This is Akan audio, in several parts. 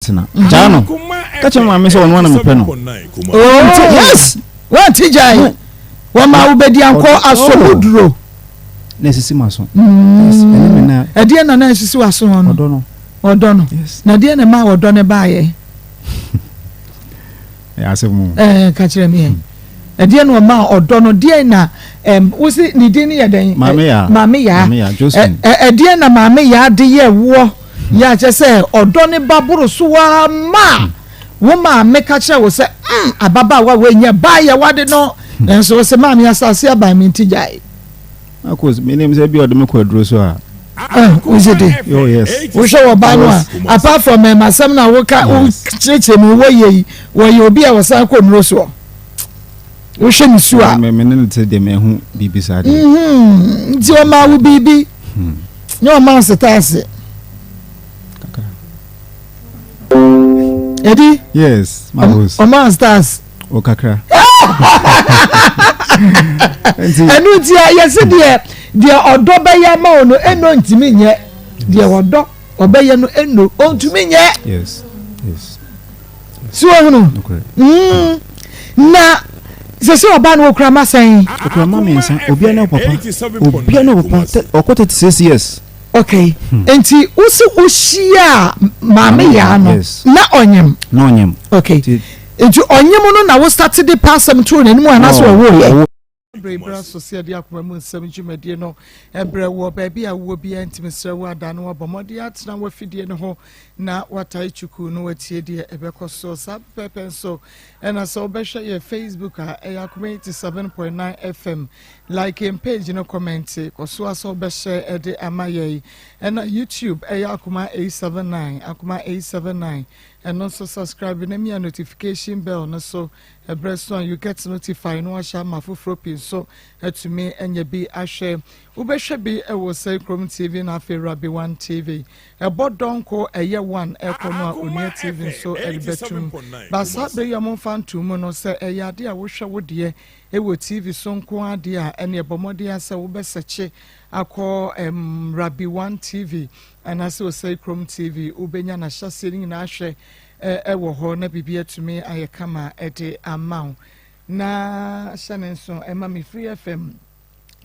tena. Gyaa no. Ka kyerɛ maame sɛ ɔno ana mepɛ no. Oh. Yes. Wanti gyae. Wɔma wobɛdi ankɔ asɔ mu duro. Na esisi ma so. Yes. Ɛne me na. Ɛdeɛ na na esisi w'aso hɔ no. Ɔdɔ no. Ɔdɔ no. Yes. Na deɛ na ɛma ɔdɔ no baayɛ. Ɛyɛ asɛm o. Ɛɛ ka kyerɛ me yɛn. Ɛdeɛ na ɔma ɔdɔ no deɛ na ɛm wosi ne din yɛ dɛn? Maame Yaa. Maame Yaa. Maame Yaa Josephine. Ɛ ɛdeɛ na Maame Yaa de yɛ woɔ yɛ akyɛ sɛ ɔdɔ ne ba boro so waa ma wo maame ka kyerɛ wo sɛ mm ababaawa wei nyɛ baa yɛ wade no nanso wo sɛ maame asase aban me nti gyae. Marcus, menim sɛ bi ɔde me kɔ aduro so a. Wogye di? Oh yes. Wohwɛ wɔ ba no a, apart from asɛm na woka wokyerɛkyerɛ mu wɔyɛ yi, wɔyɛ obi a wɔsan kɔ nnuro soɔ. Wohwɛ ne su a. Me ne no te deɛ mehu biribi saa deɛ. Mhm, nti ɔmaa wo biribi. Nyɛ ɔmaa wo setaase. Kakra. Edi? Yes, Marcus. Ɔmaa wo setaase. O kakra. Ɛno nti a yɛse deɛ deɛ ɔdɔ bɛyɛ ama wo no ɛno ntumi nyɛ deɛ ɔdɔ ɔbɛyɛ no ɛno ɔntumi nyɛ. Yes. Yes. Si ohunu. Mm. Na sɛ sɛ ɔbaa no okura ma sɛn. Okura ma mmiɛnsa obia ne ɔpapa obia ne ɔpapa ɔkɔ 36 years. Okay. Hmm. Nti wosi wohyia maame yaa no na ɔnyem. Na ɔnyem. Okay. Nti ɔnyem no na wo start de pa asɛm too n'anim anaasɛ ɔwoo yɛ? Bere bra so sɛ yɛde akoma mu nsɛm dwumadie no brɛ wɔ baabi a wowɔ biara nti mesrɛ wo ada no wabɔ mmɔden atena w'afidie no ho na watae kyukuu no watie deɛ ɛbɛkɔ so saa pɛpɛpɛ nso ɛna sɛ wobɛhwɛ yɛ Facebook a ɛyɛ Akoma 87.9 FM like yɛn page no comment kɔ so a sɛ wobɛhyɛ ɛde ama yɛn ɛna YouTube ɛyɛ Akoma 879 Akoma 879 Ɛno nso subscribe na mia notification bell no so ɛberɛ so a you get notify na wahyɛ ama afoforɔ pii nso atumi anya bi ahwɛ. Wobɛhwɛ bi wɔ Sɛe Kurom TV na afei Rabi One TV. Ɛbɔ dɔnko ɛyɛ one ɛkɔ no a Onua TV nso ɛde bɛtum. Ba saa berɛ yi a wɔmfa ntoo mu no sɛ ɛyɛ adeɛ a wohwɛ wo deɛ ɛwɔ TV so nko ara deɛ a ɛneɛ bɔ mmɔden ara sɛ wobɛsɛkye akɔ ɛm Rabi One TV Anaasɛ Osei Krom TV, wobɛnya n'ahyɛaseɛ no nyinaa ahwɛ wɔ hɔ na biribi atumi ayɛ kama de ama wo. Na hyɛ ne nso ɛma me Free FM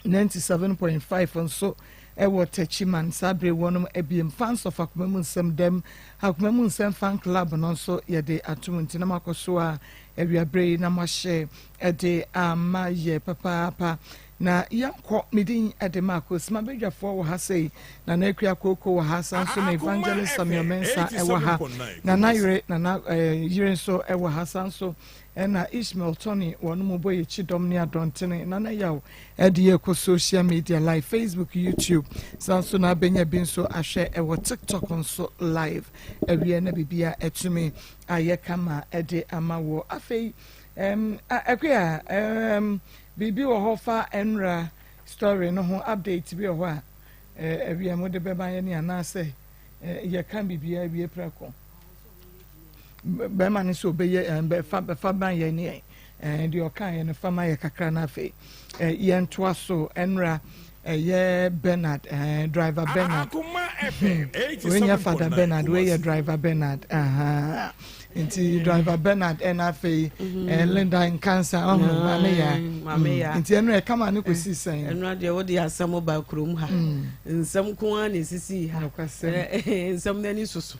97.5 nso ɛwɔ Techiman saa bere wɔnom abiem fans of akoma mu nsɛm dɛm akoma mu nsɛm fan club no nso yɛde atom nti na makɔ so a awiabere yi na moahyɛ ɛde ama yɛ papaapa Na yɛnkɔ, me din de Marcos, m'abadwafoɔ wɔ ha sei, Nana Akua Kooko wɔ ha, saa nso na Evangelist Samuel Mensah wɔ ha, Nana yere, Nana eh, yere nso wɔ ha, saa nso ɛna Ishmael Tony, wɔn mu bɔ yɛ kyidɔm ne adɔntene, Nana Yaw ɛde yɛ kɔ social media live, Facebook, YouTube, saa nso na abɛnya bi nso ahwɛ ɛwɔ TikTok nso live, awie na bibia atumi ayɛ kama ɛde ama wɔ. Afei, um, Akua, um, Biribi wɔ hɔ fa ɛnra story no ho update bi wɔ hɔ a awia mo de bɛma yɛne anaasɛ yɛka biribiara wie prɛko bɛrima no sɛ ɔbɛyɛ bɛfa bɛfa ma yɛn ne yɛn deɛ ɔka yɛn no fa ma yɛ kakra no afei yɛntoa so ɛnra ɛyɛ Bernard driver Bernard wei nyɛ Father Bernard wei yɛ driver Bernard nti driver Bernard ɛna afei mhm. Linda Nkansa ɔho mm, maame ya mm. nti ɛno ɛkama ne kɔsi sɛn ɛno adeɛ wode asɛm ba kurom ha mm. nsɛm ko ara na ɛsisi ha nsɛm no ani soso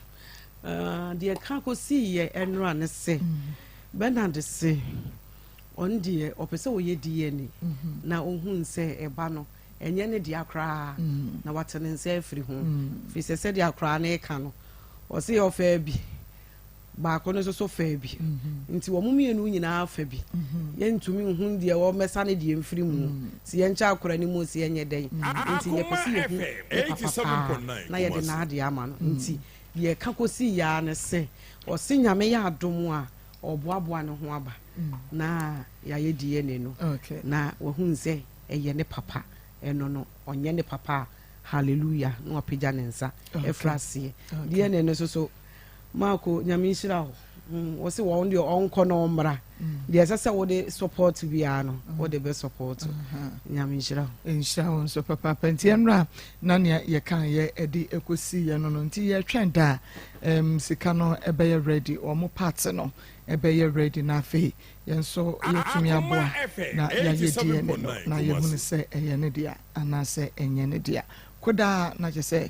ah, deɛ ka kɔsii yɛ ɛnora ne sɛ Bernard se Ɔno deɛ ɔpɛ sɛ ɔyɛ DNA na ɔhunu sɛ ɛba no ɛnyɛ ne dea koraa na wate ne nsa afiri ho firi sɛ sɛdeɛ akoraa no reka no ɔse ɔfaa bi baako no nso so faa bi nti wɔn mmienu nyinaa fa bi yɛntumi nhu deɛ wɔmmɛsa ne deɛ mfiri mu sɛ yɛnkyɛ akora no mu sɛ yɛnyɛ dɛn nti yɛpɛ sɛ yɛhu ne papa paa na yɛde n'adeɛ ama no nti deɛ ɛka kɔsii yɛa ne sɛ ɔse Nyame yɛ adom a ɔreboaboa ne ho aba na yɛayɛ DNA no na wahunu sɛ ɛyɛ ne papa ɛno no ɔnyɛ ne papa a hallelujah na wapagya ne nsa ɛfiri aseɛ DNA no nso so Marko nyame nhyira wo. Wo se wɔn deɛ ɔnkɔ na ɔmmra. Deɛ ɛsɛ sɛ wode support biara no, wode bɛ support. Nyame nhyira wo. Nhyira wo nso papaapa. Nti ɛnora na nea yɛka yɛ ɛde ɛkɔsi yɛ no no. Nti yɛtwɛn da a um, sika no ɛbɛyɛ ready, wɔn part no ɛbɛyɛ ready na afei yɛn nso yɛtumi aboa na yɛayɛ DNA no na yɛhunu sɛ ɛyɛ ne dea anaasɛ ɛnyɛ ne dea. Kodaa na kyɛ sɛ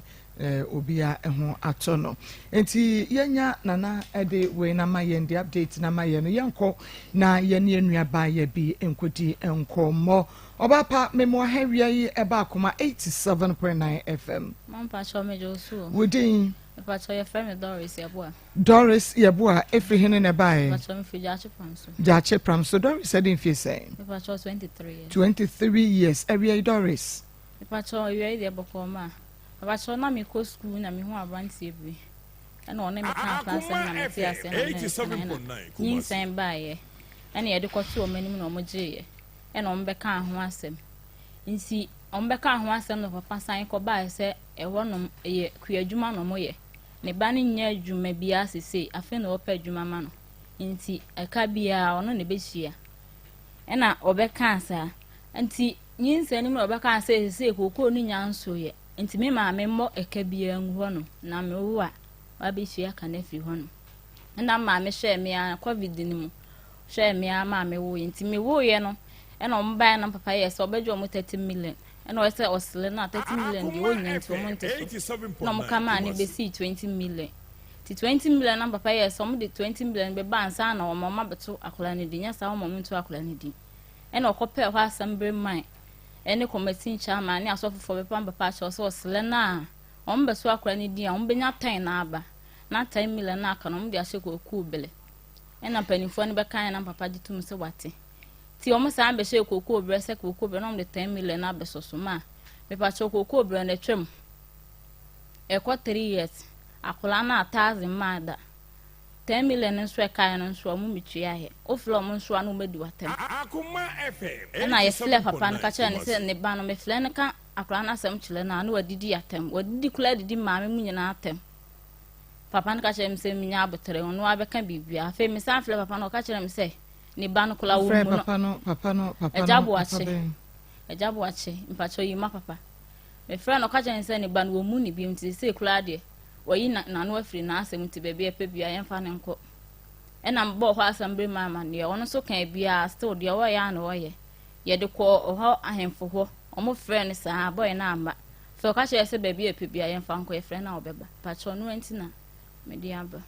obia ho atɔ no nti yɛnya nana de wei na ma yɛn de update na ma yɛn no yɛnkɔ na yɛne yɛn nua baa yɛ bi nkɔdi nkɔmmɔ ɔbaa pa memo aha wia yi ɛba akoma 87.9 fm wo din Doris Yeboah. Doris Yeboah ɛfiri hene na ɛbaeɛ? Gyaakye Pram so. Doris ɛde mfie sɛn? 23 years. 23 years. Awia yi Doris. Mepakyɛw awia yi deɛ bɔkɔɔ ma. Mepakyɛw na mekɔ sukuu na mehu abranteɛ bi ɛna ɔne me kaa nka asɛm na mete aseɛ na me ne no tenaeɛ na nyinsɛn baeɛ ɛna yɛde kɔtoo wɔn anim na wɔn gyeeɛ ɛna wɔn bɛkaa ho asɛm nti wɔn bɛkaa ho asɛm na papa san kɔ baeɛ sɛ ɛhɔ nom ɛyɛ kuadwuma na wɔn yɛ ne ba no nyɛ adwuma biara sesei afei na wɔpɛ adwuma ma no nti ɛka biara ɔno na ɛbɛhyia ɛna ɔbɛkaa saa nti Nyinsɛn no mu na wɔbɛkaa sɛ seesei kookoo no nnya nsoeɛ, nti me maame mmɔ ɛka biara ngu hɔnom na mewo a wabɛtua ka no afiri hɔnom. Ɛna me maame hwɛɛ me ara, covid no mu, hwɛɛ me ara maa mewoeɛ. Nti mewoeɛ no, ɛna wɔn baeɛ na papa yɛɛ sɛ ɔbɛgye wɔn 30 million. Ɛna ɔyɛ sɛ ɔsere no a 30 million deɛ ɔnnya nti wɔn nte so. Ɛna wɔn ka maa no bɛsii 20 million. Nti 20 million na papa yɛɛ sɛ wɔn de 20 million bɛba ansa na wɔn abɛto akwadaa no din, nyɛ saa wɔn nto akwadaa no din. Ɛna ɔkɔpɛɛ hɔ asɛm bere mae ɛne kɔmɛtin chairman ne asɔfofoɔ bɛpam papa akyɛw sɛ ɔsrɛ no a wɔn bɛso akora no din a wɔn bɛnya tɛn na aba na tɛn million na aka no wɔn de ahyɛ kookoo bele ɛna mpanimfoɔ no bɛka ɛna papa gye tom sɛ wate ti wɔn san bɛhyɛ kookoo berɛ sɛ kookoo berɛ na wɔn de tɛn million na abɛsɔ so ma mepakyɛw kookoo berɛ no atwam ɛkɔ 3 years akwadaa no a thousand maa da Ten million no nso ɛkaeɛ no nso a ɔmo metuaeɛ. Wo frɛ ɔmo nso a na ɔmo adi w'atɛm. Ɛna yɛfrɛɛ papa no ka kyerɛɛ no sɛ ne ba no mefrɛ no ka akwadaa no asɛm kyerɛ no a na wadidi atɛm. Wadidi koraa adidi maame mu nyinaa atɛm. Papa no ka kyerɛɛ me sɛ menya aboterɛ ɔno ara bɛka biribiara. Afei mesan frɛ papa no ɔka kyerɛɛ me sɛ ne ba no koraa wɔmmu no. Papa no papa no papa no Agya Boakye. Agya Boakye mpakyɛ yi ma papa. Mefrɛ no ɔka kyerɛɛ me sɛ ne ba no wɔmmu no bio nti seesei koraa deɛ Wayi n'ano afiri n'asɛm nti baabi a ɛpɛ biara yɛmfa no nkɔ. Ɛna mebɔɔ hɔ asɛm bere maa amanneɛ. Ɔno nso kaa biara still deɛ ɔyɛ ara na ɔyɛ. Yɛde kɔɔ ɔhɔ ahemfo hɔ. Wɔn frɛɛ no saa bɔyɛ no amma. Afei ɔka kyerɛɛ sɛ baabi a ɛpɛ biara yɛmfa nkɔ yɛfrɛ no a ɔbɛba. Pakyɛ ɔno nti na mede aba.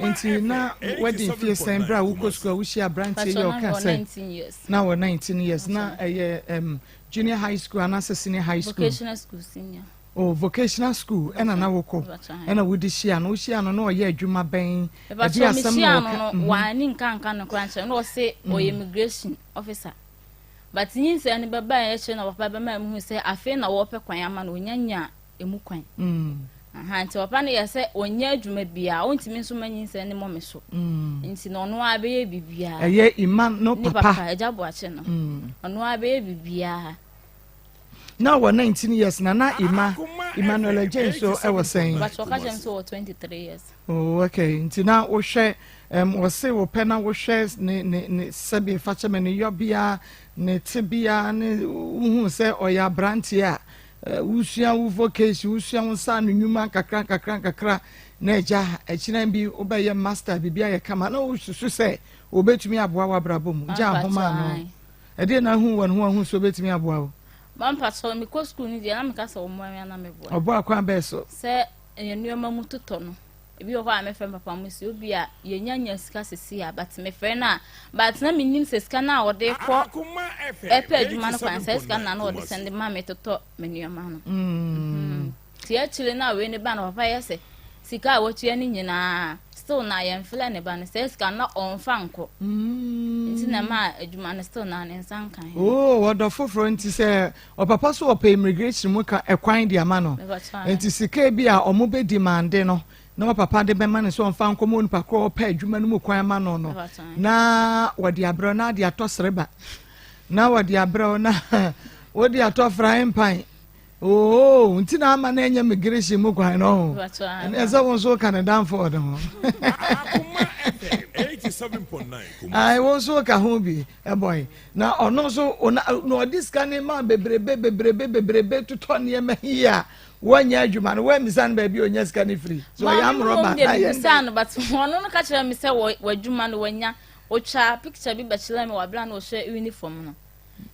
Nti na wadi mfie sɛn berɛ a wokɔ sukuu a wohyia aberanteɛ yi a ɔka sɛ na wɔ 19 years na ɛyɛ um, junior high school anaasɛ senior high school? Vocational school senior. Oh, vocational school ɛna na wokɔ ɛna wode hyia no wohyia no na ɔyɛ adwuma bɛn ɛde asɛm na ɔka no wani nka nka no koraa nkyerɛ na ɔse ɔyɛ mhm. immigration officer but nyinsɛn no bɛba yɛ kyerɛ na papa bɛma mu hu sɛ afei na wɔpɛ kwan ama no ɔnya nya emu kwan mm. aha nti papa no yɛ sɛ ɔnyɛ adwuma biara ɔntumi nso ma nyinsɛn no mmɔ me so mm. nti na ɔno ara bɛyɛ biribiara ɛyɛ ima no papa agya boakye no mm. ɔno ara bɛyɛ biribiara Na ɔwɔ 19 years na na Emma Emmanuel Adjei nso wɔ sɛn? But ɔka kyerɛ me sɛ ɔwɔ 23 years. Oh, okay. Nti na wohwɛ um, wɔse wopɛ na wohwɛ ne ne ne sɛbi fakyɛ me ne yɔbea ne tebea ne wohu sɛ ɔyɛ aberanteɛ a eh, wosua wo vocation wosua wo nsa ano nnwuma nkakra nkakra nkakra na agya akyina bi wobɛyɛ master biribi ayɛ kama na wosusu sɛ obetumi aboa w'abrabɔ mu gya ahoma ano. Ɛdeɛn na ahu wɔ ne ho ahu sɛ ɔbɛtumi aboa wo? Ma mpakyɛw mekɔ sukuu no deɛ na meka sɛ ɔmmoa me ana meboa. Ɔboa kwan bɛɛ so? Sɛ yɛn nneɛma mu totɔ no ebi wɔ hɔ a mɛfrɛ papa mo si obi a yɛnya nya sika sisi a but mefrɛ no a but na menim sɛ sika no a ɔde kɔ ɛpɛ adwuma no kwan sɛ sika no na na ɔde sɛnde ma me totɔ me nneɛma no. Mm. Nti akyire no a wei ne ba no papa yɛ sɛ sika a watua no nyinaa still na yɛmfrɛ ne ba no sɛ sika no na ɔmfa nkɔ mm. nti na ma adwuma no still na ne nsa nka he. Oo oh, ɔdɔ foforɔ nti sɛ ɔpapa so ɔpɛ immigration mu ka ɛkwan de ama no nti sika bi a ɔmo bɛ demande no na ɔpapa de bɛma no sɛ ɔmfa nkɔmɔ onipa korɔ ɔpɛ adwuma no mu kwan ama no no na wɔde abrɛ na ade atɔ sereba na wɔde abrɛ na wɔde atɔ frying pan Oo, nti na ama na ɛnyɛ migirehyin mu kwan no ho. Ɛne ɛsɛ wo nso ka ne danfo ɔde ho. Ae, wo nso woka ho bi, ɛbɔe. Na ɔno nso, na ɔde sika no ma bebrebe, bebrebe, bebrebe totɔ nneɛma yi a wɔnyɛ adwuma no, wɔammisa no baabi a ɔnya sika no firi. So ɔyɛ amorɔba na yɛ ndɛ. no, but ɔno no ka kyerɛ me sɛ w'adwuma no wanya. Ɔtwa picture bi bɛkyerɛ me wɔ abere a na ɔhyɛ uniform no.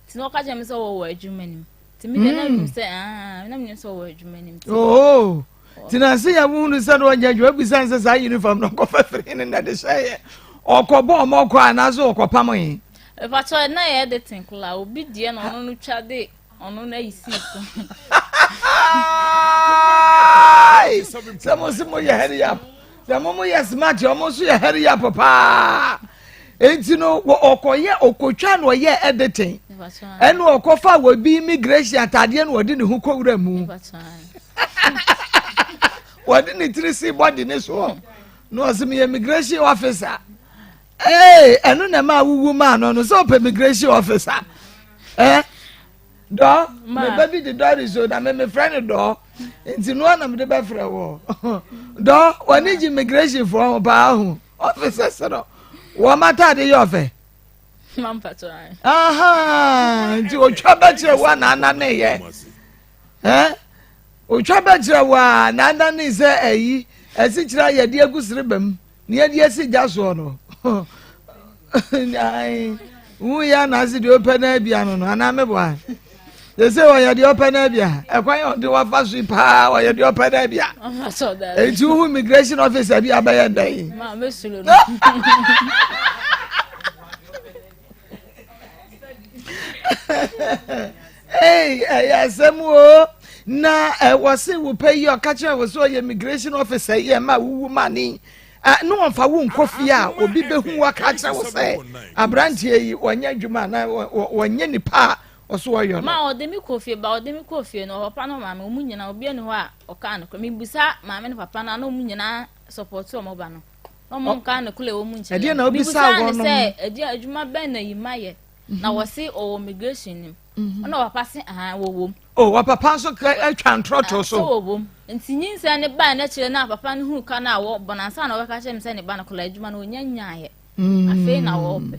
Nti na ɔka kyerɛ me sɛ wɔwɔ adwuma no mu. Nti me deɛ na menim sɛ, ah, na menim sɛ ɔwɔ adwuma no mu. Oh. Tena ase yɛ wohunu sɛ na ɔnyɛ adwuma bisa sɛ saa uniform no ɔkɔfa firi ne na de hyɛeɛ ɔkɔbɔ ɔma ɔkɔ anaasɛ ɔkɔpam he. Ɛfakyɛ na yɛ editing kola obi deɛ na ɔno no twa de ɔno no ayi sii so. Sɛ mo se mo yɛ hurry up sɛ mo mo yɛ smart ɔmo nso yɛ hurry up paa eti no ɔkɔyɛ ɔkɔtwa na ɔyɛ editing ɛna ɔkɔfa wɔ bi immigration ataadeɛ na ɔde ne ho kɔwura mu. Wɔde ne tiri si bɔdi ne soɔ na ɔsɛ meyɛ immigration officer ee ɛno na ɛma awuwu maa no no sɛ ɔpɛ immigration officer ɛ dɔ meba bi de dɔre so na me mefrɛ no dɔ nti noa na mede bɛfrɛ wɔ dɔ wɔne gye immigration foɔ ho paa ho officers no wɔn ataade yɛ ɔfɛ nti otwa bɛkyerɛ wo a na ananeyɛ Eh? Otwa bɛkyerɛ wo a na adane sɛ ayi asikyerɛ a yɛde agu sereba mu na yɛde asi gya soɔ no. Wu yɛ anaase deɛ ɔpɛ no abia no no anaa meboa. Sɛ sɛ ɔyɛ deɛ ɔpɛ no abia ɛkwan yɛ ɔde wafa so yi paa ɔyɛ deɛ ɔpɛ no abia. Enti wohu immigration officer bi abɛyɛ dɛn? Hey, ɛyɛ asɛm o. Na ɛwɔ se wo pɛ yi ɔka kyerɛ wo sɛ ɔyɛ immigration officer yi ɛma wowu ma ne ne wɔmfa wo nkɔ fie a obi bɛhu wo aka kyerɛ wo sɛ aberanteɛ yi wɔnyɛ adwuma na wɔnyɛ nipa a ɔso ɔyɔ no. Ma ɔde me kɔ fie ba ɔde me kɔ fie no ɔpapa no maame ɔmu nyinaa obi ani hɔ a ɔkaa no korɛ mebusa maame no papa no a na ɔmu nyinaa sɔpɔte ɔmo ba no na ɔmo nkaa no korɛ wɔ mu nkyerɛ ɛdeɛ na wobisa wɔn no sɛ ɛdeɛ adwuma bɛn na yi ma yɛ na wɔse ɔwɔ immigration nim mhm. ɛna ɔpapa se ahan wɔwɔ mu. o oh, ɔpapa nso atwa ntorɔtoro so. sɛ wɔwɔ mu nti nyinsɛn ne baa n'akyire na papa no hu ka no a wɔbɔ no ansa na ɔbɛka kyerɛ me sɛ ne ba no kɔla adwuma no ɔnya nyaeɛ mm. afei na wɔpɛ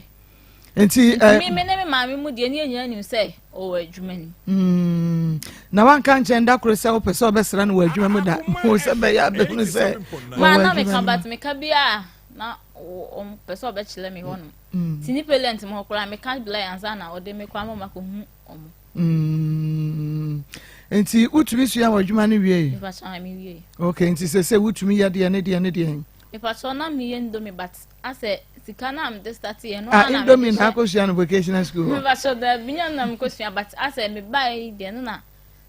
nti ɛ eh, me ne me maame mu deɛ ne yɛn nyinaa nim sɛ ɔwɔ adwuma nim. Mm. na wanka nkyɛn da koro sɛ wopɛ sɛ ɔbɛsra no wɔ adwuma mu da o sɛ bɛyɛ abɛhunu sɛ maa na meka but meka bi a na ɔmpɛ sɛ ɔbɛkyerɛ me hɔ nom Mm. Ti nipa lent mo hɔ koraa meka blɛ ansa na ɔde me kɔ ama ma kɔhu ɔmo. Mm. Nti wotumi sua wɔ adwuma no wie? Mepakyɛ me wie. Okay, nti sɛ sɛ wotumi yɛ deɛ ne deɛ ne deɛ. Mepakyɛ na meyɛ indomie but asɛ sika na mede start yɛ no ah, na indomie na akɔsua no vocational school hɔ. Mepakyɛ daabi nyɛ na mekɔsua but asɛ mebae deɛ no na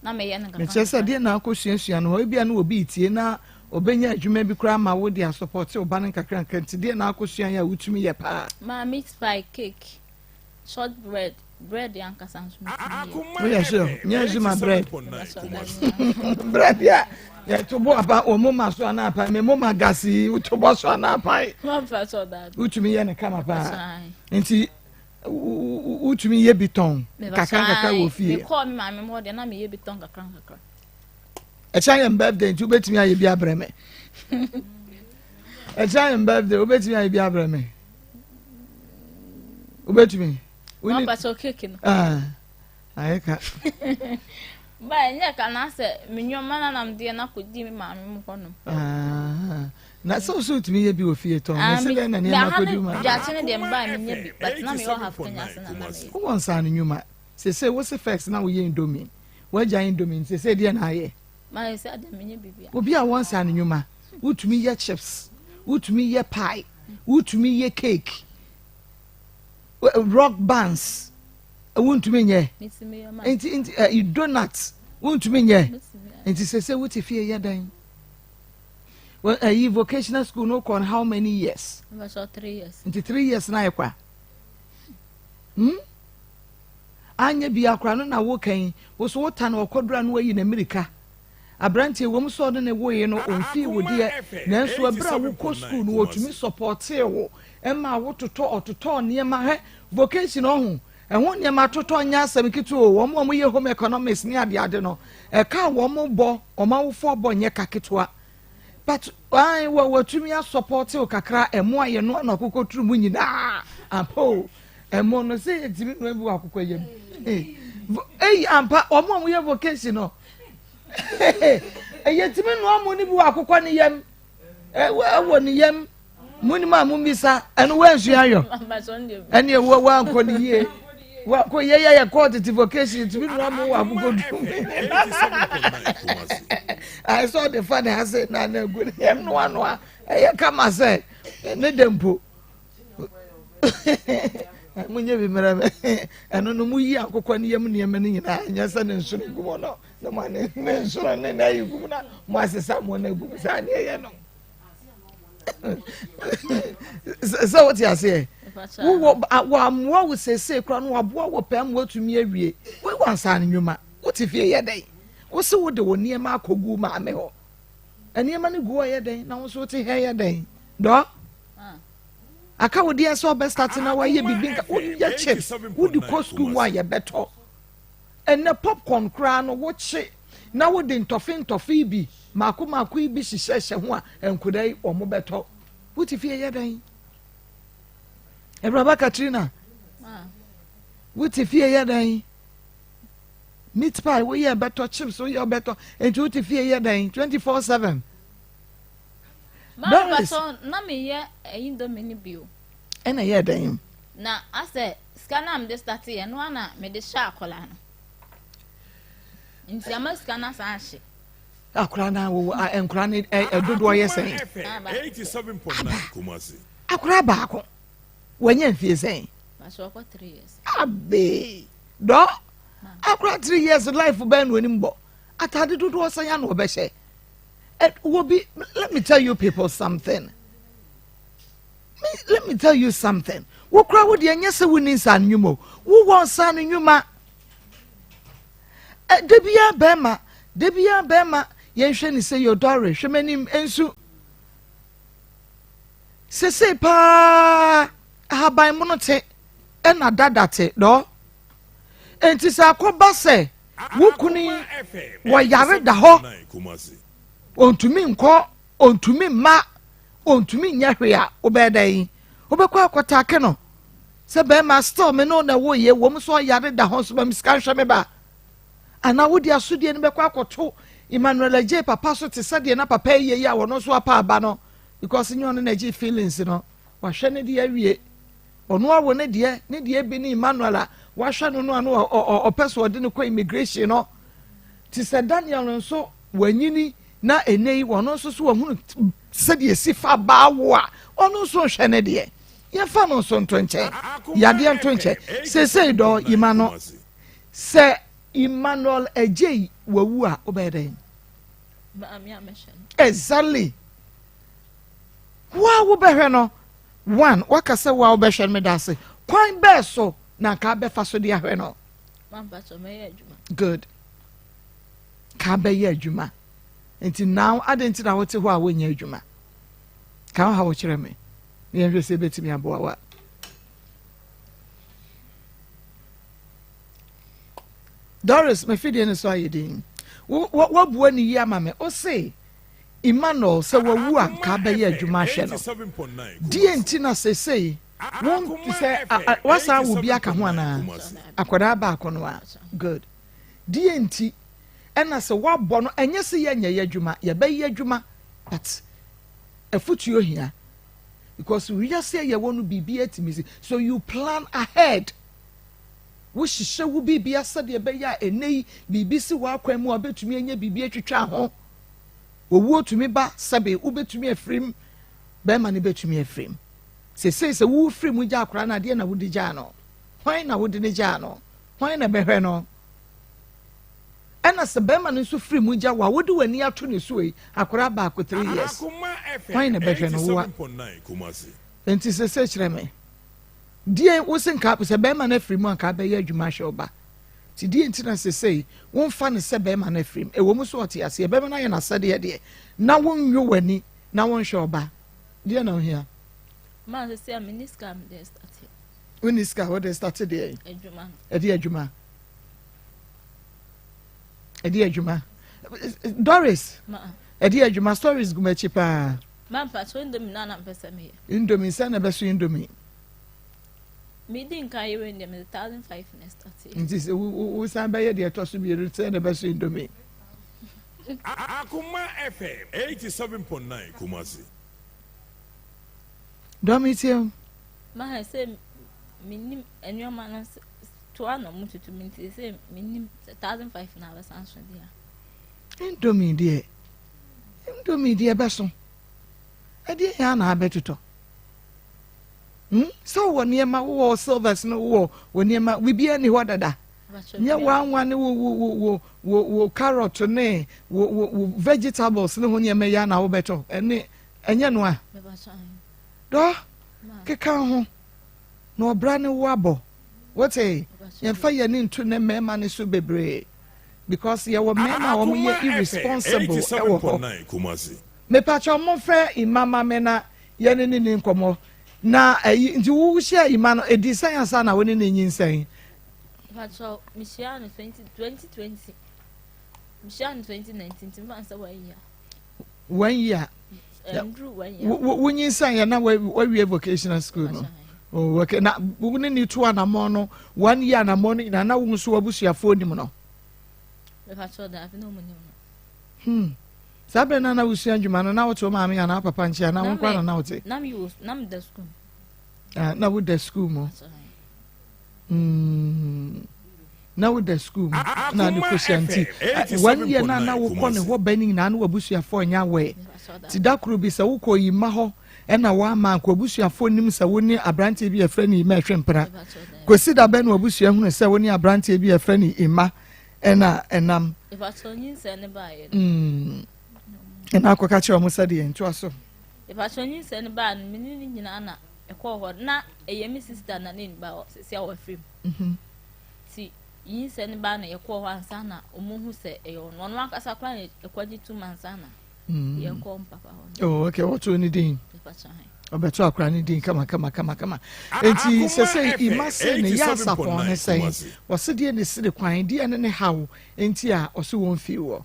na meyɛ no nkakra. Mekyerɛ sɛ deɛ na akɔsuasua no hɔ ebia na obi retie na ɔbɛnya adwuma bi koraa ma wo de asɔpɔte wo ba no nkakra nkakra nti deɛ na akɔsua yɛ a wotumi yɛ paa. Maa meat pie, cake, short bread, bread ankasa nso metumi yɛ. Woyɛ sure? Nyɛ nso bread. Bread a yɛto bɔ apa wɔ mo ma so anaa apan me mo ma gasi woto bɔ so anaa apan. Wotumi yɛ no kama paa nti wotumi yɛ bi tɔn kakra nkakra wɔ fie. mekɔɔ me maame mu hɔ deɛ na meyɛ bi tɔn kakra nkakra. ɛkyɛ yɛn birthday nti wobɛtumi ayɛ bi abrɛ me ɛkyɛ yɛn birthday wobɛtumi ayɛ bi abrɛ me wobɛtumi. wapatɔ cake no. Ah. Ayɛ ka. Ba ɛnyɛ ka na sɛ me nneɛma na nam deɛ na kɔdi me maame mu hɔ nom. Ah, na sɛ wosɛ wotumi yɛ bi wɔ fie tɔn na sɛ dɛn na nneɛma kɔdi ma. Gyaakye no deɛ mbaa menyɛ bi but na meyɛ half Kenya ase na na meyɛ. Wowɔ nsaa no nnwuma sese wose first na woyɛ indomie wagya indomie nti sese deɛ na ayɛ. Mayɛ sɛ adeɛ menyɛ biribi. Obi a wɔ nsaa no nnwuma wotumi yɛ chips wotumi yɛ pie wotumi yɛ cake rock bands. Wontumi nyɛ. Nti nti ɛ eh, donut wontumi nyɛ. Nti sese wote fie yɛ dɛn? Well, ɛyi eh, vocational school no kɔ how many years? Years. Nti 3 years na ayɛ kwa. Hmm? Anyɛ bi akora no na wokan wo so wota no ɔkɔdura no ayi na mirika. Aberanteɛ wom sɛ ɔne ne woe no ɔmfii wo deɛ nanso ɛberɛ a wokɔ school no wɔtumi sɔpɔtee wo ɛma wototɔ ɔtotɔɔ nneɛma hɛ vocation ɔho ɛho nneɛma totɔ nyɛ asɛm ketewa o wɔn a wɔyɛ home economics ne adeade no ɛka a wɔn bɔ wɔn awofoɔ bɔ nyɛ ka ketewa. But ae wɔ watumi asɔpɔte wo kakra ɛmo a yɛnoa no akokɔ turu mu nyinaa ampa o ɛmo no sɛ yɛtumi noa bi wɔ akokɔ yam eyi ampa wɔn a wɔyɛ vocation no yɛtumi noa mo no bi wɔ akokɔ ne yam ɛwɔ ne yam Monim a mommisa, ɛno woansua yɔ. Ɛne ɛwɔ woankɔ ne yie. Wakɔ yɛ yɛ yɛ kɔɔ tete vocation tumi nua mo wɔ akokɔ dum. Ayɛ sɛ ɔde fa ne ase na na agu ne yam noa noa. Ɛyɛ kama sɛ ne dɛ mpo. Monyɛ bi mmerɛ me. Ɛno no moyi akokɔ ne yam nneɛma no nyinaa nyɛ sɛ ne nsono gu mu no. Na mo ne nsono ne na ayi gu mu na mo asesa mo na agu mu saa ne ɛyɛ no. sɛ wote aseɛ wowɔ wɔamoa wo seesei koraa no wɔaboa wɔ pɛɛ ma woatumi awie wowɔ ansa no nnwuma wote fie yɛ dɛn wo se wode wo nneɛma akɔgu maame hɔ nneɛma no gu hɔ yɛ dɛn na wo nso wote hɛ yɛ dɛn dɔ ah. aka wo deɛ sɛ ɔbɛstate na woayɛ biribi nka woyɛ chips wode kɔ sukuu mu a yɛbɛtɔ Ɛnnɛ popcorn koraa no wokye na wode ntɔfe ntɔfe yi bi mako mako yi bi hyehyɛ hyɛ ho a nkwadaa yi wɔn bɛtɔ. Wote fie yɛ dɛn? Awuraba Katrina, wote fie yɛ dɛn? Meat pie woyɛ bɛtɔ, chips woyɛ bɛtɔ, nti wote fie yɛ dɛn? 24/7. Doris. Na meyɛ indomie no bio. Ɛna yɛ dɛn? Na asɛ Sika no a mede startee ɛno ara na mede hyɛ akwadaa no. Nti ama sika no asan ahye. Akwadaa no awowo nkwadaa no dodoɔ yɛ sɛn? Aba akwadaa baako wanya mfie sɛn? Abe dɔ akwadaa 3 years life bɛn na onim bɔ ataade dodoɔ sɛn ano ɔbɛhyɛ? Wɔ bi let me tell you people something. Me, let me tell you something. Wo kora wo deɛ nyɛ sɛ wonni nsa no nnwuma o. Wowɔ nsa no nnwuma. Da biara bɛrima, da biara bɛrima, yɛnhwɛ ne sɛ yɛdɔre, hwɛ m'anim nsu. Sesei paa ahaban mono te ɛna dada te dɔ. Enti sɛ akɔba sɛ wo kunu yi wɔyare da hɔ, ɔntumi nkɔ, ɔntumi mma Ontumi nyɛ hwee a, wobɛyɛ dɛn? Wobɛkɔ akɔtake no sɛ bɛrima still me ne wo na ɛwɔ yie wɔm so ɔyare da hɔ nso ma me sika nhwɛ me ba. Anaa wode asodie no bɛkɔ akɔto Emmanuel Agyei papa so te sɛ deɛ na papa yɛ yi a ɔno nso apa aba no because nyɛ ɔno na agye feelings no wahwɛ ne deɛ awie. Ɔno awo ne deɛ ne deɛ bi ne Emmanuel a wahwɛ no no a no ɔpɛ so ɔde no kɔ immigration no. Te sɛ Daniel nso wanyini na ɛnɛ yi ɔno nso so wahunu sɛdeɛ ɛsi fa baa wo a ɔno nso nhwɛ ne deɛ yɛmfa no nso nto nkyɛn yadeɛ nto nkyɛn seesei dɔ yima no sɛ Emmanuel Agyei wawu a wobɛyɛ dɛn exactly wo a wobɛhwɛ no one waka sɛ wo a wobɛhwɛ no meda ase kwan bɛɛ so na nka abɛfa so de ahwɛ no good ka bɛyɛ adwuma nti now adɛn nti na wote hɔ a wonyɛ adwuma ka wo ha wo kyerɛ me na yɛnhwɛ sɛ ɛbɛtumi aboa wa Doris mafidie no so ayɛ din woabua ne yi ama me wo se Emmanuel sɛ wawu a nka bɛyɛ adwuma ahwɛ no deɛ nti na sesei wo sɛ wasan wo bi aka ho anaa akwadaa baako no a good Deɛ nti ɛna sɛ woabɔ no ɛnyɛ sɛ yɛnyɛ yɛ adwuma yɛbɛyɛ adwuma but afutuo hia because wiase a yɛwɔ no biribi atumi si so you plan ahead wohyehyɛ wo biribi sɛdeɛ ɛbɛyɛ a ɛnɛ yi biribi si w'akwan mu a wobɛtumi anya biribi atwitwa ho owuo tumi ba sɛbe wobɛtumi afirim bɛrima no bɛtumi afirim sesei sɛ wofiri mu gya akora no adeɛ na wode gyaa no hwan na wode ne gyaa no Hwan na ɛbɛhwɛ no? Ɛna sɛ bɛrima no nso firi mu gya wo a, wode w'ani ato ne so ei, akwadaa baako 3 years. Hwan na ɛbɛhwɛ no? Woa. Enti sese kyerɛ me. Deɛ wo se nka sɛ bɛrima no afiri mu a nka abɛyɛ adwuma ahwɛ wo ba. Nti deɛ nti na sesei womfa no sɛ bɛrima no afiri mu. Ɛwɔ mu sɛ ɔte aseɛ, bɛrima no ayɛ n'asɛdeɛ deɛ, na wonwo w'ani na wonhwɛ wo ba. Deɛ na wohia? Ma sese a menni sika a mede starte. Wonni sika a wode starte deɛ? Adwuma. Ɛde adwuma. Ɛde adwuma. Doris. Ɛde adwuma stories gu m'akyi paa. Ma mpakyɛw indomie na na mpɛ sɛ meyɛ. Indomie sɛ na ɛbɛso indomie. Medi nkan yɛ wei deɛ mede 1005 na ɛstarteɛ. Nti sɛ wo san bɛyɛ deɛ ɛtɔ so mmienu sɛ na ɛbɛso indomie. Akoma FM 87.9 Kumasi. Dɔ me tie o. Maha sɛ menim nneɛma no toa na ɔmo tutu me nti sɛ menim sɛ 1005 na abɛsan so deɛ. Indomie deɛ indomie deɛ ɛbɛso ɛdeɛ yɛn na abɛtotɔ. Hmm? Sɛ wowɔ nneɛma, wowɔ silvers no, wowɔ wɔ nneɛma, biribiara ni hɔ dada. Nyɛ wanwa ne wo wo wo wo wo wo carrot ne wo wo wo vegetables ne ho nneɛma yi na wobɛtɔ. Ɛne ɛnyɛ no a. Dɔ keka ho na ɔbra ne wo abɔ. Wote yɛmfa yɛn ani nto ne mmarima no so bebree because yɛwɔ mmarima a wɔn yɛ irresponsible ɛwɔ hɔ. Mepakyɛw momfrɛ Emma ma me na yɛne no nni nkɔmmɔ. Na ɛyi nti wo hyia Emma no edi sɛn ansa na wo ne no nyinsɛn? Mepakyɛw mehyia no 20 2020 mehyia no 2019 nti mfa nsɛ one year. One year. Ɛnduru one year. Wo nyinsɛn yɛ na wawie vocational school no. Oh, okay. Na wo ne ne tu anamɔ no one year anamɔ no nyinaa na wo nso w'abusuafoɔ nim no. Mepakyɛw daabi na wɔn nim no. Hmm. Saa bere na na wosua adwuma no, na wote wo maame anaa papa nkyɛn anaa wo nko na na wote? Na mi wɔ na mi da sukuu mu. Ah, na woda sukuu mu. Hmm. Na woda sukuu mu. Na ade kɔhyia nti, wɔn yɛ na na wokɔ ne hɔ bɛn nyinaa na w'abusuafoɔ nyɛ awɛ. Ti da koro bi sɛ wokɔ yi mma hɔ ɛna woama nka w'abusuafoɔ nim sɛ wo ne aberanteɛ bi a yɛfrɛ no Ima ɛhwe mpena. Kɔsi da bɛn na w'abusua hunu sɛ wo ne aberanteɛ bi a yɛfrɛ no Ima ɛna ɛnam. Ìpàtɔ nyinsɛn ne baayɛ no. Mm. Ɛna akɔka kyerɛ wɔn sɛ deɛ ntoa so. Ìpàtɔ nyinsɛn ne baa no mene ne nyinaa na ɛkɔɔ hɔ na ɛyɛ me sista na ne ba sisi a wɔafiri mu. Mhm. Ti nyinsɛn ne baa na yɛkɔɔ hɔ ansa na wɔn hu sɛ ɛyɛ ɔno ɔno ankasa koraa na ɛkɔgye tum ansa na. Mm. Oh, okay, wɔtoo ne din. Ɔbɛto akora ne din kama kama kama kama. Eti sɛ sɛ ima se ne yɛ asapɔn ne sɛn, wɔse deɛ ne siri kwan, deɛ ne ne haw nti a ɔse wɔn fi wɔ.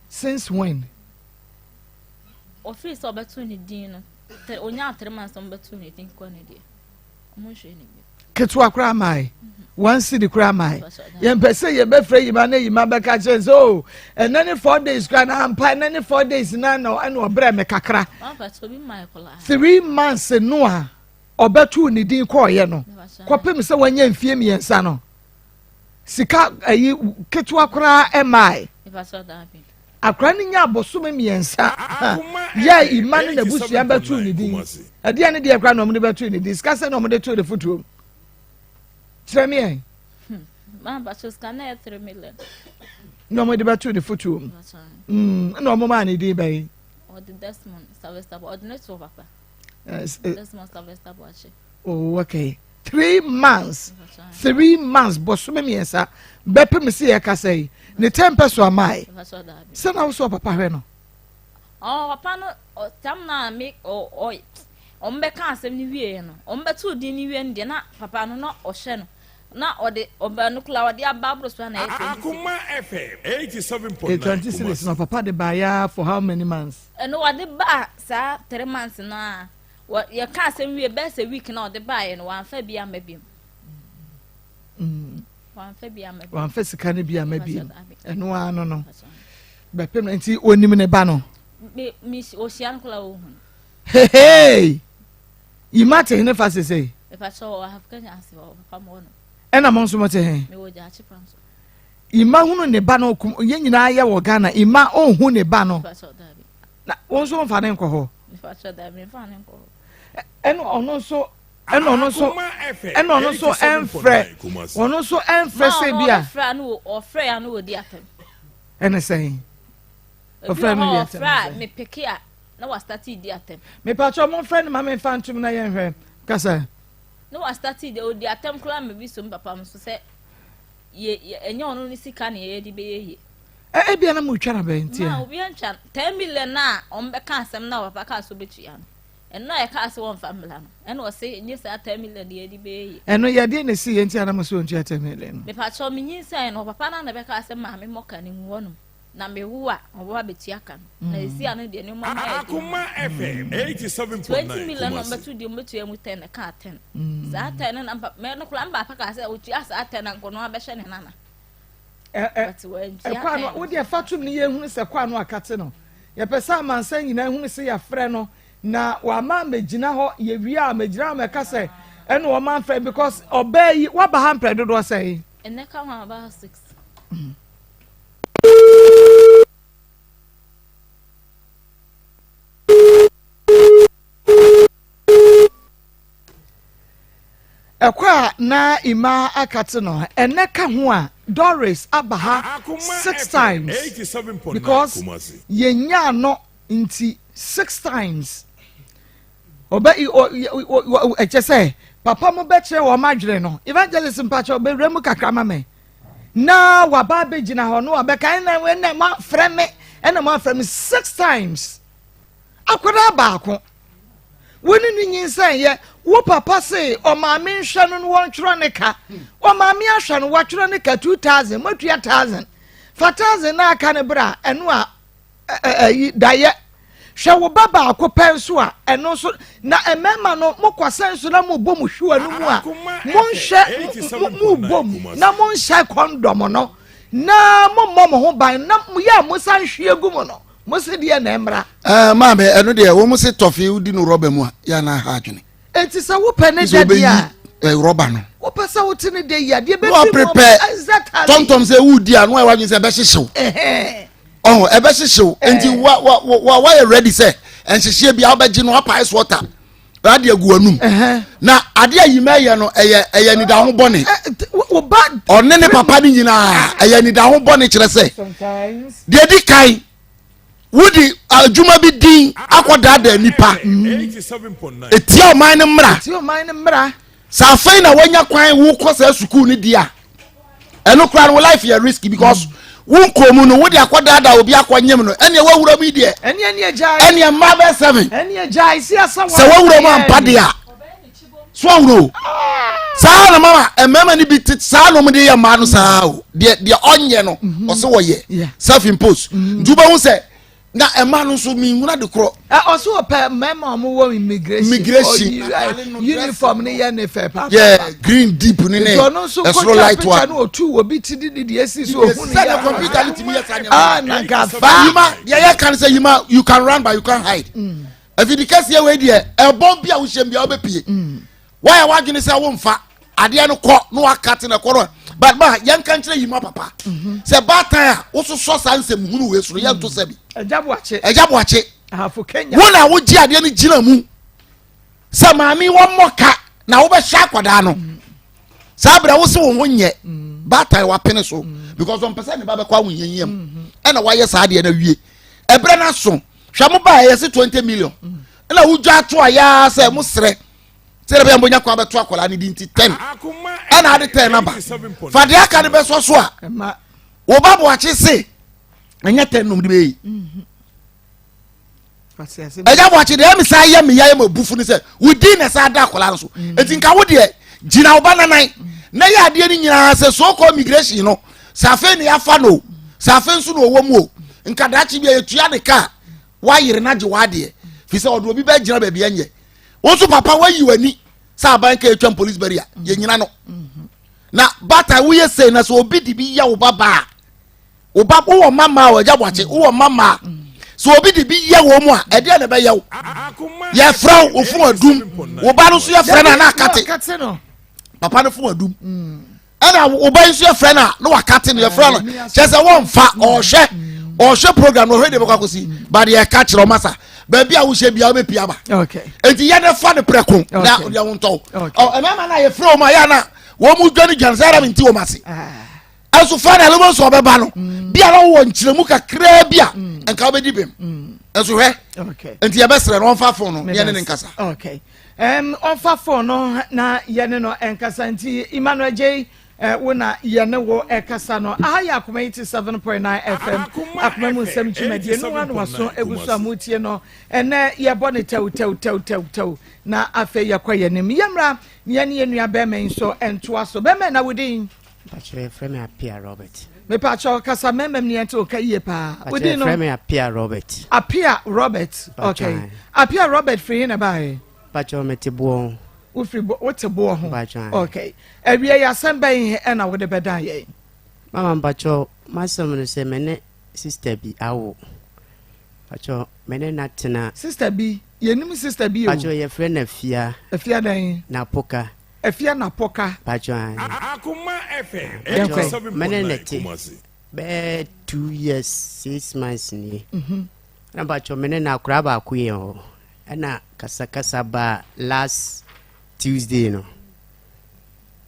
Since when? Ɔfiri sɛ ɔbɛto ne din no, onyaa 3 months ɔbɛto ne din kɔ ne deɛ. Ketewa koraa mae, one cedi koraa mae. Yɛmpɛ sɛ yɛbɛfrɛ yima na yima bɛka kyerɛ sɛ o oh, ɛnɛ ne 4 days koraa na ampa ɛnɛ ne 4 days na na ɛna ɔbrɛ me kakra. 3 months no a ɔbɛtoo ne din kɔɔyɛ no kɔpem sɛ wanya mfie 3 no sika ayi ketewa koraa ɛmae. Akora no nya abosome 3 yɛ ima ne n'abusua bɛtoo ne din. Ɛdeɛ ne deɛ koraa na wɔde bɛtoo ne din. Sika sɛ na wɔde too ne fotoɔ mu. Kyerɛ me ɛ. Na wɔde bɛtoo ne fotoɔ mu. Mm, na wɔn maa ne din bɛyi. Ɔde Desmond Sylvester ɔde ne to papa. Desmond Sylvester Boakye. Oh, okay. 3 months 3 months bɔsome 3 bɛpem sɛ yɛkasa yi ne tɛn pɛ so amae sɛ na wosɛ ɔpapa hwɛ no. Ɔ papa no tam na me ɔ ɔ ɔmo bɛka asɛm no wie no ɔmo bɛto din no wie no deɛ na papa no na ɔhwɛ no na ɔde ɔba no kora ɔde aba aboro so na ɛyɛ 20 Akoma FM 87.9 20 cedis na papa de baeɛ for how many months? Ɛno wɔde ba saa 3 months no a wɔ yɛka asɛm wie bɛyɛ sɛ week na ɔde baeɛ no wamfa bi ama biom. Wamfa bi ama biom. Wamfa sika no bi ama biom. Ɛno ara no no bɛpem nti onim ne ba no. Me me ohyia no koraa ohu no. Hehey! Yima te hene fa sesei? Mepakyɛ wɔ Africa ase wɔ papa mo no. Ɛna mo nso mo te he? Mewɔ Gyaakye kwan so. Ima hunu ne ba no kum yɛn nyinaa yɛ wɔ Ghana Ima ɔnhu ne ba no. Na wɔn nso nfa ne nkɔ hɔ. Ɛna ɔno nso ɛna ɔno nso ɛna ɔno nso ɛnfrɛ ɔno nso ɛnfrɛ sɛ bi a. Ɔfrɛ ya no wɔ di atɛm. Ɛne sɛn. Ɔfrɛ no di atɛm. Ɔfrɛ a mepeke a na wasitati di atɛm. Mepatwa mo nfrɛ no ma me nfa ntum na yɛn hwɛ kasa. Na wasitati de odi atɛm koraa ma bi so papa mo so sɛ yɛ yɛ ɛnyɛ ɔno ne sika na yɛde bɛyɛ yie. Ɛ ebia na mo twa na bɛn nti a. Ma obi antwa 10 million na wɔn bɛka asɛm na papa kaa so bɛtua no ɛno a yɛkaa sɛ wɔmfa mmla no ɛna ɔse nye saa 10 million deɛ yɛde bɛyɛ yie. Ɛno yɛdeɛ na ɛsi yɛ nti a na mo sɛ ɔntua 10 million no. Mepakyɛw menyinsɛn no papa no na bɛkaa sɛ maame mmɔka ne ngu hɔnom. Na mewu a, wɔbɛba abɛtua ka no. Na ɛsi ano deɛ nneɛma mu ayɛ den. Akoma FM 87.9 20 million na Kumasi. wɔbɛto deɛ wɔbɛtua mu 10 ɛkaa 10. Saa 10 no na mpa mɛ no koraa mbaapa kaa sɛ ɔtua saa 10 na nkɔno abɛhyɛ ne nana. But wantua Ɛkɔ ano 10 wo deɛ fa tom ne yɛhunu sɛ kɔ ano akate no. Yɛpɛ sɛ amansan nyinaa hunu sɛ yɛafrɛ no na wama mɛgyina hɔ yɛwie a mɛgyina hɔ mɛka sɛ ɛna wɔma mfrɛ because ɔbaa yi waba ha mprɛ dodoɔ sɛn? Ɛnɛ ka ho a ɔbaa ha 6. Ɛkɔ a na Ima akate no ɛnɛ ka ho a Doris aba ha 6 times because yɛnyaa no nti 6 times ɔbɛ ɛkyɛ sɛ papa mo bɛkyerɛ wɔn adwene no evangelist mpakyɛ ɔbɛwura mu kakra ma me na waba abɛgyina hɔ no wabɛka ɛna ɛna mo afrɛ me ɛna mo afrɛ me 6 times akwadaa baako wo ne no nyinsɛn yɛ wo papa se ɔmaame nhwɛ no no wɔntwerɛ ne ka ɔmaame ahwɛ no watwerɛ ne ka 2000 moatua 1000 fa 1000 na aka no berɛ a ɛno a ɛyi dayɛ hwɛ wo ba baako pɛ nso a ɛno nso na mmarima no mokɔsɛn so na mobɔ mo hwiwa no mu a monhwɛ mobɔ mu na monhyɛ kɔndɔm no na mommɔ mo ho ban na moyɛ a mosan hwie gu mu no mo se deɛ na ɛmmra. Ɛɛ maame ɛno deɛ wɔn se tɔfe wodi no rɔba mu a yɛ ana ha adwene. Eti sɛ wopɛ ne dɛ deɛ a. Ɛɛ rɔba no. Wopɛ sɛ wote ne dɛ yi a deɛ bɛfi mu exactly. Tɔmtɔm sɛ wudi a no ayɛ wadwene sɛ ɛbɛhyehyew. Ɔho ɛbɛhyehyew nti wa wa wa wayɛ ready sɛ nhyehyeɛ bi a wobɛgye no apa ice water ade agu w'anum na ade a yima yɛ no ɛyɛ ɛyɛ anidaho bɔne ɔne ne papa no nyinaa ɛyɛ anidaho bɔne kyerɛ sɛ deɛ di kan wode adwuma bi din akɔdaadaa nipa etia ɔman no mmara sɛ afei na wanya kwan wokɔ saa sukuu no di a ɛno koraa no wo life yɛ risky because wo nkɔ mu no wode akɔdaadaa obi akɔnyem no ɛneɛ woawura mu yi deɛ ɛneɛ mmaa bɛɛ seven sɛ woawura mu ampa deɛ a so ahuro saa na mama mmarima no bi te saa na wɔde yɛ mmaa no saa o deɛ deɛ ɔnyɛ no mhm. ɔsɛ wɔyɛ self impose mhm. nti wobɛhu sɛ na mmaa no nso menhunu ade korɔ. ɛ ɔsɛ ɔpɛ mmarima a wɔwɔ immigration immigration uniform ne yɛ ne fɛ paa. yɛ green deep ne ne ɛsoro light one. ɔno nso kɔtwa picture no otu obi ti di di esi so ohun yɛ. sɛ kɔmputa ne tumi yɛ saa nneɛma. ah nanka fa. yima deɛ yɛ kan sɛ yima you can run but you can hide. Mm. Afidi kɛseɛ wei deɛ ɛbɔn bi a wohyɛm bi a wobɛpie mm. woayɛ w'adwene sɛ womfa adeɛ no kɔ na waka te na ɛkɔ no but ma yɛnka nkyerɛ yima papa mhm. sɛ baatan a wososɔ saa nsɛm hunu wei so no yɛnto sɛ bi ɛgya boakye wo na wogye adeɛ no gyina mu sɛ maame wɔmmɔ ka na wobɛhyɛ akwadaa no mm. saa berɛ wo se wo ho nyɛ mm. baatan wapene so because ɔmpɛ sɛ ne ba bɛkɔ ahohiahia mu mm-hmm. ɛna wayɛ saa adeɛ no awie ɛberɛ no aso hwɛ mo baa yɛse 20 million ɛna wodwa ato a yaa sɛ mo serɛ sɛ ɛbɛyɛ mo nya kwan bɛto akwadaa no di nti 10 ɛna ade 10 naba fa deɛ aka no bɛsɔ so a wo ba boakye se ɛnyɛ 10 nom de bɛyi ɛgya boakye deɛ ɛmi saa yɛ mi yɛ ma bufu ne sɛ wodi na ɛsɛ ada akwadaa no so mm. eti nka wo deɛ gyina wo ba nanan na yɛ adeɛ no nyinaa sɛ so called migration no sɛ afei na yɛafa no sɛ afei nso na ɔwɔ mu o nka daakye bi a yɛtua ne ka wayere no agye w'adeɛ fi sɛ ɔde obi bɛgyina baabi ɛnyɛ wo nso papa wayi w'ani sɛ aban ka yɛtwam police barrier yɛnyina no na bata woyɛ sei na sɛ obi de bi yɛ wo babaa wo ba wowɔ mma mmaa o agya boakye wowɔ mma mmaa sɛ obi de bi yɛ wɔn mu a ɛdeɛ na ɛbɛyɛ wo yɛfrɛ wo fon adum wo ba no nso yɛfrɛ no a na akate papa no fon adum ɛna wo ba yi nso yɛfrɛ no a na wakate no yɛfrɛ no kyerɛ sɛ wɔmfa ɔhwɛ ɔhwɛ program no ɔhwɛ deɛ bɛkɔ akɔsi ba deɛ ɛka kyerɛ ɔma sa baabi a wohyɛ bia wobɛpia aba enti yɛ ne fa no prɛko na deɛ wo ntɔw ɛmɛma no a yɛfrɛ wɔn a yɛ ana wɔn mu dwane dwane sɛ ara mente wɔn ase ɛnso final no nso ɔbɛba no mm. bi a na wowɔ nkyerɛmu kakraa bi a mm. nka wobɛdi bem mm. ɛnso hwɛ nti yɛbɛsrɛ no ɔmfa fon no yɛne ne nkasa ɔmfa fon no na yɛne no nkasa nti Emmanuel Gyei eh, wo na yɛne wo ɛkasa no aha yɛ akoma yi te 7.9 fm akoma mu nsɛm dwumadie no wa no waso egu so a mutie no ɛnɛ yɛbɔ ne tɛw tɛw tɛw tɛw tɛw na afei yɛkɔ yɛnim yɛmmra yɛne yɛn nua bɛrima yi nso ntoa so bɛrima na wodin Mpakyerɛ yɛfrɛ me Appiah Robert. Mepakyɛw kasa mɛmɛm ni ɛnti ɔka yie paa. Wodin no? Yɛfrɛ me Apia Robert. Apia Robert. Okay. Apia Robert firi he na ɛbaeɛ? Pakyɛw mete boɔ ho. Wofiri bo wote boɔ ho. Pakyɛw. Okay. Awia yi asɛm bɛn he ɛna wode bɛdan yɛn? Mama mpakyɛw m'asɛm no sɛ me ne sister bi awo. Pakyɛw me ne no atena. Sister bi? Yɛnim sister bi o. Pakyɛw yɛfrɛ no Afia. Afia dɛn? Napoka. Afia Napoka. Pakyɛw ae. Akoma FM Pakyɛw me ne no te bɛyɛ 2 years 6 months nie. Ɛna pakyɛw me ne no akwadaa baako yɛ hɔ. Ɛna kasakasa baa last Tuesday no.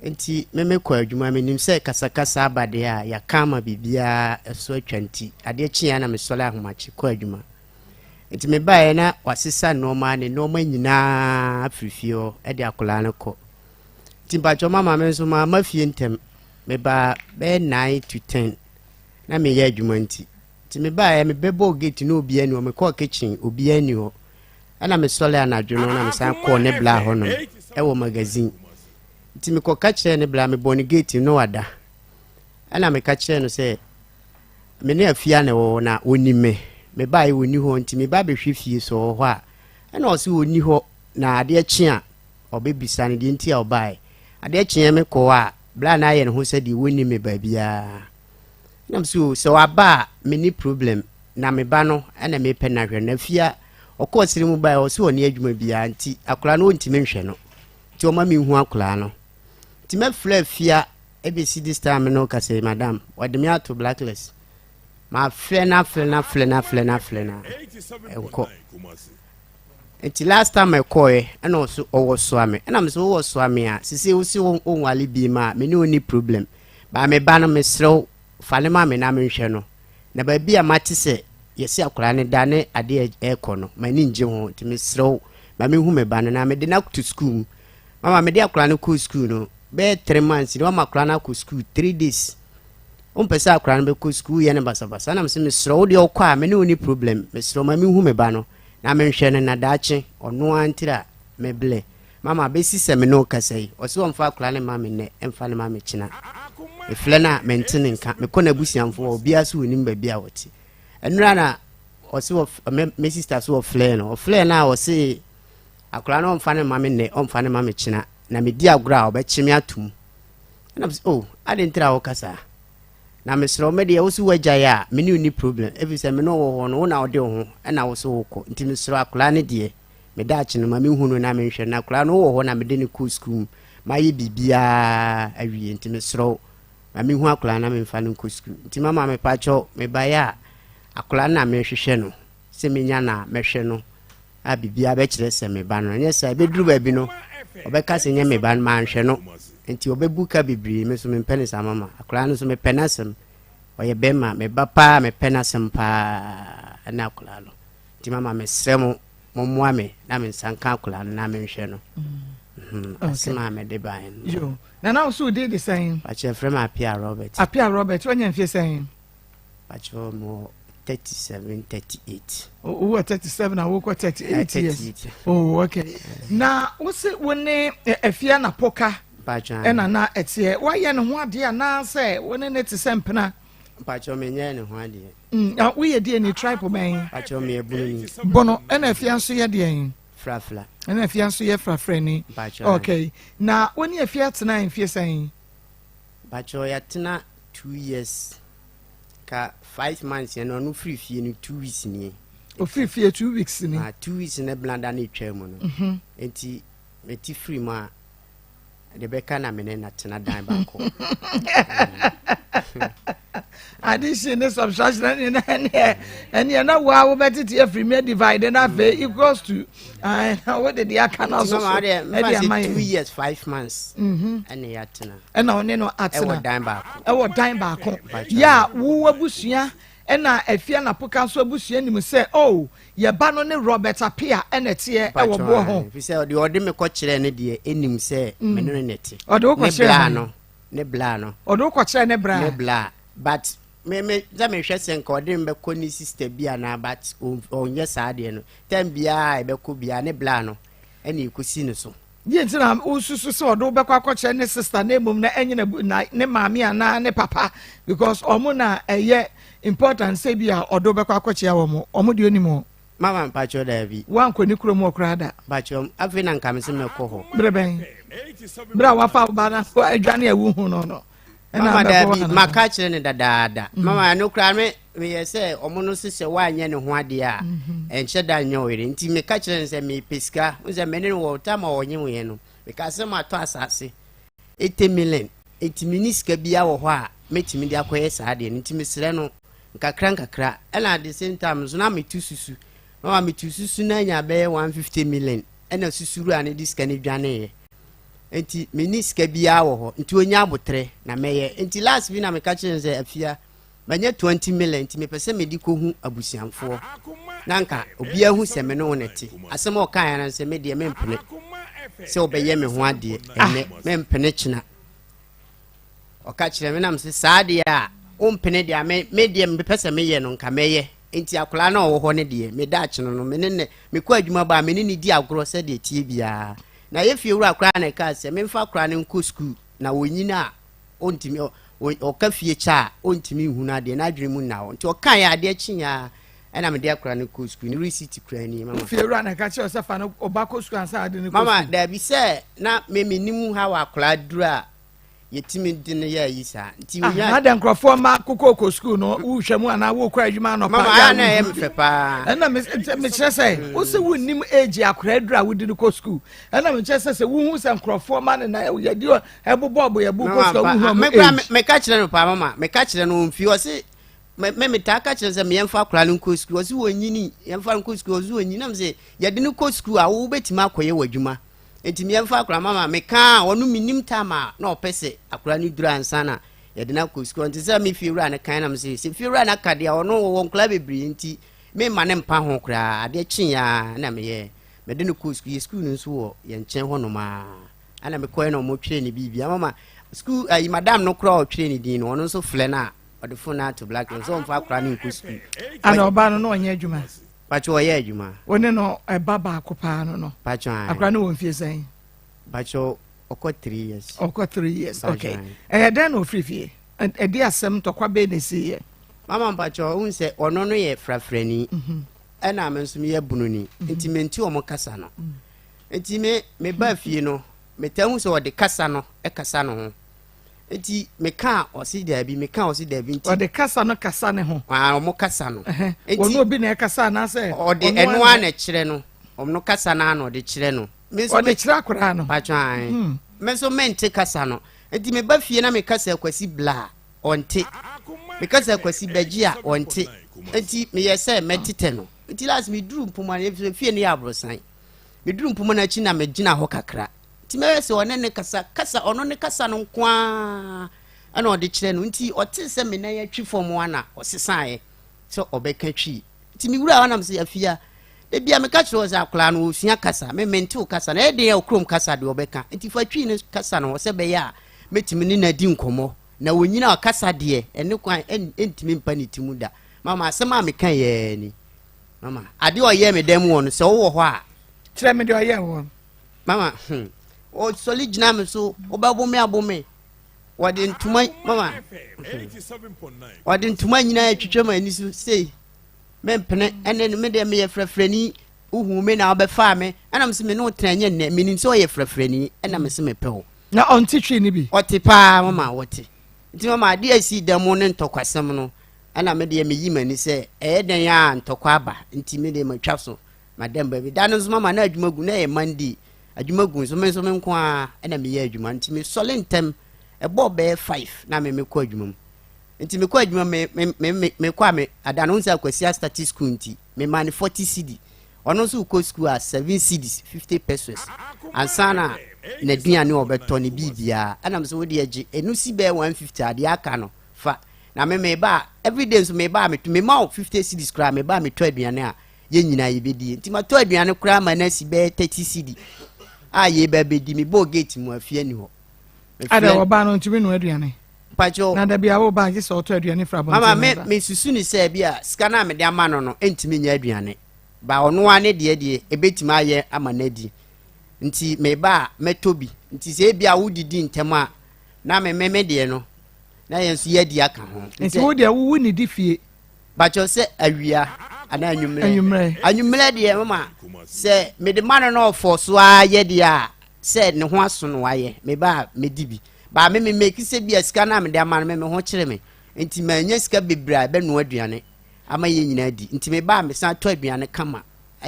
Nti me mekɔ adwuma, menim sɛ kasakasa aba deɛ a yɛaka ama biribiara ɛso atwa, nti adeɛ kyeeɛ na mesɔre ahomakye kɔ adwuma. Nti mebaeɛ na wasesa nneɛma ne nneɛma nyinaa afiri fie hɔ de akwadaa no kɔ. Nti mpakyɛw mama me nso mamma fie ntɛm. Mebaa bɛyɛ 9 to 10 na meyɛ adwuma nti. Nti mebaeɛ mebɛbɔɔ gate na obiara ni hɔ, mekɔɔ kitchen obiara ni hɔ. Ɛna mesɔre anadwo no na mesan kɔɔ ne bla hɔnom ɛwɔ Magazine. Nti mekɔka kyerɛɛ ne bla, mebɔɔ ne gate no na wada. Ɛna meka kyerɛɛ no sɛ me ne Afia na ɛwɔ hɔ na ɔnim me. Mebaeɛ ɔnni hɔ nti meba bɛhwɛ fie sɛ ɔwɔ hɔ a. Ɛna ɔse ɔnni hɔ na adeɛ kye a ɔbɛbisa no deɛ nti a ɔbaeɛ. Adeɛ kyeeɛ mekɔ hɔ a bla no ayɛ ne ho sɛ deɛ wɔnni me baabiara. Ɛna mese o sɛ waba a menni problem na me ba no ɛna mepɛ no ahwɛ no. Afia ɔkɔɔ sere mu baeɛ ɔse ɔnni adwuma biara nti akwadaa no ɔntumi nhwɛ no. Nti ɔma menhu akwadaa no. Nti mɛfrɛ Afia ɛbɛsi this time no ka sɛ madam wɔde me ato blacklist. Mafrɛ no afrɛ no afrɛ no afrɛ no afrɛ no ɛnkɔ. Nti last time ɛkɔɛ ɛna ɔso ɔwɔ soa me, ɛna mesɛ wowɔ soa me a sisi wosi wonwale bi ma a me ne ɔni problem baa me ba no, mesrɛ wo fa ne ma me na menhwɛ no, na baabi a mate sɛ yɛsi akwadaa no da ne adeɛ ɛrekɔ no m'ani ngye ho, nti mesrɛ wo ma mehu me ba no na mede no ato sukuu mu. Mama mede akwadaa no kɔɔ sukuu no bɛyɛ 3 months na wama akwadaa no akɔ sukuu 3 days. Wompɛ sɛ akwadaa no bɛkɔ sukuu yɛ no basabasa na mesɛ mesrɛ wo deɛ ɔkɔ a me ne wo ni problem, mesrɛ wo ma mehu me ba no na menhwɛ no na daakye ɔno ara ntiri a meblɛ. Mama bɛsi sɛ me ne wo kasa yi ɔsɛ ɔmfa akwadaa no ma me nnɛ ɛmfa no ma me kyena. Mefrɛ no a mente ne nka, mekɔ n'abusuamfoɔ hɔ obiara so wɔnim baabi a wɔte. Ɛnora na ɔse wɔ me sister so ɔfrɛ no, ɔfrɛ no a ɔse akwadaa no ɔmfa no ma me nnɛ ɔmfa no ma me kyena na medi agorɔ a ɔbɛkye me atom. Ɛna mesɛ oh ade ntira a wɔkasa na mesrɛ wo me deɛ wo so woagyae a me ne wo ni problem ɛfiri sɛ me ne wɔ hɔ no wo na wode wo ho ɛna wo so wokɔ, nti mesrɛ akwadaa no deɛ meda akye no ma mehu no na menhwɛ no. Akwadaa no wowɔ hɔ na mede no kɔ sukuu mu mayɛ biribiaa awie, nti mesrɛ wo ma mehu akwadaa na memfa no nkɔ sukuu. Nti mama mepakyɛw mebaeɛ a akwadaa no na mehwehwɛ no sɛ menya no a mɛhwɛ no a biribiara bɛkyerɛ sɛ me ba no, ɛnyɛ saa ɛbɛduru baabi no ɔbɛka sɛ nyɛ me ba no manhwɛ no, nti ɔbɛbu ka bebree. Me nso mempɛ ne saa mama. Akwadaa no nso mepɛ n'asɛm, ɔyɛ bɛrima me ba paa, mepɛ n'asɛm paa ɛne akwadaa no. Nti mama mesrɛ mo mommoa me na me nsa nka akwadaa no na menhwɛ no. Asɛm a mede baeɛ no. Nana wo so wo din de sɛn? Pakyɛ frɛ me Apia Robert. Apia Robert, wanya mfie sɛn? Pakyɛ mewɔ 37, 38. Wowɔ 37 a wokɔ 38 years. Oh, okay. Na wo se wo ne Afia Napoka ɛna na ɛteɛ, woayɛ ne ho adeɛ anaasɛ wo ne ne te sɛ mpena? Mpakyɛ menyɛ ne ho adeɛ. Na woyɛ deɛ ni tribe bɛn? Mpakyɛ meyɛ Bononi. Bono, ɛna Afia nso yɛ deɛn? Frafra. Ɛna Afia nso yɛ frafrani. Okay. Na wo ne Afia tena mfie sɛn? Mpakyɛ yɛatena 2 years ka 5 months yɛn ɔno firi fie no 2 weeks nie. Ofiri fie 2 weeks ni? Ah, 2 weeks ne blanda ne etwa mu no. Nti meti firi mu a de bɛka na mene na tena dan baako. Addition ne subtraction ne na ɛneɛ ɛneɛ na wo a wobɛtete afiri mu divide na afei equals to na wode deɛ aka no so so ɛde ama yɛ 2 years 5 months ɛne yɛatena. Ɛna ɔne no atena ɛwɔ dan baako. Ɛwɔ dan baako yɛ a wo abusua ɛna Afia Napoka nso abusua nim sɛ oh yɛba no ne Robert Apia ɛna ɛteɛ ɛwɔ boɔ ho? Fi sɛ ɔde ɔde me kɔkyerɛ no deɛ ɛnim sɛ me ne no ne te. Ɔde wo ne kɔkyerɛ bla hwan? No ne bla no. Ɔde wo kɔkyerɛ ne bra? Ne bla, but me me sɛ mehwɛ sɛ nka ɔde me bɛkɔ ne sister bi anaa, but ɔnyɛ saa deɛ no. Time biara a ɛbɛkɔ biara ne bla no ɛna ɛkɔsi no so. Deɛ nti na wosusu sɛ ɔde wobɛkɔ akɔkyerɛ ne sister na mmom na ɛnyɛ na ne maame anaa ne papa because ɔmo na ɛyɛ important sɛ bi a ɔde wobɛkɔ akɔkyea wɔn ɔmo deɛ onim wɔn. Mama mpakyɛw daabi. Woankɔ ne kurom hɔ koraa da. Mpakyɛw afei na nka mese mɛkɔ hɔ. Berɛ bɛn? Berɛ a wafa wo ba no adwane a wohu no no. Mama daabi maka kyerɛ no dadaada. Mm. Mama ɛno koraa me meyɛ sɛ ɔmo no se sɛ woanyɛ ne ho adeɛ a mhm. ɛnhyɛ da nyɛ ɔyere nti meka kyerɛ no sɛ mepɛ sika wo sɛ mene no wɔ tam a ɔnye woyɛ no meka sɛ matɔ asase 80 million nti menni sika biara wɔ hɔ a mɛtumi de akɔyɛ saa adeɛ no nti mesrɛ no nkakra nkakra ɛna at the same time nso na metu susu mama metu susu na anya bɛyɛ 150 million ɛna susu wura no de sika no dwaneeɛ nti menni sika biara wɔ hɔ nti ɔnya abotrɛ na mɛyɛ nti last bi na meka kyerɛ no sɛ afia manya 20 million nti mepɛ sɛ mede kɔhu abusuamfoɔ na nka obiara hu sɛ me ne wo na ɛte asɛm a ɔkaeɛ no sɛ me deɛ mempene sɛ wobɛyɛ me ho adeɛ ɛnnɛ mempene kyena Ɔka kyerɛ me nam sɛ saa deɛ a wompene deɛ a me me deɛ mepɛ sɛ meyɛ no nka mɛyɛ nti akwadaa no a ɔwɔ hɔ no deɛ me daakye no no me ne ne mekɔ adwuma ba a me ne ne di agorɔ sɛdeɛ tie biara na yɛ fie wura koraa na ɛkaa sɛ memfa akwadaa no nkɔ sukuu na ɔnyini a ɔntumi ɔka fie kyɛ a ɔntumi nhunu adeɛ n'adwene mu nna hɔ nti ɔka yɛ adeɛ kye ya ɛna mede akwadaa no kɔ sukuu ne receipt koraa ni mama. Fie wura na ɛka kyerɛ sɛ fa no ɔba kɔ sukuu ansa ade no kɔ sukuu. Mama daabi sɛ na me menim ha wɔ akwadaa duru a yɛtumi de no yɛ ayi saa nti ah, na dɛ nkurɔfoɔ ma kokooko sukuu no wohwɛ mu anaa wokɔ adwuma anɔpa mama ayɛ na ɛyɛ me fɛ paa ɛna mekyerɛ sɛ wo sɛ wonnim age akora aduru a wode no kɔ sukuu ɛna mekyerɛ sɛ sɛ wohu sɛ nkurɔfoɔ ma ne na yɛde ɛbobɔ ɔbo yɛbo kɔ sukuu wohu ɔmo age meka kyerɛ no paa mama meka kyerɛ no ɔmfi ɔse me metaa ka kyerɛ sɛ meyɛmfa akora no nkɔ sukuu ɔse wɔnyini yɛmfa no nkɔ sukuu ɔse wɔnyini nam sɛ yɛde no kɔ sukuu a wobɛtumi akɔyɛ w'adwuma Nti meɛmfa akora mama mekaa ɔno menim time a na ɔpɛ sɛ akora no duru ansa na yɛde no akɔ sukuu nti sɛ me fiewura no kan na me sɛ sɛ fiewura no aka deɛ ɔno wɔwɔ nkora bebree nti memma ne mpa ho koraa adeɛ kyeeɛ a na meyɛ mede no kɔ sukuu yɛ sukuu no nso wɔ yɛn nkyɛn hɔnom a ɛna mekɔɛ na ɔmo twerɛ ne biribi ama ma sukuu ayi madam no koraa ɔtwerɛ ne din no ɔno nso flɛ no a ɔde fon no ato black nso ɔmfa akora no nkɔ sukuu. Ana ɔbaa no na ɔnyɛ adwuma. Pacho ɔyɛ adwuma. Wo ne no ɛba baako paa no no. Pacho ayi. Akora no wɔ mfie sɛn? Pacho ɔkɔ three years. Ɔkɔ three years okay. Ɛyɛ dɛn na ofiri fie? Ɛde asɛm ntɔkwa bɛyɛ na esi yɛ. Mama Pacho ohun sɛ ɔno no yɛ frafrani. Mhm. Ɛna me nso meyɛ bununi. Mhm. Nti mente wɔn kasa no. Mhm. Nti me me ba fie no metaa hu sɛ ɔde kasa no ɛkasa no ho. Nti meka a ɔse daabi, meka a ɔse daabi nti. Ɔde kasa no kasa ne ho. Aa ɔmo kasa no. Nti wɔn obi na ɛkasa anaasɛ. Ɔde ɛno ara na ɛkyerɛ no. Ɔmo kasa no ara na ɔde kyerɛ no. Ɔde kyerɛ akwadaa no. Patro ae. Hmm. Me nso mente kasa no. Nti meba fie na meka sɛ Kwasi bla a, ɔnte. Meka sɛ Kwasi bɛgye a, ɔnte. Nti meyɛ sɛ mɛtetɛ no. Nti last meduru mpoma no, fie no yɛ aborosan. Meduru mpoma no akyi na megyina hɔ kakra. Nti mɛyɛ sɛ ɔne ne kasa kasa ɔno ne kasa no nko ara ɛna ɔde kyerɛ no nti ɔte sɛ me nan atwi fam a na ɔsesaeɛ sɛ ɔbɛka twi nti me wura hɔ nam sɛ afia da bia meka kyerɛ wɔ sɛ akwadaa no ɔsua kasa me mente wo kasa na ɛyɛ den a ɔkurom kasa deɛ ɔbɛka nti fa twi no kasa no hɔ sɛ bɛyɛ a mɛtumi ne no adi nkɔmmɔ na ɔnyina ɔkasa deɛ ɛne kwan ɛntumi mpa ne ti mu da mama asɛm a meka yɛɛ ni mama adeɛ ɔyɛ me dan mu wɔ no sɛ wowɔ hɔ a kyerɛ me deɛ ɔyɛ wɔ Mama, hmm. Ɔsɔre gyina me so, wobɛbo me abo me. Wɔde ntoma, mama, hmm. Wɔde ntoma nyinaa atwitwa m'ani so sei. Mempene, ɛne no, me deɛ meyɛ frɛfrɛni. Wohu me na wobɛfaa me. Ɛna me se me ne wo tena nyɛ nnɛ. Menim sɛ ɔyɛ frɛfrɛni. Ɛna me se mepɛ wo. Na ɔnte twi no bi? Ɔte paa, mama, wɔte. Nti mama, adeɛ a ɛsii da mu ne ntɔkwasɛm no, ɛna me deɛ meyi m'ani sɛ ɛyɛ dɛn a ntɔkwa aba. Nti me deɛ matwa so. Madam baabi. Da no nso mama na adwuma gu na ɛyɛ Monday. Adwuma gu nso me nso me nko ara na meyɛ adwuma nti mesɔre ntɛm ɛbɔɔ bɛyɛ five na me mekɔ adwuma mu. Nti mekɔ adwuma me me me me mekɔ a me ada no sɛ akwasi astate school nti mema ne 40 cedi. Ɔno nso kɔ school a 7 cedis 50 pesos ansa na n'aduane ɔbɛtɔ ne biribiara ɛna me sɛ wode agye ɛno si bɛyɛ 150 adeɛ aka no fa na me meba a everyday nso meba a meto mema wo 50 cedis koraa meba a metɔ aduane a yɛn nyinaa yɛbɛdie nti matɔ aduane koraa ma no asi bɛyɛ 30 cedi a yɛba bɛdi mebɔɔ gate mu afie ani hɔ ada ɔbaa no ntumi nua aduane mpakyɛw na dabi a woba gye sɛ ɔtɔ aduane fira abɔnten mama me mesusu ne sɛ bi a sika no a mede ama no no ntumi nyɛ aduane ba ɔno ara ne deɛ deɛ ɛbɛtumi ayɛ ama no adi. Nti meba a mɛtɔ bi. Nti sɛ ebi a wodidi ntɛm a na me me me deɛ no na yɛn nso yɛadi aka ho. Nti wo deɛ wowu ne di fie? Bakyɛ sɛ awia anaa anwummerɛ? Anwummerɛ. Anwummerɛ deɛ mama sɛ mede ma no na ɔfɔ so ara yɛ deɛ a sɛ ne ho aso no wayɛ meba a mɛdi bi. Baa me me meki sɛ bi a sika no a mede ama no me me ho kyere me nti manya sika bebree a ɛbɛnoa aduane ama yɛn nyinaa di nti meba a mesan tɔ aduane kama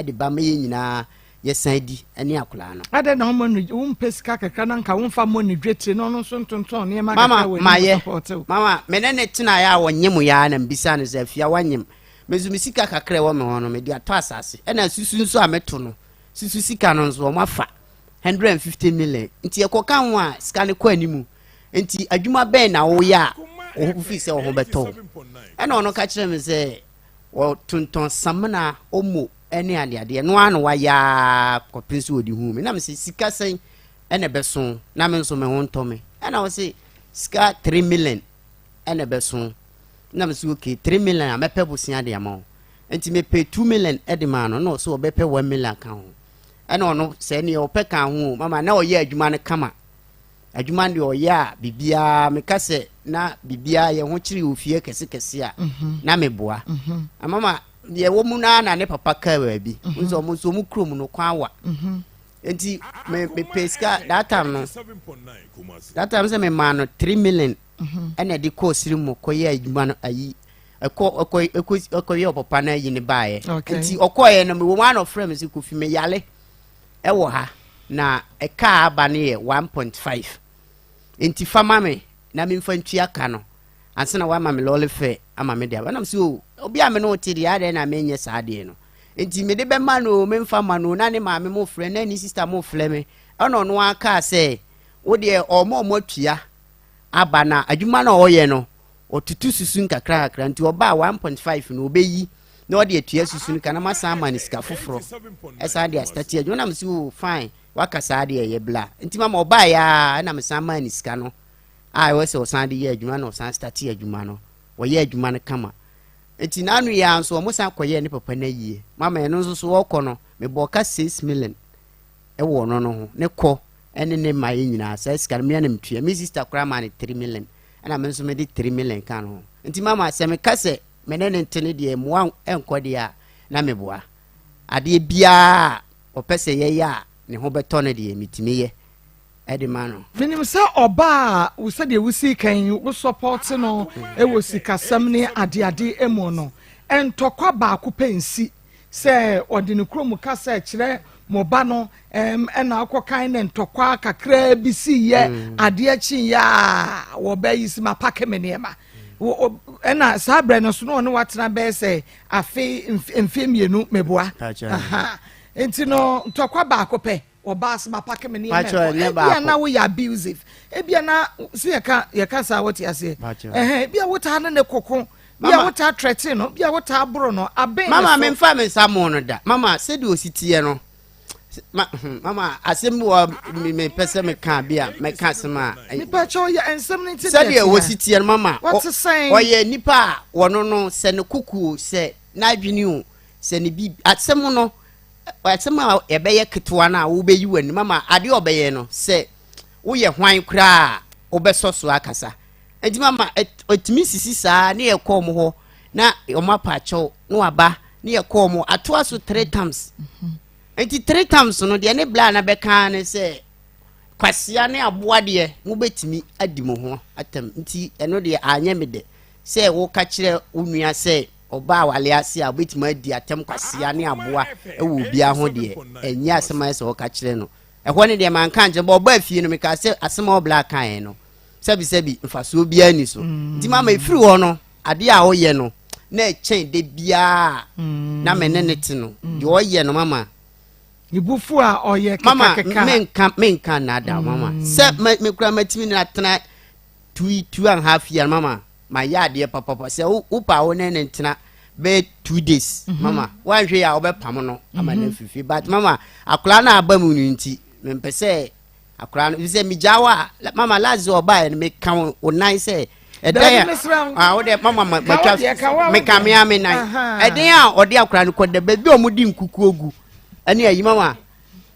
de ba ma yɛn nyinaa yɛsan di ne akwadaa no. Adɛn na woma no wompɛ sika kakra na nka womfa mmɔ ne dwetire na ɔno nso ntontɔn nneɛma kakra wɔ anim mayɛ sɔpɔte wo. Mama me ne ne tenaeɛ a ɔnyem yɛ ara na mebisa no sɛ afia wanyem me nso me sika kakra ɛwɔ me hɔ no mede atɔ asase ɛna susu nso a meto no susu sika no nso wɔn afa 150 million nti ɛkɔka ho a sika no kɔ animu nti adwuma bɛn na woyɛ a wofii sɛ wo ho bɛtɔ wo ɛna ɔno ka kyerɛ me sɛ Wɔtontɔn samina, omo ne adeadeɛ. Ɛno ara na wayɛ ara kɔpem sɛ wɔde huu me. Na mese sika sɛn ɛna ɛbɛso na me nso me ho ntɔ me. Ɛna wɔse sika 3 million ɛna ɛbɛso. Na mese okay 3 million a mɛpɛ bosea de ama wo. Nti mepɛ 2 million de maa no na ɔse ɔbɛpɛ 1 million ka ho. Ɛna ɔno sɛ neɛ ɔpɛ ka ho o mama na ɔyɛ adwuma no kama. Adwuma no deɛ ɔyɛ a biribiara meka sɛ na biribiara yɛn ho kyere wɔ fie kɛse kɛse a mhm. na meboa mhm. amama deɛ ɛwɔ mu naa na ne papa kaa baabi mhm. nso ɔmo nso ɔmo kurom no kwan wa nti me mepɛ sika that time no that time sɛ memaa no 3 million ɛna ɛde kɔɔ siri mu kɔyɛ adwuma no ayi ɛkɔ ɛkɔ ɛkɔ ɛkɔyɛ ɔpapa no ayi ne baeɛ nti ɔkɔɔyɛ no mewɔ mu ana ɔfrɛ me sɛ Kofi meyale wɔ ha na ɛka a aba no yɛ 1.5 nti fa ma me na memfa ntua ka no ansa na woama me lɔɔre fɛ ama me de aba. Nam sɛ o obi a me ne wo te deɛ adɛn na menyɛ saa adeɛ no nti mede bɛma no o memfa ma no o na ne maame mo frɛ na ne sista mo frɛ me ɛna ɔno ara kaa sɛ wo deɛ ɔmo ɔmo atua aba na adwuma no a ɔyɛ no Ɔtutu susu nkakrankakra nti ɔba a 1.5 no ɔbɛyi na ɔde atua susu no ka na masan ama no sika foforɔ ɛsan de asitati adwuma na mesi o fine waka saa deɛ ɛyɛ bla nti mama ɔbaeɛ a ɛna mesan maa no sika no a ɛwɔ sɛ ɔsan de yɛ adwuma na ɔsan stati adwuma no wɔyɛ adwuma no kama nti n'ano yɛ a nso wɔn san kɔyɛ ne papa no ayie mama ɛno nso so ɔkɔ no mebɔ ɔka 6 million ɛwɔ ɔno no ho ne kɔ ɛne ne mma yɛ nyinaa saa sika no mmea na metua me sister koraa maa no 3 million ɛna me nso mede 3 million ka no ho nti mama sɛ meka sɛ me ne ne nte no deɛ mmoa nkɔ deɛ a na meboa adeɛ biara a ɔpɛ sɛ yɛyɛ a ne ho bɛtɔ no deɛ metumi yɛ ɛde ma no. Menim sɛ ɔbaa a wo sɛdeɛ wosii kan wo support no wɔ sikasɛm ne adeade mu no, ntɔkwa baako pɛ nsi sɛ ɔde ne kurom kasa kyerɛ mo ba no ɛna akɔkan ne ntɔkwa kakraa bi si yɛ adeɛ kyeeɛ a wɔbɛyi si ma pake me nneɛma ɛna saa berɛ no so na ɔne watena bɛyɛ sɛ afe mfeɛ 2 meboa nti no ntɔkwa baako pɛ ɔbaa sɛ ma pake me nneɛma ɛkɔ ebia na woyɛ abusive, ebia na si yɛka yɛka saa wɔte aseɛ ɛhɛn ebia wotaa ne ne koko bia wotaa trɛte no bia wotaa boro no abɛn mama memfa me nsa mo no da mama sɛdeɛ ɔsi teɛ no ma mama asɛm bi wɔ mepɛ sɛ meka bi a mɛka asɛm a nipa kyɛw yɛ nsɛm no nti sɛdeɛ wɔsi teɛ no mama wɔte sɛn ɔyɛ nipa a wɔno no sɛ ne kukuo sɛ n'adwene o sɛ ne bi asɛm no asɛm a ɛbɛyɛ ketewa no a wobɛyi w'ani mama adeɛ ɔbɛyɛ no sɛ woyɛ hwan koraa a wobɛsɔ so akasa nti mama ɛtumi sisi saa ne yɛkɔ ɔmo hɔ na ɔmo apa akyɛw na waba ne yɛkɔ ɔmo atoa so three times nti three times no deɛ ne bla na bɛka ne sɛ kwasia ne aboa deɛ mobɛtumi adi mo ho atam nti ɛno deɛ anyɛ me dɛ sɛ woka kyerɛ wo nua sɛ ɔbaa awale ase a wobɛtumi adi atam kwasia ne aboa wɔ obiara ho deɛ ɛnyɛ asɛm ayɛ sɛ wɔka kyerɛ no ɛhɔ ne deɛ manka nkyerɛ bɔ ɔbaa fie no meka sɛ asɛm a ɔbla kaeɛ no sɛbisɛbi mfasoɔ biara ni so nti mama ɛfiri hɔ no adeɛ a ɔyɛ no na ɛkyɛn de biara na me ne ne te no deɛ ɔyɛ no mama ne bufu a ɔyɛ mama menka menka nada mama sɛ me kura matumi ne atena 2.5 year mama ma yɛ adeɛ papapa sɛ wopa wo ne ne ntena bɛyɛ 2 days mama woanhwɛ yɛ a wobɛpam no ama no afifi but mama akwaraa no aba mu no nti mempɛ sɛ akwaraa no sɛ megyaa wo a mama last ɔbaeɛ no meka wo nan sɛ ɛdan a wode mama matwa meka me a me nan ɛdan a ɔde akwaraa no kɔda baabi a ɔmode nkukuo gu ɛne ayi mama.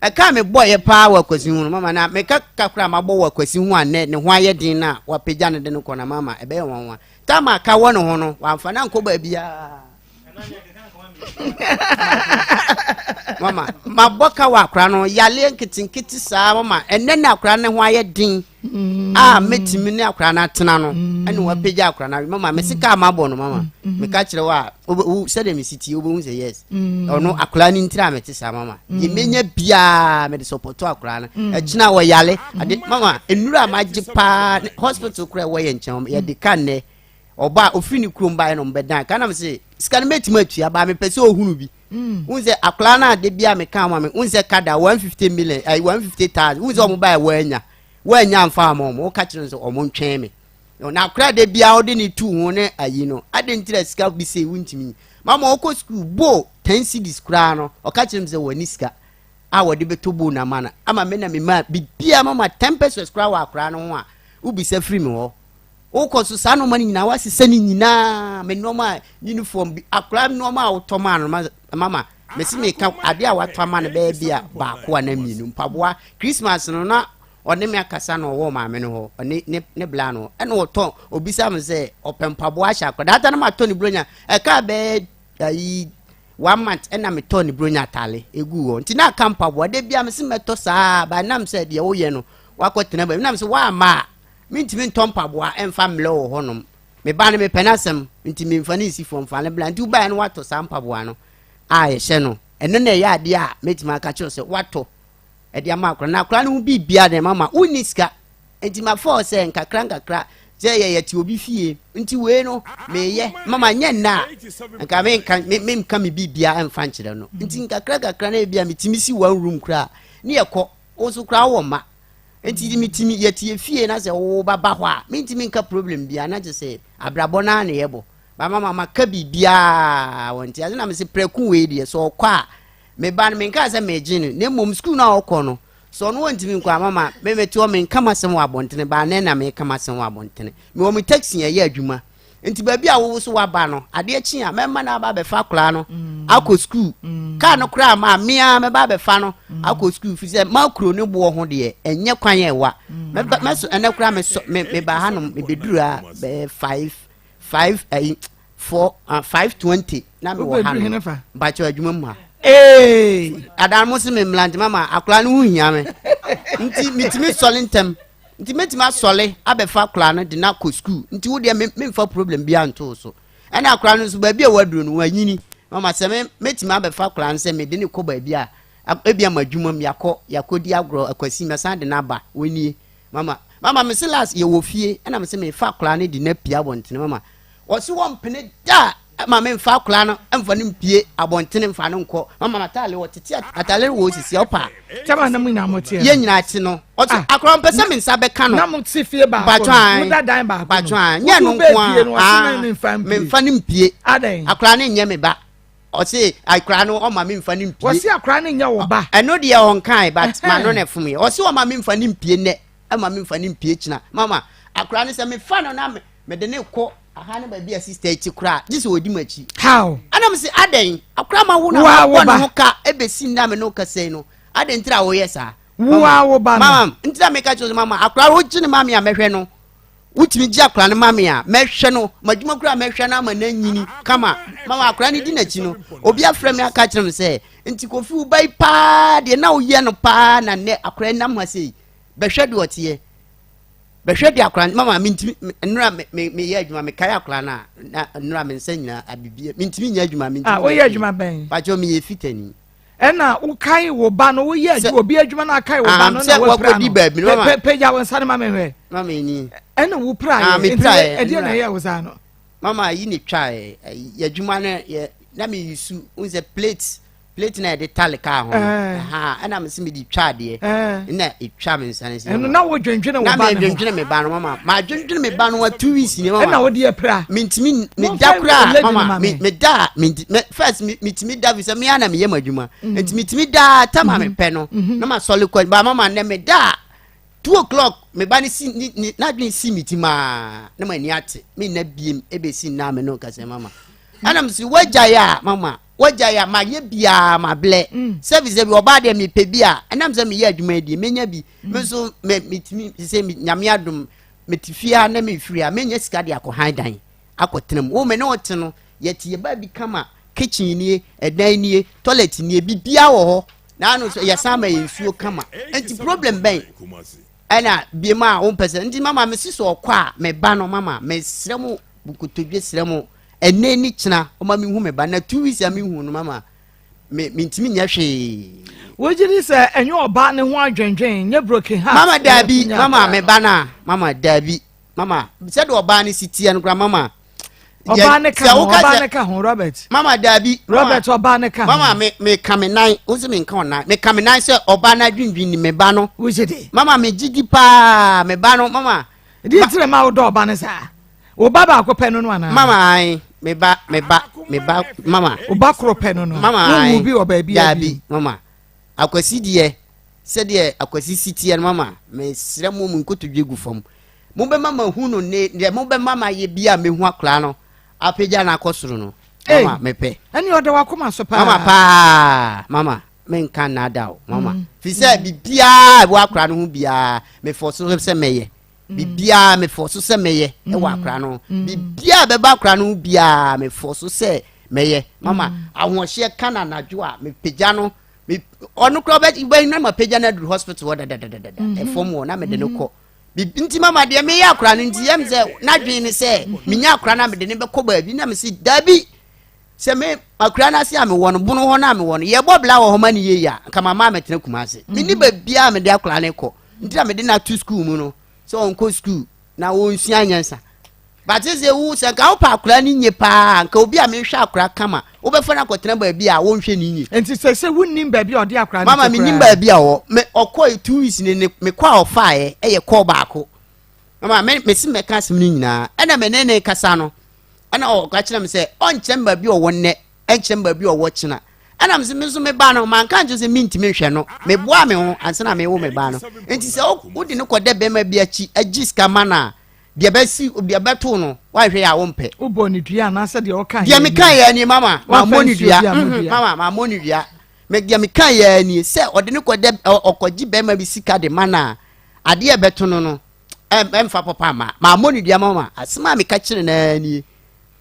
Ɛka a mebɔeɛ paa wɔ Akwasi ho no, mama na meka ka koraa mabɔ wɔ Akwasi ho a nnɛ ne ho ayɛ den no a wapagya no de no kɔ na mama ɛbɛyɛ nwanwa. Tam a ka wɔ ne ho no, wamfa no ankɔ baabiara. Mama, mabɔ ka wɔ akora no yaleɛ nketenkete saa mama ɛnɛ na akora no ho ayɛ den a mɛtumi ne akora no atena no ɛna wapagya akora no mama mese kaa mabɔ no mama meka kyerɛ wo a sɛdeɛ mesi tie wobɛhu sɛ yes ɔno akora no ntira a mete saa mama deɛ mɛnya biaa mede sɔpɔtɔ akora no ɛkyena wɔyale ade mama nnuru a magye paa hospital koraa ɛwɔ yɛ nkyɛn yɛde ka nnɛ ɔba a ofiri ne kurom baeɛ na ɔmbɛdan ka nam sɛ sika no mɛtumi atua baa mepɛ sɛ ɔhunu bi wohu sɛ akwadaa no a de bi a meka ma me wohu sɛ kada 150 million ayi 150,000 wohu sɛ ɔmo baeɛ wɔanya wɔanya amfa ama ɔmo woka kyerɛ no sɛ ɔmo ntwɛn me na akwadaa de bia wode ne tu ho ne ayi no ade ntira sika bi sɛ wontumi mama ɔkɔ sukuu bo 10 cedis koraa no ɔka kyerɛ me sɛ wɔne sika a wɔde bɛtɔ bo no ama no ama me na mema bibia mama 10 pesos koraa wɔ akwadaa no ho a wobisa firi me hɔ Wokɔ so saa nneɛma no nyinaa woasesa ne nyinaa me nneɛma a uniform bi akora nneɛma a wotɔ maa no mama mesi meka adeɛ a watɔ ama no bɛyɛ bi a baako anaa mmienu mpaboa Christmas no na ɔne me akasa na ɔwɔ maame no hɔ ɔne ne ne bla no ɛna ɔtɔ obisa me sɛ ɔpɛ mpaboa ahyɛ akora data no matɔ ne buronya ɛka bɛyɛ ayi one month ɛna metɔ ne buronya ataale egu hɔ nti na aka mpaboa de bia mesi mɛtɔ saa ba nam sɛ deɛ woyɛ no wakɔ tena baabi nam sɛ woama a Mentumi ntɔ mpaboa mfa mmrɛ wo hɔnom. Me ba no, mepɛ n'asɛm, nti memfa no nsi fam, fa no bra. Nti wobaeɛ no woatɔ saa mpaboa no a yɛhyɛ no. Ɛno na ɛyɛ adeɛ a mɛtumi aka kyerɛ sɛ woatɔ ɛde ama akora. Na akora no ho biribiara deɛ mama wonni sika. Nti mafa wo sɛ nkakra nkakra sɛ yɛyɛ te obi fie. Nti wei no meyɛ mama nyɛ nna a nka menka menka me biribiara mfa nkyerɛ no. Nti nkakra nkakra na ebi a metumi si one room koraa ne yɛkɔ. Wo nso koraa wowɔ mma. Nti metumi yɛte yɛ fie na sɛ wo ba ba hɔ a mentumi nka problem biara na kyerɛ sɛ abrabɔ no ara na yɛbɔ ba mama maka biribiara wɔ nti ase na mese prɛko wei deɛ sɛ ɔkɔ a me ba no menkaa sɛ megye no na mmom sukuu no a ɔkɔ no sɛ ɔno wɔntumi nkɔ a mama memete hɔ menka m'asɛm wɔ abɔntene baa nɛ na meka m'asɛm wɔ abɔntene mewɔ me taxi ɛyɛ adwuma nti baabi a wowo so waba no adeɛ kye a mɛma no aba abɛfa akwaraa no mm. akɔ sukuu mm. kaa no koraa ma mea mɛba abɛfa no mm. akɔ sukuu firi sɛ makuro ne boɔ ho deɛ ɛnyɛ kwan a ɛwa mɛso ɛnɛ koraa mesɔ meba hanom mebɛduru a bɛyɛ five five ayi four ah, 5:20 na mewɔ ha no mpakyɛ adwuma mu ha adan mo se me mmla nti mama akwaraa no ho hia me nti metumi sɔle ntɛm Nti mɛtumi asɔle abɛfa akwadaa no de no akɔ sukuu nti wo deɛ memfa problem biara nto so ɛna akwadaa no nso baabi a waduro no wanyini mama sɛ me mɛtumi abɛfa akwadaa no sɛ mede no kɔ baabi a ebi ama adwuma mu yakɔ yakɔdi agorɔ akwasi mɛsan de no aba wɔnie mama mama mese last yɛwɔ fie ɛna mese mefa akwadaa no de no apia abɔntene mama Ɔse wɔmpene da ma memfa akwadaa no mfa no mpie abɔntene mfa no nkɔ mama n'ataale ɔtete ataale no wɔ osisi ɔpa. Tɛma na mo nyinaa mo teɛ. Yɛn nyinaa te no ɔte ah. akwadaa mpɛ sɛ me nsa bɛka no. Na mo te fie baako no mo da dan baako no. Batwan nyɛ no nko a memfa no mpie. Adɛn. Akwadaa no nyɛ me ba ɔse akwadaa no ɔma me nfa no mpie. Wɔse akwadaa no nyɛ wo ba. Ɛno deɛ ɔnkae but ma no na ɛfom yɛ ɔse ɔma me nfa no mpie nnɛ ɛma me nfa no mpie kyina mama akwadaa no sɛ mefa no na mede ne kɔ aha ne baabi a sista yi te koraa gye sɛ ɔdi m'akyi. How? Ɛna me se adɛn akora ma wo na wabɔ ne ho ka ɛbɛsi nna me ne wo kasa yi no adɛn ntira a woyɛ saa? Wo a wo ba no. Mama ntira meka kyerɛ sɛ mama akora wogye ne mame a mɛhwɛ no wotumi gye akora no mame a mɛhwɛ no madwuma koraa mɛhwɛ no ama no anyini kama mama akora no di n'akyi no obi afrɛ me aka kyerɛ me sɛ nti kofi wo ba yi paa deɛ na woyɛ no paa na nnɛ akora nam ha sei bɛhwɛ deɛ ɔteɛ Bɛhwɛ de akora no mama mentumi nnora me me meyɛ adwuma mekae akora no a na nnora me nsa nyinaa abibie mentumi nyɛ adwuma mentumi. Ah woyɛ adwuma bɛn? Pakyɛ meyɛ fitani. Ɛna wokae wo ba no woyɛ adwuma obi adwuma no akae wo ba no na wapira no baabi no mama pagya wo nsa no ma me hwɛ. Mama ni. Ɛna wo pira yɛ nti ɛdeɛ na ɛyɛ wo saa no. Mama yi ne twa yɛ adwuma no yɛ na me yusu n sɛ plate plate na yɛde tale kaa ho no ɛna mese mede twa adeɛ na ɛtwa me nsa no si ɛno na wodwendwene wo ba no na medwendwene me ba no mama madwendwene me ba no wa 2 weeks ni mama ɛna wode apira mentumi meda koraa mama meda first metumi da fi sɛ mea na meyɛ m'adwuma mm. nti metumi daa tama mm-hmm. mepɛ no mm-hmm. na masɔle kɔ ba mama nnɛ meda 2 o'clock me ba no si ni ni n'adwene si me ti maa na m'ani ate me nna biem ebesi nna me no kasa mama ɛna me si wagyae a mama. Wagyae a mayɛ biaa mablɛ. Sɛbi sɛbi ɔbaa deɛ mepɛ bi a ɛnam sɛ meyɛ adwuma yi deɛ menya bi. Me nso me metumi sɛ nyame adom mete fie ha na mefiri a menya sika de akɔ han dan akɔtena mu. Wo me ne wo te no yɛte yɛ baabi kama kitchen nie ɛdan nie toilet nie biribiara wɔ hɔ na ano nso yɛsan ma yɛ nsuo kama nti problem bɛn ɛna biem a wompɛ sɛ nti mama mesi sɛ ɔkɔ a meba no mama mesrɛ mo nkotodwe srɛ mo ɛnɛ ni kyena ɔma mehu me ba na 2 weeks a mehu no mama me mentumi nyɛ hwee. Wogye di sɛ ɛnyɛ ɔba ne ho adwendwen nyɛ broken heart. Mama daabi mama me ba no a mama daabi mama sɛdeɛ ɔbaa no si teɛ no koraa mama. Ɔbaa ne ka ho ɔbaa ne ka ho Robert. Mama daabi. Robert ɔbaa ne ka ho. Mama me me ka me nan o sɛ me nka ɔnan me ka me nan sɛ ɔbaa no adwendwen ni me ba no. Wogye di. Mama me gye di paa me ba no mama. Di tiri ma wodɔ ɔba no saa. Wo ba baako pɛ no no anaa? Mama ayi me ba me ba me ba mama. Wo ba koro pɛ no no. Mama ayi. Wo bi wɔ baabi a bi. Mama akwasi deɛ sɛdeɛ akwasi si teɛ no mama mesrɛ mo mo nkotodwe gu fam mobɛma mahu no ne deɛ mobɛma mayɛ bi a mehu akwadaa no apagya no akɔ soro no mama mepɛ. Ɛne ɔda wakoma so paa. Mama paa mama menka nnaada o mama mm. fi sɛ biribiara ɛwɔ akwadaa no ho biara mefɔ so sɛ mɛyɛ. Biribiara mefɔ so sɛ mɛyɛ wɔ akora no biribiara bɛba akora no biara mefɔ so sɛ mɛyɛ mama ahoɔhyeɛ ka na anadwo a mepagya no ɔno koraa bɛyi na mapagya no aduru hospital hɔ dadadadada ɛfam hɔ na mede no kɔ nti mama deɛ meyɛ akora no nti yɛm sɛ n'adwene ne sɛ menya akora no a mede no bɛkɔ baabi na mese daabi sɛ me akura no ase a mewɔ no bono hɔ no a mewɔ no yɛbɔ bla wɔ hɔ ma no yie a nka mama mɛtena kuma ase menni baabiaa mede akora no kɔ nti na mede no ato sukuu mu no sɛ ɔnkɔ sukuu na ɔnsua nyansa bate sɛ wo sɛ nka wopɛ akora no nye paa nka obi a mehwɛ akora kama wobɛfa no akɔtena baabi a wonhwɛ ne nye nti sɛ sɛ wonnim baabi a ɔde akora no mama mennim baabi a ɔwɔ me ɔkɔe 2 weeks ne ne mekɔ a ɔfaeɛ ɛyɛ kɔɔ baako mama me mesi mɛka asɛm no nyinaa ɛna me ne ne kasa no ɛna ɔka kyerɛ me sɛ ɔnkyerɛ me baabi ɔwɔ nnɛ ɛnkyerɛ me baabi ɔwɔ kyena ɛna me nso me ba no manka nkyerɛ sɛ mentumi nhwɛ no meboa me ho ansa na mewo me ba no nti sɛ wode no kɔdɛ bɛrima bi akyi agye sika ma no a deɛ bɛsi deɛ bɛto no woanhwɛ yɛ a wompɛ wobɔ ne dua anaasɛ deɛ ɔka deɛ meka yɛ nie mama mammɔ ne dua mhm, mama mammɔ ne dua deɛ meka yɛ nie sɛ ɔde no kɔdɛ ɔkɔgye bɛrima bi sika de ma no a adeɛ bɛto no no ɛmfa papa ma mammɔ ne dua mama asɛm a meka kyerɛ no ara nie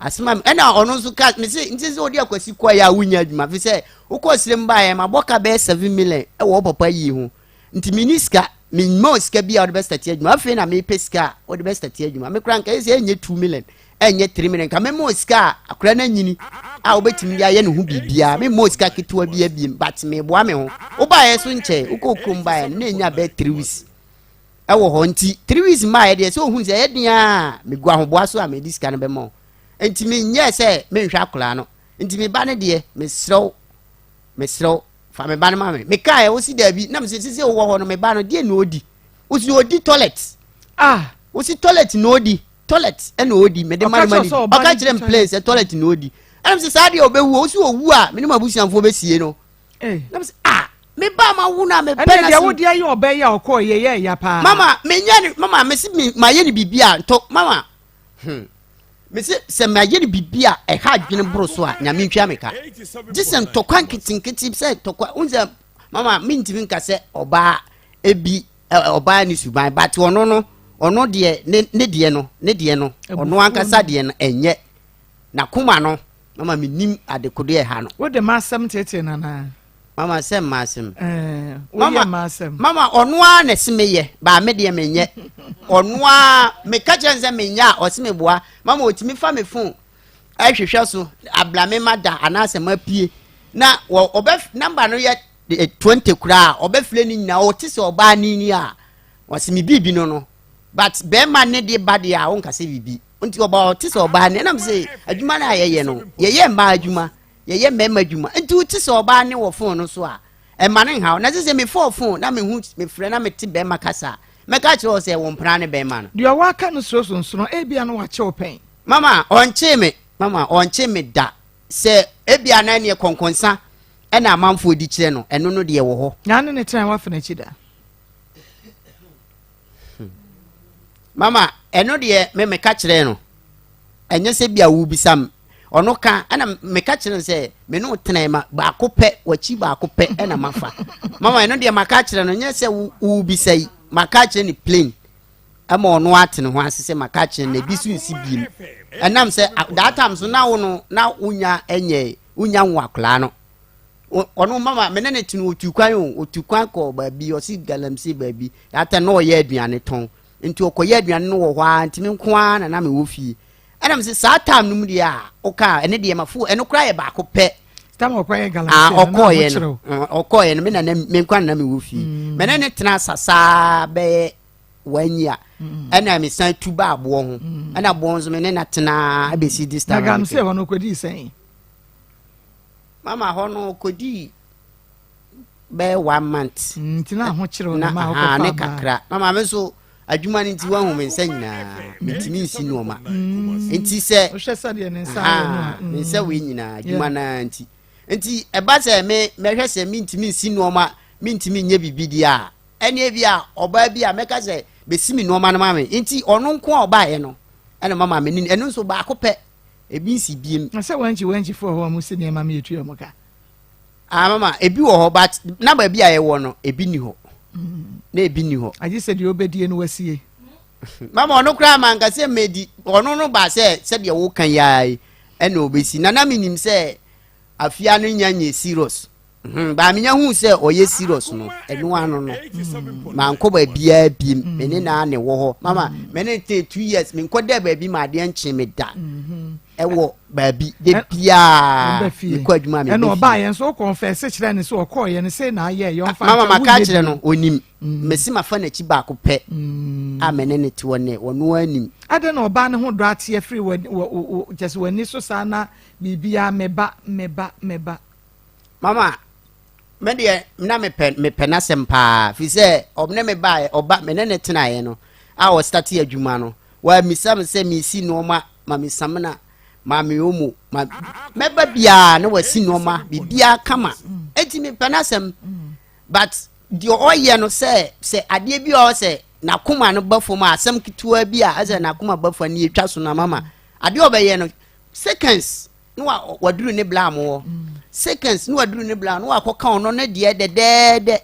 Asɛm a ɛna ɔno nso ka me se nti sɛ wode akwasi kɔeɛ a wonya adwuma fi sɛ wokɔ serem baeɛ mabɔ ka bɛyɛ 7 million ɛwɔ wo papa yie ho nti menni sika memma wo sika bi a wode bɛstate adwuma afei na mepɛ sika a wode bɛstate adwuma me koraa nka ɛsɛ ɛnyɛ 2 million ɛnyɛ 3 million nka mema wo sika a akora no anyini a wobɛtumi de ayɛ ne ho biribiara memma wo sika ketewa bi abiem but meboa me ho wobaeɛ so nkyɛe wokɔ kurom baeɛ no na ɛnya bɛyɛ 3 weeks ɛwɔ hɔ nti 3 weeks mmaeɛ deɛ sɛ ohun sɛ ɛyɛ den a megu ahoboa so a mede sika no bɛma wo nti menyɛɛ sɛ menhwɛ akwadaa no nti me ba no deɛ mesrɛ wo mesrɛ wo fa me ba no ma me mekaeɛ wosi daabi na mesɛ sɛ wowɔ hɔ no me ba no deɛ na ɔdi wosi ɔdi toilet ah wosi toilet na ɔdi toilet ɛna ɔdi mede ma no ma ne di ɔka kyerɛ me plain sɛ toilet na ɔdi ɛna mesɛ saa deɛ ɔbɛwu wosi ɔwu a me ne m'abusuafoɔ bɛsie no na mesɛ ah me ba ma wo na me pɛ na ɛnna deɛ wo deɛ yɛ ɔbɛ yɛ ɔkɔ yɛ yɛ ya paa. Mama me nyɛ ne mama me si me ma yɛ ne biribi a ntɔ mama hmm me se sɛ ma yɛ ne biribi a ɛha adwene boro so a nyame ntwa me ka gye sɛ ntɔkwa nketenkete sɛ ntɔkwa n sɛ mama me ntumi nka sɛ ɔbaa ebi ɔbaa ne suban but ɔno no ɔno deɛ ne ne deɛ no ne deɛ no ɔno ankasa deɛ no ɛnyɛ na koma no mama me nim adekodeɛ ɛha no. Wode m'asɛm tete nana. Mama sɛ mma asɛm. Eh, woyɛ mma asɛm. Mama ɔno ara na ɛse meyɛ baa me deɛ menyɛ. Ɔno ara meka kyerɛ no sɛ menyɛ a ɔse meboa. Mama ɔtumi fa me phone ɛhwehwɛ so abla me ma da anaasɛ mapue na ɔbɛ namba no yɛ 20 koraa ɔbɛfrɛ ne nyinaa ɔte sɛ ɔbaa ne ni a ɔse me biribi no no but bɛrima ne de ba deɛ a wonka sɛ biribi nti ɔba ɔte sɛ ɔbaa ne ɛnam sɛ adwuma no a yɛyɛ no yɛyɛ mmaa adwuma Yɛyɛ mmarima adwuma nti wote sɛ ɔbaa ne wɔ fon no so a, ɛmma no nhaw. Na sɛ sɛ mefɔɔ fon na mehu mefrɛ na mete bɛrima kasa a, mɛka akyerɛ wo sɛ wo mpena ne bɛrima no. Deɛ waka no suro sonsono, ebia na wakye wo pɛn. Mama, ɔnkyee me, mama, ɔnkyee me da. Sɛ ebia na ɛneɛ kɔnkɔnsa ɛna amanfoɔ di kyerɛ no, ɛno no deɛ wɔ hɔ. Na ne ne tena wafa n'akyi da. Mama, ɛno deɛ me meka kyerɛɛ no, ɛnyɛ sɛ bi a wobisa me. Ɔno ka ɛna meka kyerɛ no sɛ me ne wo tenae ma baako pɛ wakyi baako pɛ ɛna mafa. Mama ɛno deɛ maka kyerɛ no nyɛ sɛ wobisa yi maka kyerɛ no plain ɛma ɔno ate ne ho ase sɛ maka kyerɛ no na ebi so nsi biem. Ɛnam sɛ that time so na wo no na wonya ɛnyɛ wonya nwo akwadaa no. Ɔno mama me ne ne te no otu kwan o otu kwan kɔ baabi ɔsi galamsey baabi that time na ɔyɛ aduane tɔn nti ɔkɔyɛ aduane no wɔ hɔ ara nti me nko ara na na mewɔ fie. Ɛna mese saa time no mu deɛ a woka ɛne deɛ mafo ɛno koraa yɛ baako pɛ. Tam ɔkɔyɛ galamsey no na ɔkɔɔyɛ no ɔkɔɔyɛ no me na me nkwa na mewɔ fie. Mm. Me ne ne tena sasaa bɛyɛ one year. Mm. Ɛna me san tu ba aboɔ ho. Mm. Ɛna aboɔ nso me ne na tena abɛsi this time. Na galamsey hɔ no kɔdii sɛn? Mama hɔ no kɔdii bɛyɛ one month. Mm, nti na ahokyerɛ na ma ɔkɔfa ne kakra. Mama me nso adwuma no nti wahu me nsa nyinaa mentumi nsi nneɛma mm. nti sɛ wohwɛ sɛdeɛ ne nsa ayɛ no a me nsa wei nyinaa adwuma no ara nti nti ɛba sɛ me mɛhwɛ sɛ mentumi nsi nneɛma mentumi nyɛ biribi deɛ a ɛne bi a ɔbaa bi a mɛka sɛ bɛsi me nneɛma no ma me nti ɔno nko a ɔbaeɛ no ɛna mama me ne ɛno nso baako pɛ ebi nsi biem. Na sɛ wankyi wankyifoɔ hɔ a wɔsi nneɛma ma yɛtua wɔn ka. Ah mama ebi wɔ hɔ but na baabi a yɛwɔ no ebi ni hɔ. Mm. Na ebi ni hɔ. Agye sɛ deɛ ɔbɛdie no wasie. Mama ɔno koraa ma nka sɛ mɛdi ɔno no ba sɛ sɛdeɛ woka yi ara yi ɛna ɔbɛsi na na menim sɛ afia no nya nyɛ serious. Hmm, baa menya hu sɛ ɔyɛ serious no ɛno ano no mankɔ baabiaa biem mm. me ne naa ne wɔ hɔ mama mm. me ne te 2 years menkɔ dɛ baabi ma adeɛ nkye me da mm-hmm. ɛwɔ baabi de biaa mekɔ adwuma me ɛna ɔbaa yɛn nso wokɔnfɛse kyerɛ ne sɛ ɔkɔɔ yɛn sɛ na ayɛ yɛn ɔmfa mama maka kyerɛ no onim mm. mesi mafa n'akyi baako pɛ a me ne ne te wɔ ne ɔno anim adɛn na ɔbaa ne ho dɔ ateɛ firi wɔ kyɛ sɛ w'ani so saa na biribiaa meba meba meba. Mama, me deɛ na mepɛ mepɛ n'asɛm paa fi sɛ ɔne me baeɛ ɔba me ne ne tenaeɛ no a ɔstate adwuma no wɔamisa me sɛ mesi nneɛma ma me samina ma me omo ma mɛba biara na wasi nneɛma biribiara kama eti mepɛ n'asɛm but deɛ ɔyɛ no sɛ sɛ adeɛ bi a ɔwɔ sɛ n'akoma no ba fam a asɛm ketewa bi a ɛsɛ n'akoma ba fam ne etwa so na mama adeɛ ɔbɛyɛ no seconds na wa waduru ne bla mo hɔ seconds na waduru ne bla na wakɔka ɔno ne deɛ dɛdɛɛdɛ.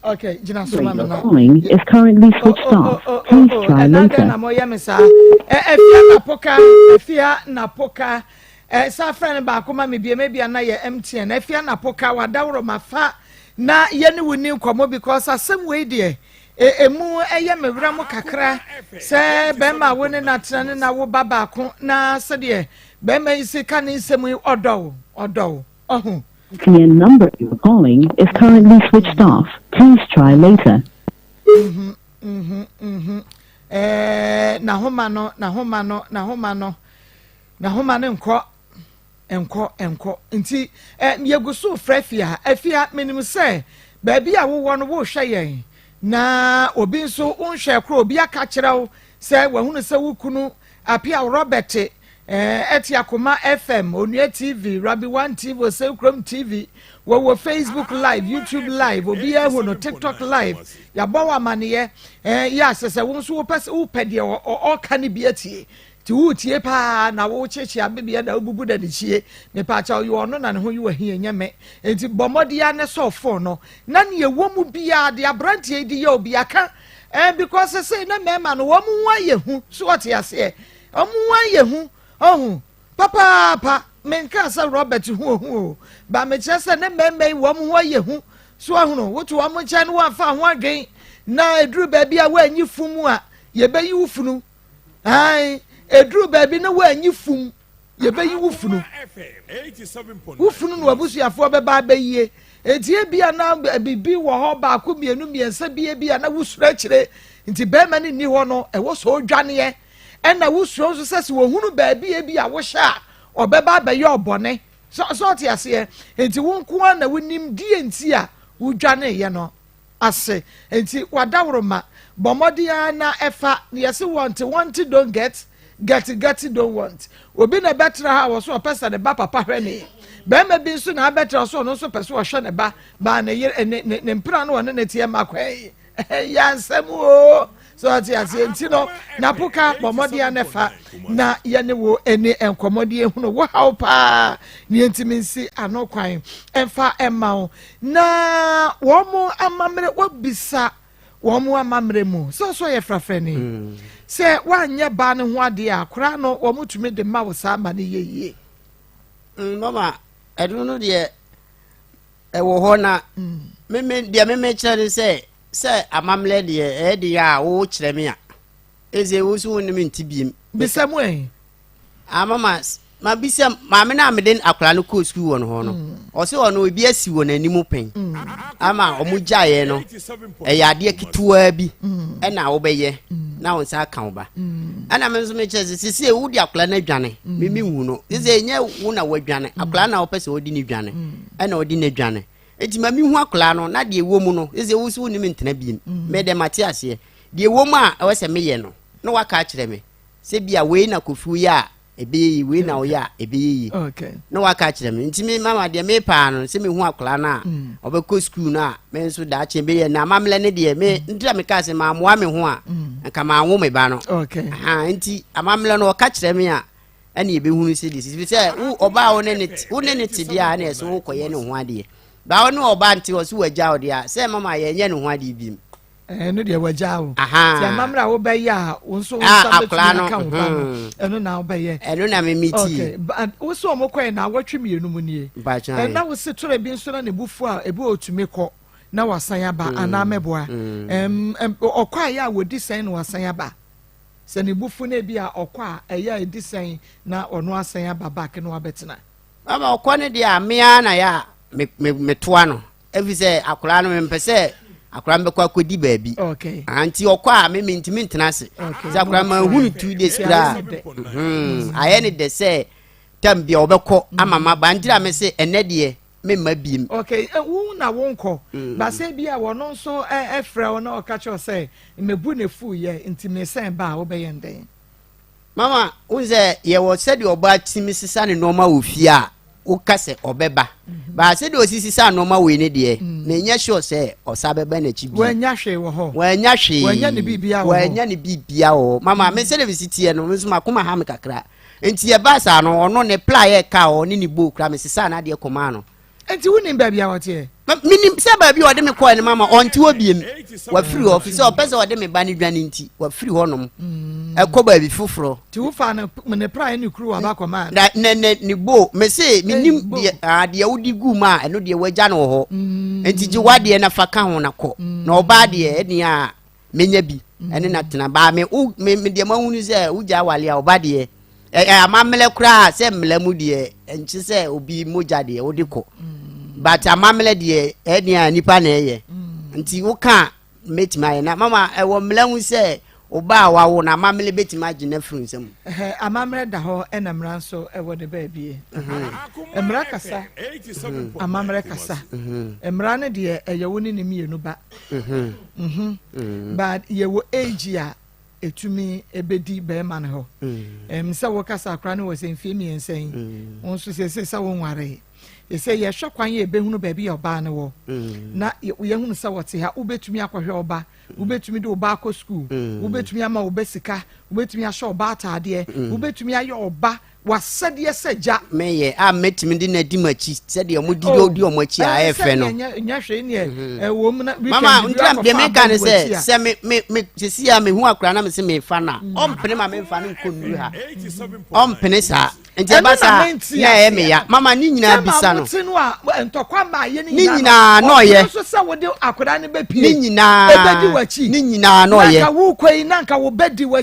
Okay, gyina so ma me na. Calling is currently switched oh, oh, off. Oh, oh, Please oh, try later. Na mo yɛ me saa. Efia na poka, efia na poka. Eh, saa frɛ no baako ma me bie maybe ana yɛ MTN. Efia na poka wadaworo ma fa na yɛ ne wo ni nkɔmɔ because asɛm wei deɛ. Emu yɛ me werɛ mo kakra sɛ bɛrima a wo ne no atena ne na wo ba baako na sɛdeɛ bɛrima yi si ka ne nsɛm yi ɔdɔ wo ɔdɔ wo ɔho. The number you are calling is currently switched off. Please try later. Mhm, mhm, mhm. Eh, n'ahoma no, n'ahoma no, n'ahoma no, n'ahoma no nkɔ. Nkɔ, nkɔ. Nti, eh, yɛgu so refrɛ Afia. Afia, menim sɛ baabi a wowɔ no worehwɛ yɛn, na obi nso wonhwɛɛ koraa, obi aka akyerɛ wo sɛ wahunu sɛ wo kunu Apiaw Robert eh, ɛte Akoma FM, Onua TV, Rabi One TV, Osei Kurom TV, wɔwɔ Facebook Live, YouTube Live, obiara ahu no, TikTok Live, yɛabɔ wo amaneyɛ, eh, yɛ asɛ sɛ wo nso wopɛ sɛ wopɛ deɛ ɔka no bi atie. Nti woretie paa na wokyekyee abebeɛ na wobubu dadikyie. Mepaakyɛw yɛ ɔno na ne ho yɛ ahi ɛnyɛ me. Nti bɔ mmɔden ara na sɔ phone no na nea ɛwɔ mu biara deɛ abranteɛ yi de yɛ obi aka eh, because sesei na mmarima no wɔn ho ayɛ hu so ɔte aseɛ wɔn ho ayɛ hu ɔho papaapa menkaa sɛ Robert ho ohu o ba mekyerɛ sɛ ne mmarima yi wɔn ho ayɛ hu so ɔhono woto wɔn nkyɛn no wɔamfa ho adwen na ɛduru baabi a wɔanyi funu mu a yɛbɛyi wo funu. Ae, ɛduru baabi na woanyi fum, yɛbɛyi wo funu. Wo funu na w'abusuafoɔ bɛba abɛyie. Enti ebia na biribi wɔ hɔ baako mmienu mmiɛnsa bi ebia na wosuro akyire. Nti bɛrima no nni hɔ no, ɛwɔ sɛ ɔdwaneɛ. Ɛna wosuro nso sɛ sɛ wɔhunu baabi ebi a wohyɛ a, ɔbɛba abɛyɛ ɔbɔne. So, so ɔte aseɛ? Nti wo nko ara na wonim deɛ nti a wodwaneeɛ no. ase nti wadaworoma bɔ mmɔden ara na ɛfa na yɛse want want don't get get get don't want obi na ɛbɛtra ha wɔ so ɔpɛ sɛ ne ba papa hwɛ ne bɛrima bi nso na abɛtra so ɔno nso pɛ so ɔhwɛ ne ba baa ne yere ne ne ne mpena no ɔne ne teɛ ma kwan yi. Ɛyɛ asɛm o. So ɔte aseɛ nti no napoka bɔ mmɔden a na fa na yɛne wo ɛni nkɔmmɔ de ehunu wo haw paa ne yɛntumi nsi ano kwan ɛmfa ɛma wo na wɔn mo amammerɛ wabisa wɔn mo amammerɛ mu sɛ ɔsɔ yɛ frafrani mm. sɛ woanyɛ baa no ho adeɛ a koraa no wɔn tumi de ma wo saa ma no yɛ yie. Mm, mama ɛno no deɛ ɛwɔ hɔ na mm. meme deɛ meme kyerɛ ne sɛ Sɛ amammerɛ deɛ ɛyɛ deɛ a wo kyerɛ me a ɛsɛ wo so wo ne me nte biem. Bisa mu ɛ. Ah mama ma bisa maame no a mede akwadaa no kɔɔ sukuu wɔ no hɔ no mm. ɔsɛ ɔno ebi asi wɔ n'anim pɛn mm. ama ɔmo gyaeɛ no ɛyɛ adeɛ ketewaa bi mm. ɛna wobɛyɛ na wo nsa aka wo ba ɛna me nso mekyerɛ sɛ sisi wode akwadaa no adwane me me hu no sisi ɛnyɛ wo na wadwane akwadaa na wopɛ sɛ wode ne dwane ɛna wode ne dwane Enti ma mehu akwadaa no na deɛ ɛwɔ mu no sɛ wo so wonim ntena biem mm. me dɛ mate aseɛ deɛ ɛwɔ mu a ɛwɔ sɛ meyɛ no na waka akyerɛ me sɛ bia wei na kofi woyɛ a ɛbɛyɛ yi wei na woyɛ a ɛbɛyɛ yi na waka akyerɛ me nti me mama deɛ mepaa no sɛ mehu akwadaa no a mm. ɔbɛkɔ sukuu no a me nso daakye bɛyɛ na amammerɛ no deɛ me mm. nti a mekaa sɛ mammoa me ho a nka manwo me ba no nti amammerɛ no ɔka kyerɛ me a ɛna yɛbɛhunu sɛ deɛ sisi sɛ wo ɔbaa wo ne ne wo ne ne te deɛ a ɛna ɛsɛ wokɔyɛ ne ho adeɛ baa wo ne ɔbaa nte hɔ so wagya wo deɛ a sɛ mama yɛnyɛ ne ho adeɛ biem ɛno deɛ wagya wo nti amammerɛ a wobɛyɛ a wo nso wo nsa bɛtumi aka wo ba no hmm. ɛno na wobɛyɛ ɛno na meme tii wo sɛ ɔmo kɔɛ na awɔtwe mmienu mu nie ɛna wo se torɛ bi nso na ne bufu a ebi ɔtumi kɔ na wasan aba hmm. anaa mɛboa hmm. ɔkɔ a yɛ a wɔdi sɛn na wasan aba Sɛ ne bo fu no ebia ɔkɔ a ɛyɛ a ɛdi sɛn na ɔno asan aba back na wabɛtena. Mama ɔkɔ no deɛ a me ara na yɛ a me me metoa no efi sɛ akwadaa no mempɛ sɛ akwadaa no bɛkɔ akɔdi baabi. Okay. Ah, nti ɔkɔ a me mentumi ntena ase. Okay. Sɛ akwadaa ma hu no two days koraa. Hmm, ayɛ ne dɛ sɛ tam bia ɔbɛkɔ ama ma ba nti na me se ɛnɛ deɛ memma biem. Okay, eh, wo na wonkɔ. Mm. Ba sɛ bi a wɔno nso ɛfrɛ wo na ɔka kyerɛ sɛ mebu ne fu yɛ nti mesɛn ba a wobɛyɛ ndɛn? Mama, wo sɛ yɛwɔ sɛdeɛ ɔbaa tumi sesa ne nneɛma wɔ fie a woka sɛ ɔbɛba. Mm-hmm. Ba sɛdeɛ ɔsi sesa nneɛma wei ne deɛ, mm. menyɛ sure sɛ ɔsa bɛba n'akyi bi. Wanya hwee wɔ hɔ. Wanya hwee. Wanya ne biribiara wɔ hɔ. Wanya ne biribiara wɔ hɔ. Mama, me sɛdeɛ mesi teɛ no, me nso makoma ha me kakra. Nti ɛbaa saa no, ɔno ne pla yɛ kaa ɔne ne bow kura mesesaa n'adeɛ kɔmaa no. Nti wonim baabi a ɔteɛ? Menim sɛ baabi a ɔde me kɔɛ no mama ɔnte hɔ biem. Wafiri hɔ fi sɛ ɔpɛ sɛ ɔde me ba no dwane nti wafiri hɔnom mm. ɛkɔ baabi foforɔ. Nti wofa ne ne pra ne kuruwa ba kɔmaa no? Na ne ne ne bow mese menim deɛ ah, deɛ wode gu mu a ɛno deɛ wagya no wɔ hɔ. Mm. Nti gye wadeɛ na fa ka ho na kɔ. Mm. Na ɔbaa deɛ ɛdeɛ a menya bi ɛne na tena baa me wo me me deɛ mahunu sɛ wogya awale a ɔba deɛ ɛ ɛ amammerɛ koraa sɛ mmara mu deɛ ɛnkye sɛ obi mogya deɛ wode kɔ but amammerɛ deɛ ɛdeɛ a nipa na ɛyɛ nti woka mɛtumi ayɛ na mama ɛwɔ mmara mu sɛ ɔba a wawo na amammerɛ bɛtumi agye no afiri nsam. Amammerɛ da hɔ ɛna mmara nso ɛwɔ ne baabie. Mmara kasa, amammerɛ kasa. Mmara no deɛ ɛyɛ wo ne ne mmienu ba. Mm-hmm. Mm. But yɛwɔ age a ɛtumi ɛbɛdi bɛrima no hɔ. Mm. Sɛ wokasa akora no wɔ sɛ mfie mmiɛnsa yi, mm. wo nso sɛsɛ sɛ wonwaree. Ɛsɛ yɛhwɛ kwan yɛ ɛbɛhunu baabi a ɔbaa no wɔ. Mm. Na yɛhunu sɛ wɔte ha, wobɛtumi akɔhwɛ ɔba, wobɛtumi de ɔba akɔ sukuu, wobɛtumi ama ɔba sika, wobɛtumi ahyɛ ɔba ataadeɛ, wobɛtumi ayɛ ɔba W'asɛdeɛ sɛ gya. Meyɛ a mɛtumi de no adi m'akyi sɛdeɛ wɔn di oh, di wɔn akyi a ɛyɛ fɛ no. Nyɛ hwee neɛ mhm. ɛwɔ mu na weekend bi akɔfa deɛ meka ne sɛ sɛ me me me sisi a mehu akora na me se mefa no a mm. ɔmpene ma memfa no nkɔ nnuru ha ɔmpene saa nti ɛba saa na ɛyɛ me ya mama ne nyinaa bisa no ne nyinaa na ɔyɛ ne nyinaa ne nyinaa na ɔyɛ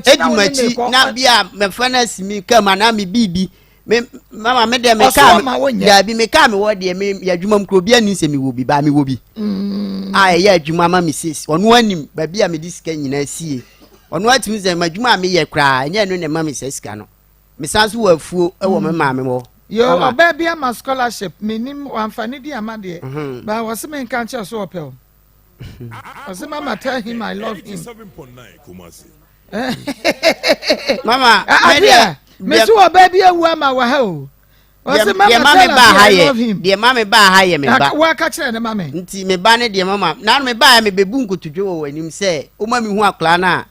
edi m'akyi na bi a mɛfa no asi mi kaa mu anaa me biribi me mama me deɛ me kaa daabi me kaa me wɔ deɛ me yɛ adwuma mu kuro obi anim sɛ me wɔ bi baa me wɔ bi mm. a ɛyɛ adwuma ma me sis ɔno anim baabi a me de sika nyinaa sie ɔno atumi sɛ ma adwuma a meyɛ koraa ɛnyɛ ɛno na ɛma me sɛ sika no mesan so wɔ afuo wɔ me mm. maame hɔ. Yo, ɔbaa bi ama scholarship menim wamfa ne di ama deɛ mhm. ba wɔse menka nkyerɛ so ɔpɛ o ɔse mama tell him I love him. Mama, adeɛ mesi ɔbaa bi awu ama wɔ ha o. Ɔse Deɛ mama ma me tell baa us ha I yɛ love him. deɛ ma me baa ha yɛ me ba. Waka kyerɛ ne ma me. Nti me ba ne deɛ mama na me baa me bɛbu nkotodwe wɔ w'anim sɛ woma me hu akwadaa no a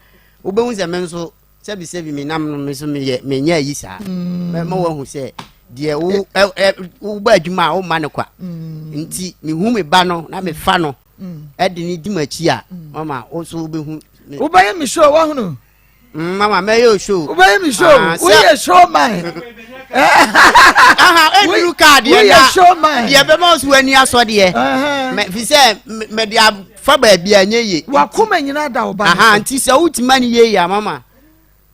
wobɛhu sɛ me nso sɛbi sɛbi me nam no me nso meyɛ menyɛ ayi saa. Mm. Mɛma wahu sɛ deɛ wo ɛ ɛ wobɔ adwuma a womma no kwa. Mm. Nti mehu me ba no na mefa no ɛde ne di m'akyi a mama wo nso wobɛhu. Wobɛyɛ me show wahunu. Mm, mama mɛyɛ o show. Wobɛyɛ mi show. Ah, Woyɛ show man. Aha, ɛnuru kaa deɛ na. Woyɛ show man. Deɛ bɛma nso ani asɔ deɛ. Mɛ fi sɛ mɛ de afa baabi a nye ye. Wakoma nyinaa da ɔba. Aha, nti sɛ wotuma ni yie yɛ mama.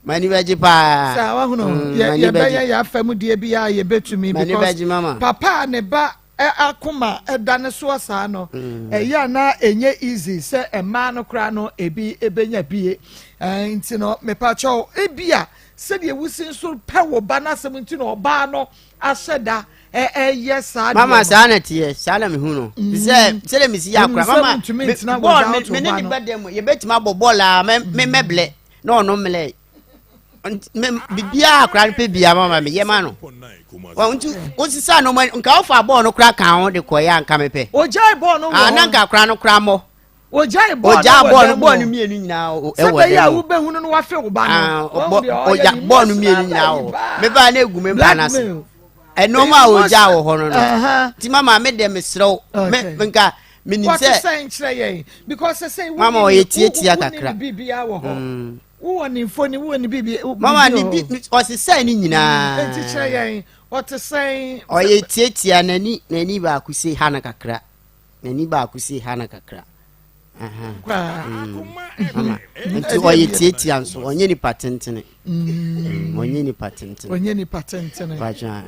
Mani bɛgye paa. Sɛ wahunu mm, yɛ yɛbɛyɛ yɛ afa mu deɛ bi a yɛbɛtumi because papa ne ba akoma da ne soɔ saa no ɛyɛ a na ɛnyɛ easy sɛ mmaa no koraa no ebi ɛbɛnya bie nti no mepakyɛw ebi a sɛdeɛ wusi nso pɛ wo ba n'asɛm nti na ɔbaa no ahyɛ da ɛyɛ saa deɛ mama saa na teɛ saa na mehu no mm. sɛ sɛdeɛ mesi yɛ akora mama bɔɔl me ne ne ba dɛm yɛbɛtumi abɔ bɔɔl a me mɛblɛ na ɔno mmelɛ biribiara akora no pɛ biara mama meyɛ ma no nti wosesa no nka wofa bɔɔl no kora ka ho de kɔyɛ anka mepɛ ogyae bɔɔl no wɔ na nka akora no kora mmɔ ogyae bɔɔl no bɔɔl no bɔɔl no mmienu nyinaa ɛwɔ dɛm sɛ bɛyɛ a wobɛhunu no wafe wo ba no ɔgya bɔɔl no mmienu nyinaa wɔ mebaa na egu me mpa no ase ɛnɔɔma a ogya wɔ hɔ no no nti mama me deɛ mesrɛ wo me nka menim sɛ wɔte sɛn kyerɛ yɛn because sɛ mama ɔyɛ tietia kakra biribiara wɔ hɔ Wowɔ ne mfoni, wowɔ ne biribi. Mama ne bi ɔsesɛn ne nyinaa. Enti kyerɛ yɛn, ɔte sɛn? Ɔyɛ tiatia n'ani n'ani baako si ha no kakra. N'ani baako si ha no kakra. Mama nti ɔyɛ tiatia nso ɔnyɛ nipa tentene. Ɔnyɛ nipa tentene. Ɔnyɛ nipa tentene.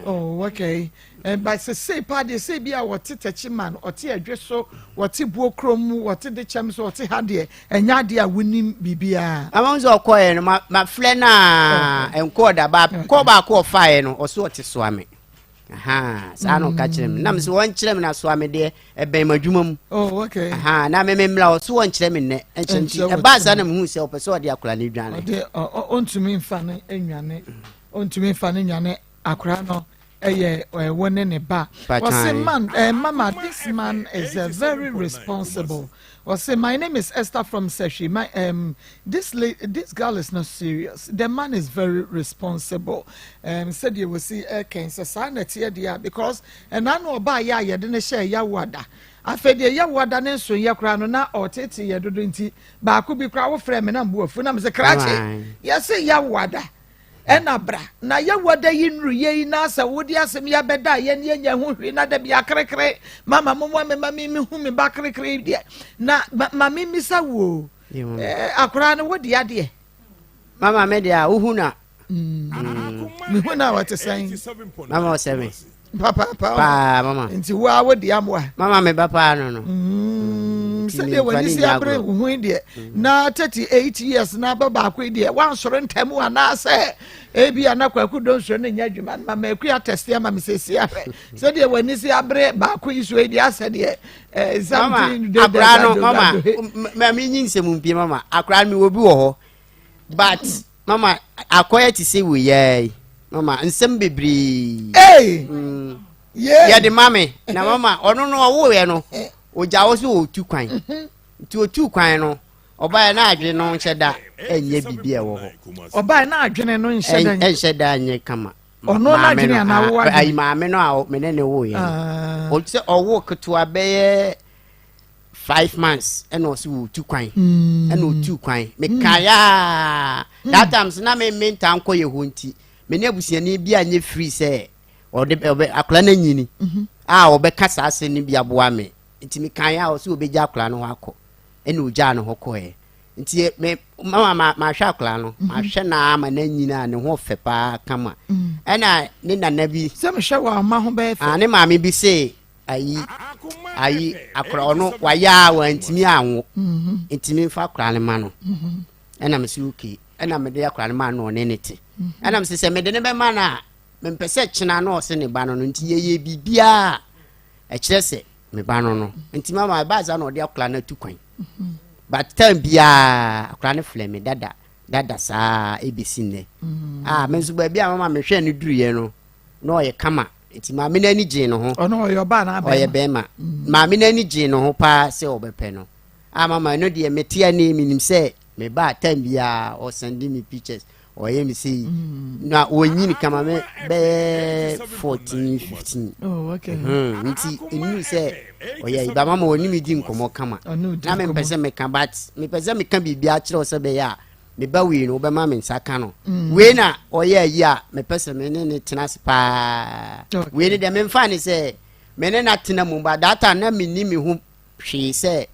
Oh okay. Eh, but sesei paa deɛ sɛ bi a wɔte tɛkyi man ɔte ɛdwe so wɔte buo kurom mu wɔte dekyɛm so wɔte ha deɛ ɛnyɛ adeɛ a wonim biribiara. Ama sɛ ɔkɔɛ no mafrɛ no a ɛnkɔɔ da ba kɔ baako ɔfaeɛ no ɔso ɔte soa me saa na ɔka kyerɛ me nam sɛ wɔnkyerɛ me na soa me deɛ ɛbɛn m'adwuma mu oh, okay. na me memmra ɔso wɔnkyerɛ me nnɛ ɛnkyerɛ nti ɛbaa saa na mehu sɛ ɔpɛ sɛ ɔde akora no dwane ɔntumi mfa no nwane ɔntumi mfa no nwane akora no ɛyɛ ɛwɔ ne ne ba ɔse man eh, mama this man is a very responsible ɔse my name is Esther from Sehwi my um, this this girl is not serious the man is very responsible um, sɛdeɛ wɔsi ɛkɛn sɛ saa na ɛteɛ deɛ a because ɛna no ɔbaa yɛ a yɛde ne hyɛ yawo ada afei deɛ yawo ada ne nso yɛ koraa no na ɔtete yɛ dodo nti baako bi koraa wofrɛ me na mbu afu na me sɛ krakye yɛse yawo ada Ɛna bra, na yɛwɔ da yi nnuru yei na sɛ wode asɛm yi abɛda a yɛn yɛnyɛ ho hwee na da bi akerekere mama momoa me ma me mehu me ba kerekere deɛ na ma me mmisa wo eh, akoraa no wode adeɛ mama me deɛ a wohu na mm. mehu na wɔte sɛn mama ɔsɛ me papaapa paa mama nti wo a wode amoa mama me ba paa no no mm, sɛdeɛ w'ani si abere wo ho yi deɛ mm. na 38 years na aba baako yi deɛ woansɔre ntɛm anaasɛ ebi ana kwaku donsoro no nyɛ adwuma no mama akua tɛste ama me sɛsi ahwɛ sɛdeɛ w'ani si abere baako yi so yi deɛ asɛ deɛ eh, something akora no mama ma menyi nsɛm mpie mama akora no mewɔ bi wɔ hɔ but mama akɔyɛ te sɛ wei yi mama nsɛm bebree hey! mm. yeah. yɛde ma me na mama ɔno no ɔwoeɛ no ɔgya wo so ɔtu kwan mhm. nti ɔtu kwan no ɔbaeɛ na adwene no nhyɛ da ɛnyɛ biribi a ɛwɔ hɔ ɔbaeɛ na adwene no nhyɛ da ɛnhyɛ da nyɛ kama ɔno n'adwene anaa wo adwene ayi maame no a me ne ne woeɛ no ah. sɛ ɔwo ketewa bɛyɛ 5 months ɛna ɔsi wɔ otu kwan mm. ɛna otu kwan mekayaa mm. that time so na me me ntaa nkɔ yɛ hɔ nti me ne abusuani bi a nye free sɛ ɔde ɔbɛ akwadaa no anyini mhm. a ɔbɛka saa asɛm no bi aboa me nti mekae a ɔsi ɔbɛgya akwadaa no hɔ akɔ ɛna ogyaa no hɔ kɔɛ nti me mama ma mahwɛ akwadaa no mhm. mahwɛ no ama no anyini a ne ho fɛ paa kama mm. ɛna ne nana bi sɛ mehwɛ wɔ ama ho bɛyɛ fɛ ne maame bi se ayi ayi akora ɔno wayɛ a wantumi anwo mhm. ntumi nfa akora no ma no mhm. ɛna mesi okay ɛna mede akora no ma no ɔne ne te mhm. ɛna mesi sɛ mede ne bɛma no a mempɛ sɛ kyena na ɔse ne ba no no nti yɛyɛ biribiaa ɛkyerɛ sɛ me ba no no nti mama ɛbaa saa na ɔde akora no atu kwan but time biaa akora no frɛ me dada dada saa ɛbɛsi nnɛ a me nso baabi a mama mehwɛ no duruiɛ no na ɔyɛ kama. Nti maame no ani gyee ne ho. Ɔno ɔyɛ ɔbaa anaa bɛrima? Ɔyɛ bɛrima. Mm. Maame no ani gyee ne ho paa sɛ ɔbɛpɛ no. A mama ɛno deɛ mete ani menim sɛ me ba time biara ɔsɛnde me pictures ɔyɛ me sei mm. na wɔnyini kama me bɛyɛ 14 15 oh, okay. mm, nti ɛnuru sɛ ɔyɛ yi ba mama ɔne me di nkɔmmɔ kama na mempɛ sɛ meka but mepɛ sɛ meka biribi akyerɛ wo sɛ bɛyɛ a me ba wei no wobɛma me nsa ka no mm. wei na ɔyɛ ayi a mepɛ sɛ me ne ne tena ase paa wei no deɛ memfa ne sɛ me ne no atena mu ba that time na menni me ho hwee sɛ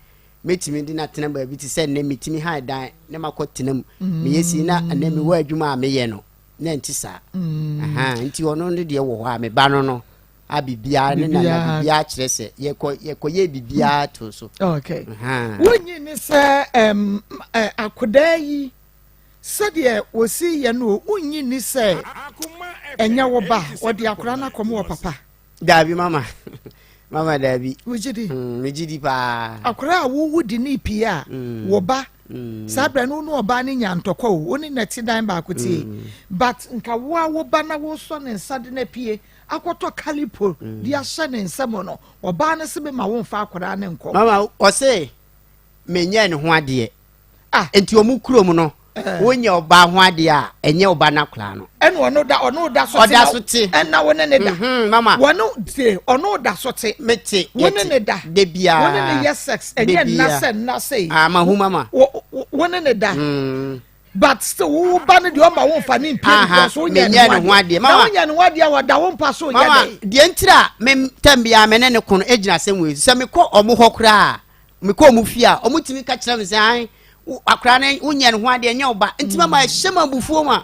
mɛtumi de no atena baabi te sɛ nnɛ metumi han dan ne makɔ tena mu mm. meyɛ si na ɛnɛ mewɔ adwuma a meyɛ no na ɛnte saa mm. nti ɔno no deɛ wɔ hɔ a meba no no a biribiara ne nana biribiara kyerɛ sɛ yɛkɔ yɛkɔyɛ biribiara to so. okay wonyi ne sɛ ɛm ɛ akodaa yi sɛdeɛ wɔsi yɛ no wonyi ne sɛ ɛnyɛ wo ba wɔde akwadaa no akɔm wɔ papa. Daabi mama mama daabi. Wogye di? Mm, megye di paa. Akwadaa a wowu di ne pii a mm. wo ba mm. saa berɛ no wo ne ɔbaa no nya ntɔkwa o wo ne na ti dan baako tie mm. but nka wo a wo ba na wosɔ ne nsa de no apue akɔtɔ kalipo de ahyɛ ne nsa mu no, ɔbaa no se mema wo mfa akwadaa no nkɔ. Mama, ɔse menyɛɛ ne ho adeɛ. Ah. Nti ɔmo kurom no, eh. wonyɛ ɔbaa ho adeɛ a, ɛnyɛ ɔba no akwadaa no. Ɛna ɔno da ɔno da so te. Ɔda so te. Ɛna wo ne ne da. Mhm, mama. Wɔno te ɔno da so te. Me te. Wo ne ne da. De biara. Wo ne ne yɛ sex. Ɛnyɛ nna sɛ nna sɛ. Ah, ma hu mama. Wo ne ne da. Mm. But still wo ba no deɛ ɔma wo nfa ne mpie because wo nyɛ ne ho adeɛ na wo nyɛ ne ho adeɛ a ɔda wo mpa so yɛ dɛ. Deɛ ntira me tɛm biara me ne ne kono egyina asɛm wei sɛ mekɔ ɔmo hɔ koraa mekɔ ɔmo fie a ɔmo tumi ka kyerɛ me sɛ an akora no wo nyɛ ne ho adeɛ nyɛ ɔba nti mama ɛhyɛ ma abufuo ma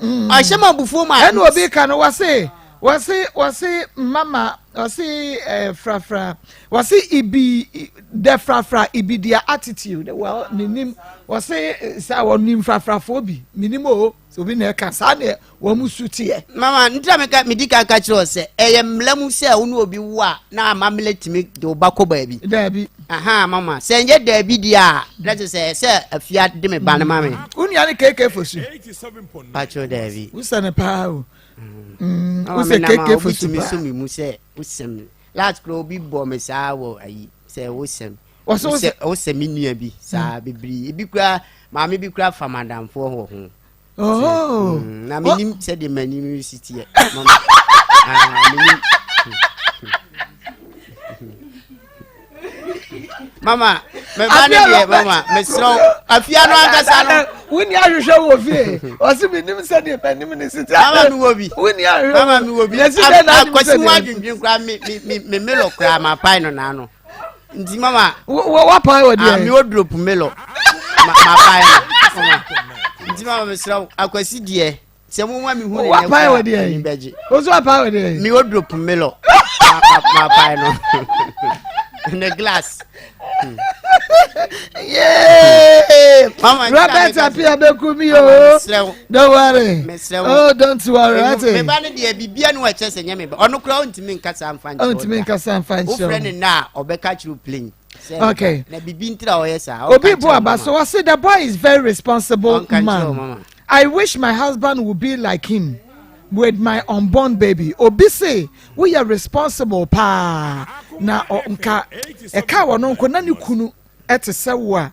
ɛhyɛ ma abufuo ma. Ɛna obi ka no wɔse wɔse wɔse mama wɔse ɛɛ eh, frafra wɔse ibi the frafra ibi their attitude well menim wɔse eh, sɛ wɔnim frafrafoɔ bi menim o sɛ obi na ɛka saa ne wɔn su teɛ. Mama ntina mi ka mi di kan ka kyerɛ sɛ ɛyɛ mmla mu sɛ wo ne obi wo a na amammerɛ tumi de wo ba kɔ baabi. Daabi. Aha mama sɛ nyɛ daabi deɛ a na kyerɛ sɛ sɛ afia de me ba no ma me. Wo nua ne keke fosu. Patro daabi. Wosɛ ne paa o. Mm, wosɛ keke fosu paa. Obi tumi so mi mu sɛ wosɛ mi. Last kura obi bɔ me saa wɔ ayi sɛ wosɛ mi. Wosɛ me nua bi saa bebree ebi kura maame bi kura fa madamfoɔ wɔ ho. Oh. Mm, na menim oh. sɛdeɛ m'anim resi teɛ ah, menim mama meba ne deɛ mama mesrɛ wo afia no ankasa no wonni ahwehwɛ wɔ fie ɔse menim sɛdeɛ m'anim ne si teɛ mama mewɔ bi wonni ahwehwɛ mama mewɔ bi akwasi mu adwendwen koraa me melɔ koraa mapae no naano nti mama. wɔ wapae wɔ deɛ. Ah, mi wɔ drop melɔ mapae no mama nti mama mesrɛ wo akwasi deɛ sɛ mo ma mi hu ne nɛ wapae wɔ deɛ mi bɛgye. o so wapae wɔ deɛ. mi wɔ drop melɔ mapae no ne glass. Yay! Mama, Robert Apia Bekumi o. Don't worry. Oh, don't worry. Ate. Me ba ne deɛ bibia no ɛkyɛ sɛ nyɛ me ba. Ɔno kura ɔntumi nkasa mfa nkyerɛ. Ɔntumi nkasa mfa nkyerɛ. Wofrɛ ne na ɔbɛka kyerɛ plane. Okay. Na bibi ntira ɔyɛ saa. Obi bu aba so wɔsi the boy is very responsible man. I wish my husband would be like him with my unborn baby. Obi se woyɛ responsible paa na nka ɛka wɔn nko na ne kunu ɛte sɛ wo a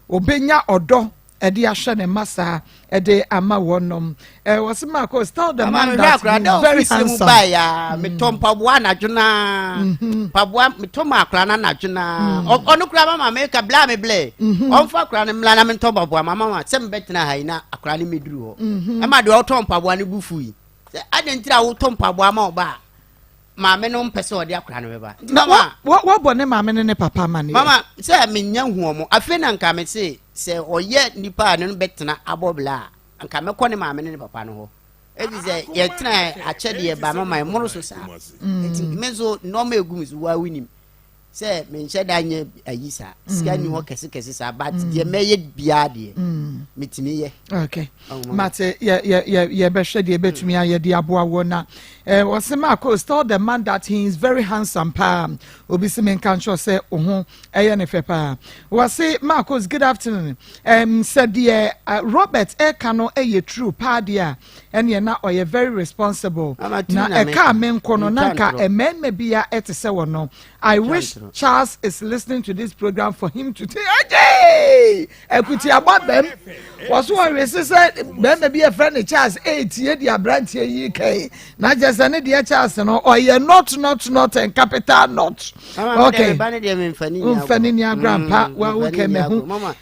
obenya ɔdɔ ɛde ahwɛ ne mma saa ɛde ama wɔnom ɛ wɔsi Marcos tell the man that he is very handsome. Mama ya metɔ mpaboa anadwo naa mhm. mpaboa metɔ ma akora no anadwo naa mm. ɔno kora mama meka bla me blɛ mhm. ɔmfa akora no mmla na mentɔ mpaboa ma mama sɛ mebɛtena ha yi na akora no mɛduru hɔ mhm. ɛma deɛ ɔtɔ mpaboa no bu fui sɛ adɛn ntira wotɔ mpaboa ma ɔba a maame no mpɛ sɛ ɔde akora no bɛba. Nti mama. Wɔbɔ ne maame ne ne papa ama ne. Mama sɛ menya hu ɔmo afei na nka me se sɛ ɔyɛ nipa a ne no bɛtena abɔ bla a nka mɛkɔ ne maame ne ne papa no hɔ ebi sɛ yɛtena akyɛdeɛ ba mama ɛmoro so saa nti me nso nneɛma egu mi so waa wonim sɛ menhyɛ da nyɛ ayi saa sika ni hɔ kɛse kɛse saa but deɛ mɛyɛ biara deɛ. Metumi yɛ. Okay. Mate yɛ yɛ yɛ yɛbɛhwɛ deɛ ebetumi ayɛ de aboa wɔ na ɛɛ wɔsi Marcos tell the man that he is very handsome paa obi si mi nka nkyɛn sɛ ɔho ɛyɛ ne fɛ paa wɔsi Marcos good afternoon ɛm sɛ deɛ eh, Robert ɛka no ɛyɛ true paa deɛ a ɛneɛ na ɔyɛ very responsible na ɛka me nko no na nka mmarima bi a ɛte sɛ wɔ no I wish Charles is listening to this program for him to say ɛgyee akutiabɔ bɛm wɔso wɔwese sɛ bɛrima bi ɛfrɛ ne Charles ɛretie di aberanteɛ yi kɛn na kyɛ sɛ ne deɛ Charles no ɔyɛ not not not and capital not okay nfa ne ni agorɔ ampa mm, wa wo kɛ mɛ ho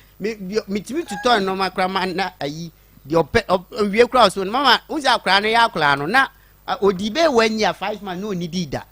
metumi tutɔ nneɛma koraa ma na ayi deɛ ɔpɛ ɔwie koraa ɔso no mama n sɛ akwaraa no yɛ akwaraa no na ɔdi bɛyɛ one year five months na ɔni di da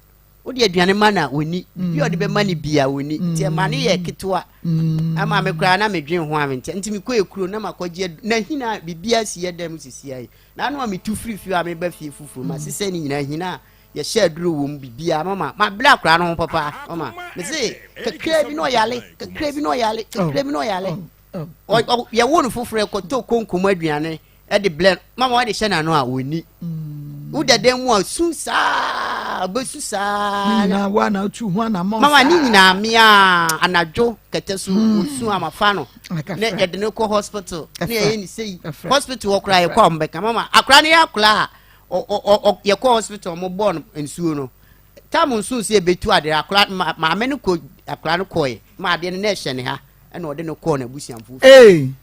wode aduane ma na ɔni biribi a ɔde bɛma no bia ɔni nti ɛma no yɛ ketewa mm. ama me koraa na medwen ho a menkyɛ nti mekɔ ekuro na makɔgye na hina biribi asi yɛ dɛm sisi ayi na ano a metu firi fie a meba fie foforɔ ma sesɛ ne nyinaa hina a yɛhyɛ aduro wɔ mu biribiara mama mabrɛ akwaraa no ho papa mama mese kakra bi na ɔyale kakra bi na ɔyale kakra bi na ɔyale oh. Yɛwo no foforɔ ɛkɔtɔ konkom aduane ɛde blɛ mama wɔde hyɛ n'ano a wɔni mm. wo dada mu a su saa bɛsu saa mama ne nyinaa mea anadwo kɛtɛ so hmm. wɔsu amafa no ne yɛde no kɔ hospital ne yɛyɛ ne sei hospital hɔ koraa yɛkɔ a wɔbɛka mama akora no yɛ akora a yɛkɔ hospital wɔbɔɔ no nsuo no tam nso sɛ yɛbɛtu adeɛ akora maame no kɔ akora no kɔɛ ma adeɛ no na ɛhyɛ ne ha ɛna ɔde no kɔɔ n'abusuafo fie.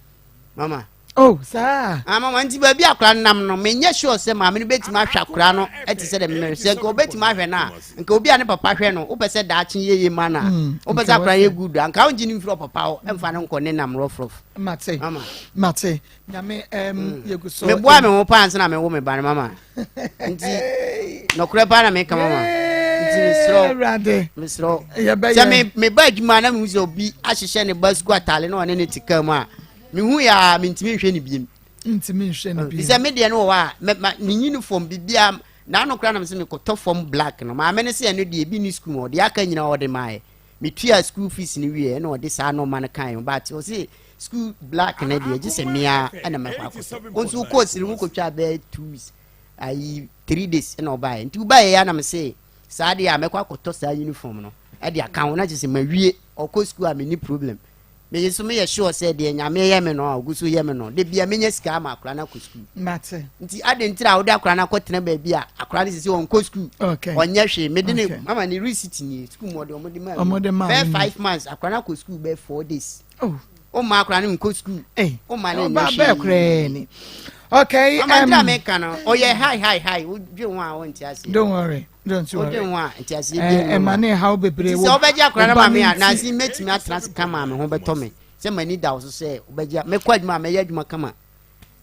Mama. Oh, saa. Ah, mama, nti baabi akora no nam no, menyɛ sure sɛ maame no bɛtumi ahwɛ akora no ɛte sɛ dɛ mmere sɛ nka ɔbɛtumi ahwɛ no a, nka obi a ne papa hwɛ no, wopɛ sɛ daakye yɛye ma no a, hmm, wopɛ sɛ akora yɛ good a, nka wongye no mfiri ɔpapa hɔ, ɛmfa no nkɔ ne nam rɔfrɔf. Mate. Mama. Mate. Nyame ɛm mm. yɛgu so. Meboa me ho paa ansa na mewo me ba no mama. Nti nɔkorɛ paa na meka mama. Nti mesrɛ mesrɛ sɛ me meba adwuma na mehu sɛ obi ahyehyɛ ne ba sukuu ataale na ɔne ne te kaa mu a mehu yɛ a mentumi nhwɛ ne biem. Ntumi nhwɛ ne biem. Sɛ me deɛ no wɔ hɔ a me uniform biribiara na ano koraa na me sɛ mekɔtɔ fam black no maame no sɛ ɛno deɛ ebi ne sukuu mu ɔde aka nyinaa ɔde maaɛ metua school fees no wie ɛna ɔde saa nɔɔma no kae ho but ɔse school black no deɛ gye sɛ mea ɛna mɛkɔ akɔtɔ wo nso wokɔɔ siri mu kɔtwa bɛyɛ two weeks ayi three days ɛna ɔbaeɛ nti wobaeɛ ya na me se saa deɛ a mɛkɔ akɔtɔ saa uniform no ɛde aka ho na kyerɛ sɛ mawie ɔkɔ school a menni problem meyɛ nso meyɛ sure sɛ deɛ nyame yɛ me no a ɔgu so yɛ me no de bia menya sika ama akora no akɔ sukuu mate nti ade ntira a wode akora no akɔtena baabi a akora no sisi ɔnkɔ sukuu ɔnyɛ hwee mede ne mama ne receipt nie sukuu mu ɔde ɔmode ma bɛɛ five months akora no akɔ sukuu bɛɛ four days oh. woma akora no nkɔ sukuu woma no nyɛ hwee okay mama ntira meka no ɔyɛ hi hi hi wodwe ho a wonte aseɛ don't worry don't worry wodwe ho a nte aseɛ bi ɛma ne haw bebree wɔ sɛ wobɛgye akora no ma me a nansi mɛtumi atena ase kama me ho bɛtɔ me sɛ m'ani da wo so sɛ wobɛgye mɛkɔ adwuma a mɛyɛ adwuma kama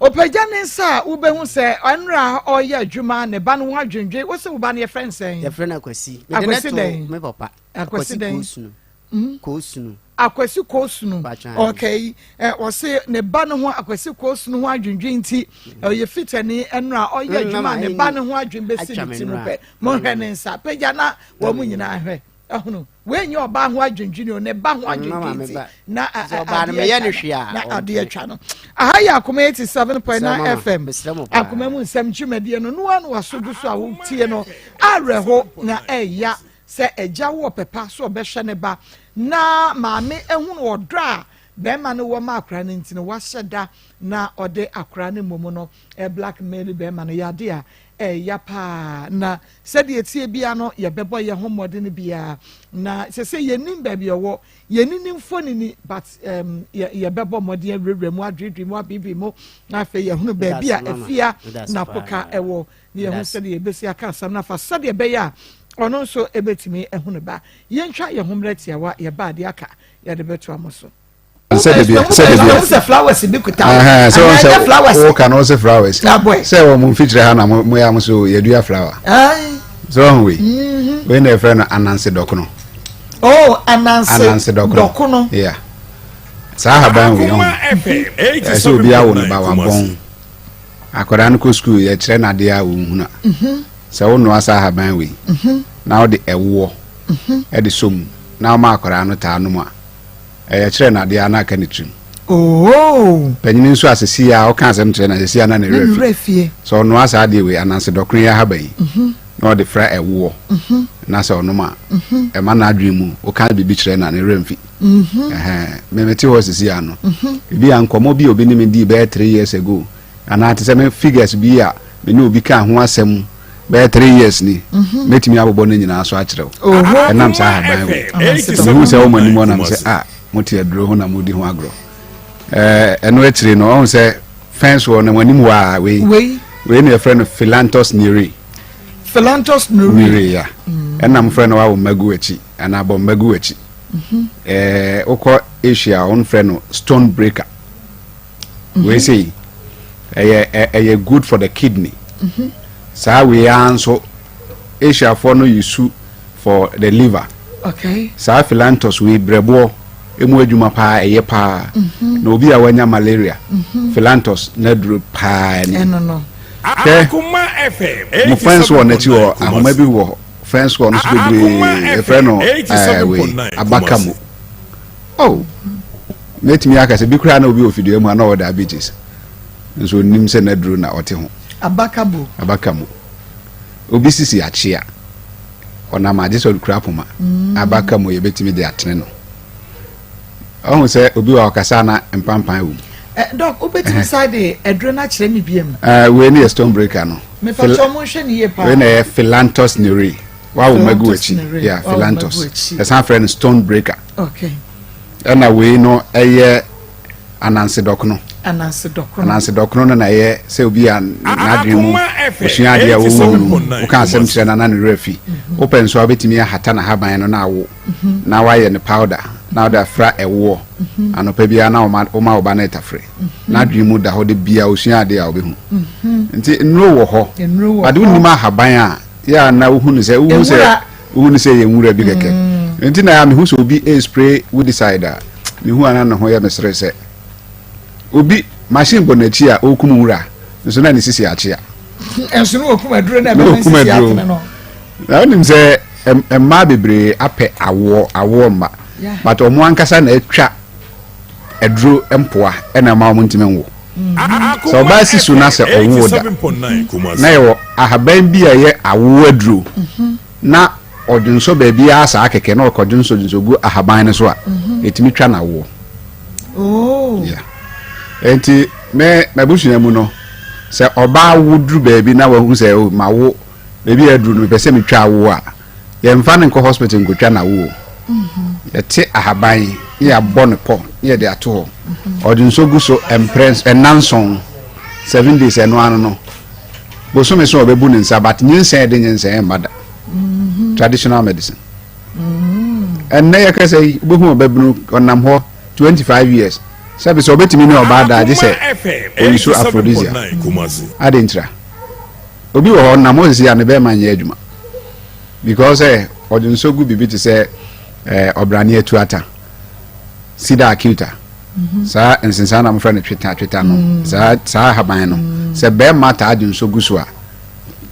Ɔpagya ne nsa a, wobɛhu sɛ ɔnra ɔreyɛ adwuma, ne ba no ho adwendwen. Wo se wo ba no yɛfrɛ no sɛn? Yɛfrɛ no Akwasi. Mede no Akwasi too dɛn? me papa. Akwasi Akwasi dɛn? Koosunu. Mm? Koosunu. Akwasi Koosunu. Mpakyɛ. Okay. Eh, ɔse ne ba no ho Akwasi Koosunu ho adwendwen nti, ɔyɛ fitani ɛnra ɔyɛ Mm, adwuma mama, ne ba ɛnni. no ho adwen bɛsi Atwa ne me ti mu nnora. pɛ. Monhwɛ ne nsa. Pagya na wɔn mu nyinaa hwɛ. Ɛhono. Wei nyɛ ɔbaa ho adwendwene o, ne ba ho adwendwene nti na adeɛ atwa no. Na adeɛ atwa no. Aha yɛ Akoma 87.9 FM. Akoma mu nsɛm dwumadie no, noa no waso gu so a wotie no. Awerɛho na ɛya sɛ agya wɔ pɛpa so ɔbɛhwɛ ne ba na maame ehunu ɔdɔ a bɛrima no wɔ ma akora no nti no wahyɛ da na ɔde akora no mmom no blackmail bɛrima no yɛ ade a ɛya paa na Sɛdeɛ ɛteɛ biara no, yɛbɛbɔ yɛn ho mmɔden biara. Na sɛsɛ yɛnnim baabi ɔwɔ, yɛnni ne mfonini, but um, yɛbɛbɔ mmɔden awurawura mu, adwedwe mu, abibi mu, na afei yɛhunu baabi a afia na poka ɛwɔ, na yɛhu sɛdeɛ yɛbɛsi aka asɛm no afa, sɛdeɛ ɛbɛyɛ a ɔno nso ɛbɛtumi ahunu ba. Yɛntwa yɛn ho mmerɛ tiawa, yɛba adeɛ aka yɛde bɛtoa mo so. sɛ de bia sɛ de bia sɛ flowers bi kuta sɛ wɔn sɛ wɔka no sɛ flowers sɛ wɔn mo mfikyire ha na mo mo yɛ mo so yɛdua flower sɛ wɔn wei mm-hmm. wei na yɛfrɛ no ananse dɔkono oh ananse ananse dɔkono yeah saa ahaban wei ɔho ɛsɛ obi awo no ba wabɔn akwadaa no kɔ sukuu yɛkyerɛ no adeɛ a wɔnhunu a mm-hmm. sɛ wonoa saa ahaban wei mm-hmm. na wode ɛwoɔ ɛde sɔ mu na woma akwadaa no taa nom a Ɛyɛ kyerɛ no adeɛ a na aka ne tirim. Oh. Panyini nso a sɛsi a ɔka asɛm kyerɛ na sɛsi a na ne werɛ fi. Sɛ ɔnoa saa adeɛ wei ananse dɔkono yi ahaban yi mhm. na ɔde fra ɛwoɔ mhm. na sɛ ɔnom a mhm. ɛma n'adwene mu woka biribi kyerɛ na ne werɛ mfi. Memete hɔ sɛsi a no ebi a nkɔmmɔ bi a obi ne me dii bɛyɛ 3 years ago anaa te sɛ me figures bi a me ne obi kaa ho asɛm bɛyɛ 3 years ni, mɛtumi abobɔ no nyinaa so akyerɛ wo ɛnam saa ahaban wei. Mehu sɛ wɔn anim ɔnam sɛ a mote aduro ho na modi ho agorɔ. Ɛno akyire no, ɔhu sɛ fɛn soɔ no wɔn anim hɔ a wei wei na yɛfrɛ no Phyllanthus nirei. Phyllanthus nirei. Nirei ya. Ɛna mofrɛ no wawo mmagu akyi anaa bɔ mmagu akyi. Wokɔ Asia wɔn frɛ no stone breaker. Wei sei ɛyɛ ɛyɛ good for the kidney. Saa wei ara nso Asiafoɔ no use for the liver. Saa Phyllanthus wei brɛboɔ emu adwuma paa, ɛyɛ paa. Na obi a wanya malaria, Phyllanthus n'aduro paa ni. Hwɛ mo fɛn so wɔ n'akyi wɔ ahoma bi wɔ fɛn so wɔ no so bebree, yɛfrɛ no wei abaka mu. Oh, mɛtumi aka sɛ bi koraa na obi wɔ fidua mu a na ɔwɔ diabetes nso onim sɛ n'aduro na ɔte ho. Abaka mu. Abaka mu. Obi sisi akyea, ɔnam agye sɛ ɔkura poma. Abaka mu yɛbɛtumi de atene no. Ɔhu sɛ obi wɔ ɔkasa na mpampan wɔ mu. Eh, Doc, wobɛtumi saa de aduro no akyerɛ me biam? Wei ne yɛ stone breaker no. Mepatɔ mo nhwɛ ne yie paa. Wei na yɛ Phyllanthus nirei. Wawo magu akyi. Yeah, Phyllanthus. Ɛsan frɛ no stone breaker. Okay. Ɛna wei no ɛyɛ ananse dɔkono. Ananse dɔkono. Ananse dɔkono no na ɛyɛ sɛ obi a n'adwene mu osua adeɛ a wɔwɔ mu no, woka asɛm kyerɛ no na ne werɛ fi. Wopɛ nso a wobɛtumi ahata n'ahaban no na awo na wayɛ no powder na wode afra ɛwoɔ anɔpa biara na woma wo ba no retafere. N'adwene mu da hɔ de bia osua adeɛ a ɔbɛhu. Nti nnuro wɔ hɔ. Ade wonim ahaban a yɛ a na wohu no sɛ wohu sɛ wohu no sɛ yɛ nwura bi kɛkɛ. Nti na mehu sɛ obi spray weedicide a, mehu ana ne ho yɛ mesere sɛ obi machine bɔ n'akyi a ɔrekum nwura nso na ne sisi akyea. Nso na wɔkum aduro na ɛbɛma sisi atene no. Na wonim sɛ mmaa bebree apɛ awoɔ awoɔ mma, but ɔmo ankasa na atwa aduro mpoa ɛna ɛma ɔmo ntumi nwo. Sɛ ɔbaa si so na sɛ ɔwoo da na yɛwɔ ahaban bi a ɛyɛ awoɔ aduro na ɔdwonsɔ baabiara saa kɛkɛ na ɔkɔ dwonsɔ dwonsɔ gu ahaban no so a, ɛtumi twa n'awoɔ. Yeah. Nti me m'abusua mu no, sɛ ɔbaa wo duru baabi na wahu sɛ oh, ma wo baabi a aduru no mepɛ sɛ metwa awoɔ a, yɛmfa no nkɔ hospital nkotwa n'awoɔ. Yɛte ahaban ne yɛabɔ no pɔ ne yɛde ato hɔ. Ɔde nso gu so mprɛ nnanson, 7 days, ɛno ano no bosome so a ɔbɛbu ne nsa, but nyinsɛn de nyinsɛn ɛmma da. Traditional medicine. Ɛnnɛ yɛka sɛ yi wobɛhu ɔbabunu ɔnam hɔ 25 years, sɛbi sɛ ɔbɛtumi ne ɔbaa da agye sɛ ɔyiso aphrodisiac. Ade ntira obi wɔ hɔ nam hɔ sisi a ne bɛrima nyɛ adwuma because ɛ ɔde nso gu biribi te sɛ ɔbrane atu ata, Sida acuta. Saa nsensan na mofrɛ no tweta tweta no, saa ahaban no, sɛ bɛrima taa de nso gu so a,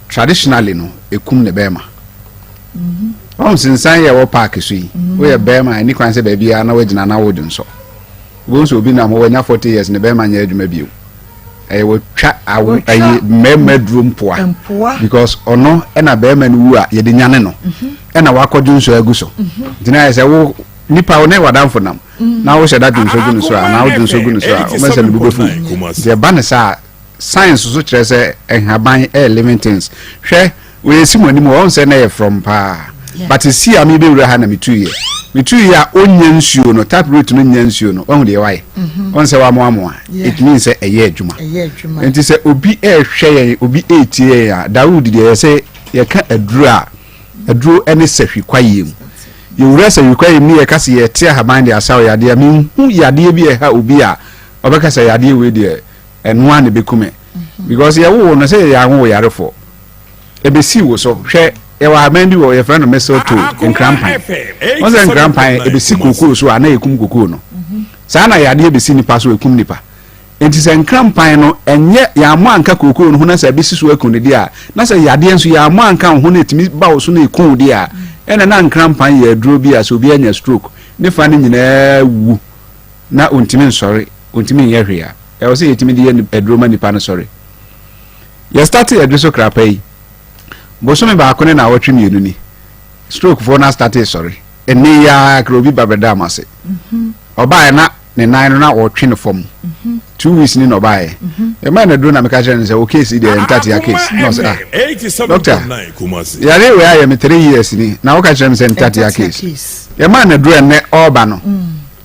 traditionally no ekum ne bɛrima. Ɔn nsensan yɛ wɔ park so yi, woyɛ bɛrima a ɛni kwan sɛ baabi a na wagyina na wode nsɔ. Wobɛhu sɛ obi nam hɔ wanya 40 years, ne bɛrima nyɛ adwuma bio. Ɛyɛ wɔtwa awo ɛyɛ mmarima duro mpoa because ɔno ɛna bɛrima no wu a yɛde nyane no ɛna wakɔ dwonsɔ agu so. Nti na ayɛ sɛ wo nipa wo ne wadamfo nam na wohyɛ da dwonsɔ gu no so a anaa wo dwonsɔ gu no so a, wobɛsɛ ne bo bɛfu. Nti ɛba ne saa, science so kyerɛ sɛ nhaban ɛyɛ living things. Hwɛ wɔyɛ si mu anim hɔ, ɔn sɛ na ɛyɛ from paa, but si a mebɛwura ha na metuyɛ metuyɛ a ɔnya nsuo no, tap root no nya nsuo no, wahu deɛ wayɛ, ɔn sɛ wamoamoa. It means sɛ ɛyɛ adwuma. Nti sɛ obi ɛrehwɛ yɛn, obi ɛretie yɛn a, Dawood deɛ yɛ sɛ yɛka aduro a, aduro ne sahwi kwayɛ mu. Yɛwura sahwi kwayɛ mu ne yɛka sɛ yɛte ahaban de asaw yadeɛ a, menhu yadeɛ bi a ɛha obi a ɔbɛka sɛ yadeɛ wei deɛ ɛno a na ɛbɛku me, because yɛwoo no sɛ yɛyɛ anwo yarefoɔ ɛbɛsi wo so. Hwɛ, yɛwɔ ahaban bi wɔ yɛfrɛ no mistletoe, nkrampan. Wɔn sɛ nkrampan ɛbɛsi kokoo so a na yɛkum kokoo no. Saa na yadeɛ bɛsi nipa so, ɛkum nipa. Nti sɛ nkrampan no ɛnyɛ yɛammɔ anka kookoo no ho na sɛ ɛbɛsi so aku no deɛ a, na sɛ yadeɛ nso yɛammɔ anka wo ho na ɛtumi ba wo so na ɛku wo deɛ a, ɛna na nkrampan yɛ aduro bi a sɛ obi anya stroke ne fa no nyinaa wu na ɔntumi nsɔre. ɔntumi nyɛ hwee a, ɛwɔ sɛ yɛtumi de yɛ aduro ma nipa no sɔre. Yɛ starte aduro so krapa yi, bosome baako ne naawɔtwe mmienu ni, stroke foɔ no astate sɔre. Ɛnɛ yi ara kra obi ba bɛdaa mo ase. Ɔbaeɛ na ne nan no na ɔretwe no fam. 2 weeks ni na ɔbaeɛ. Yɛmaa no aduro na meka kyerɛ no sɛ wo case yi deɛ ɛyɛ ntatea case. Na ɔsɛ ah, doctor, yare wei ayɛ me 3 years ni na woka kyerɛ me sɛ ntatea case. Yɛmaa no aduro ɛnɛ ɔreba no.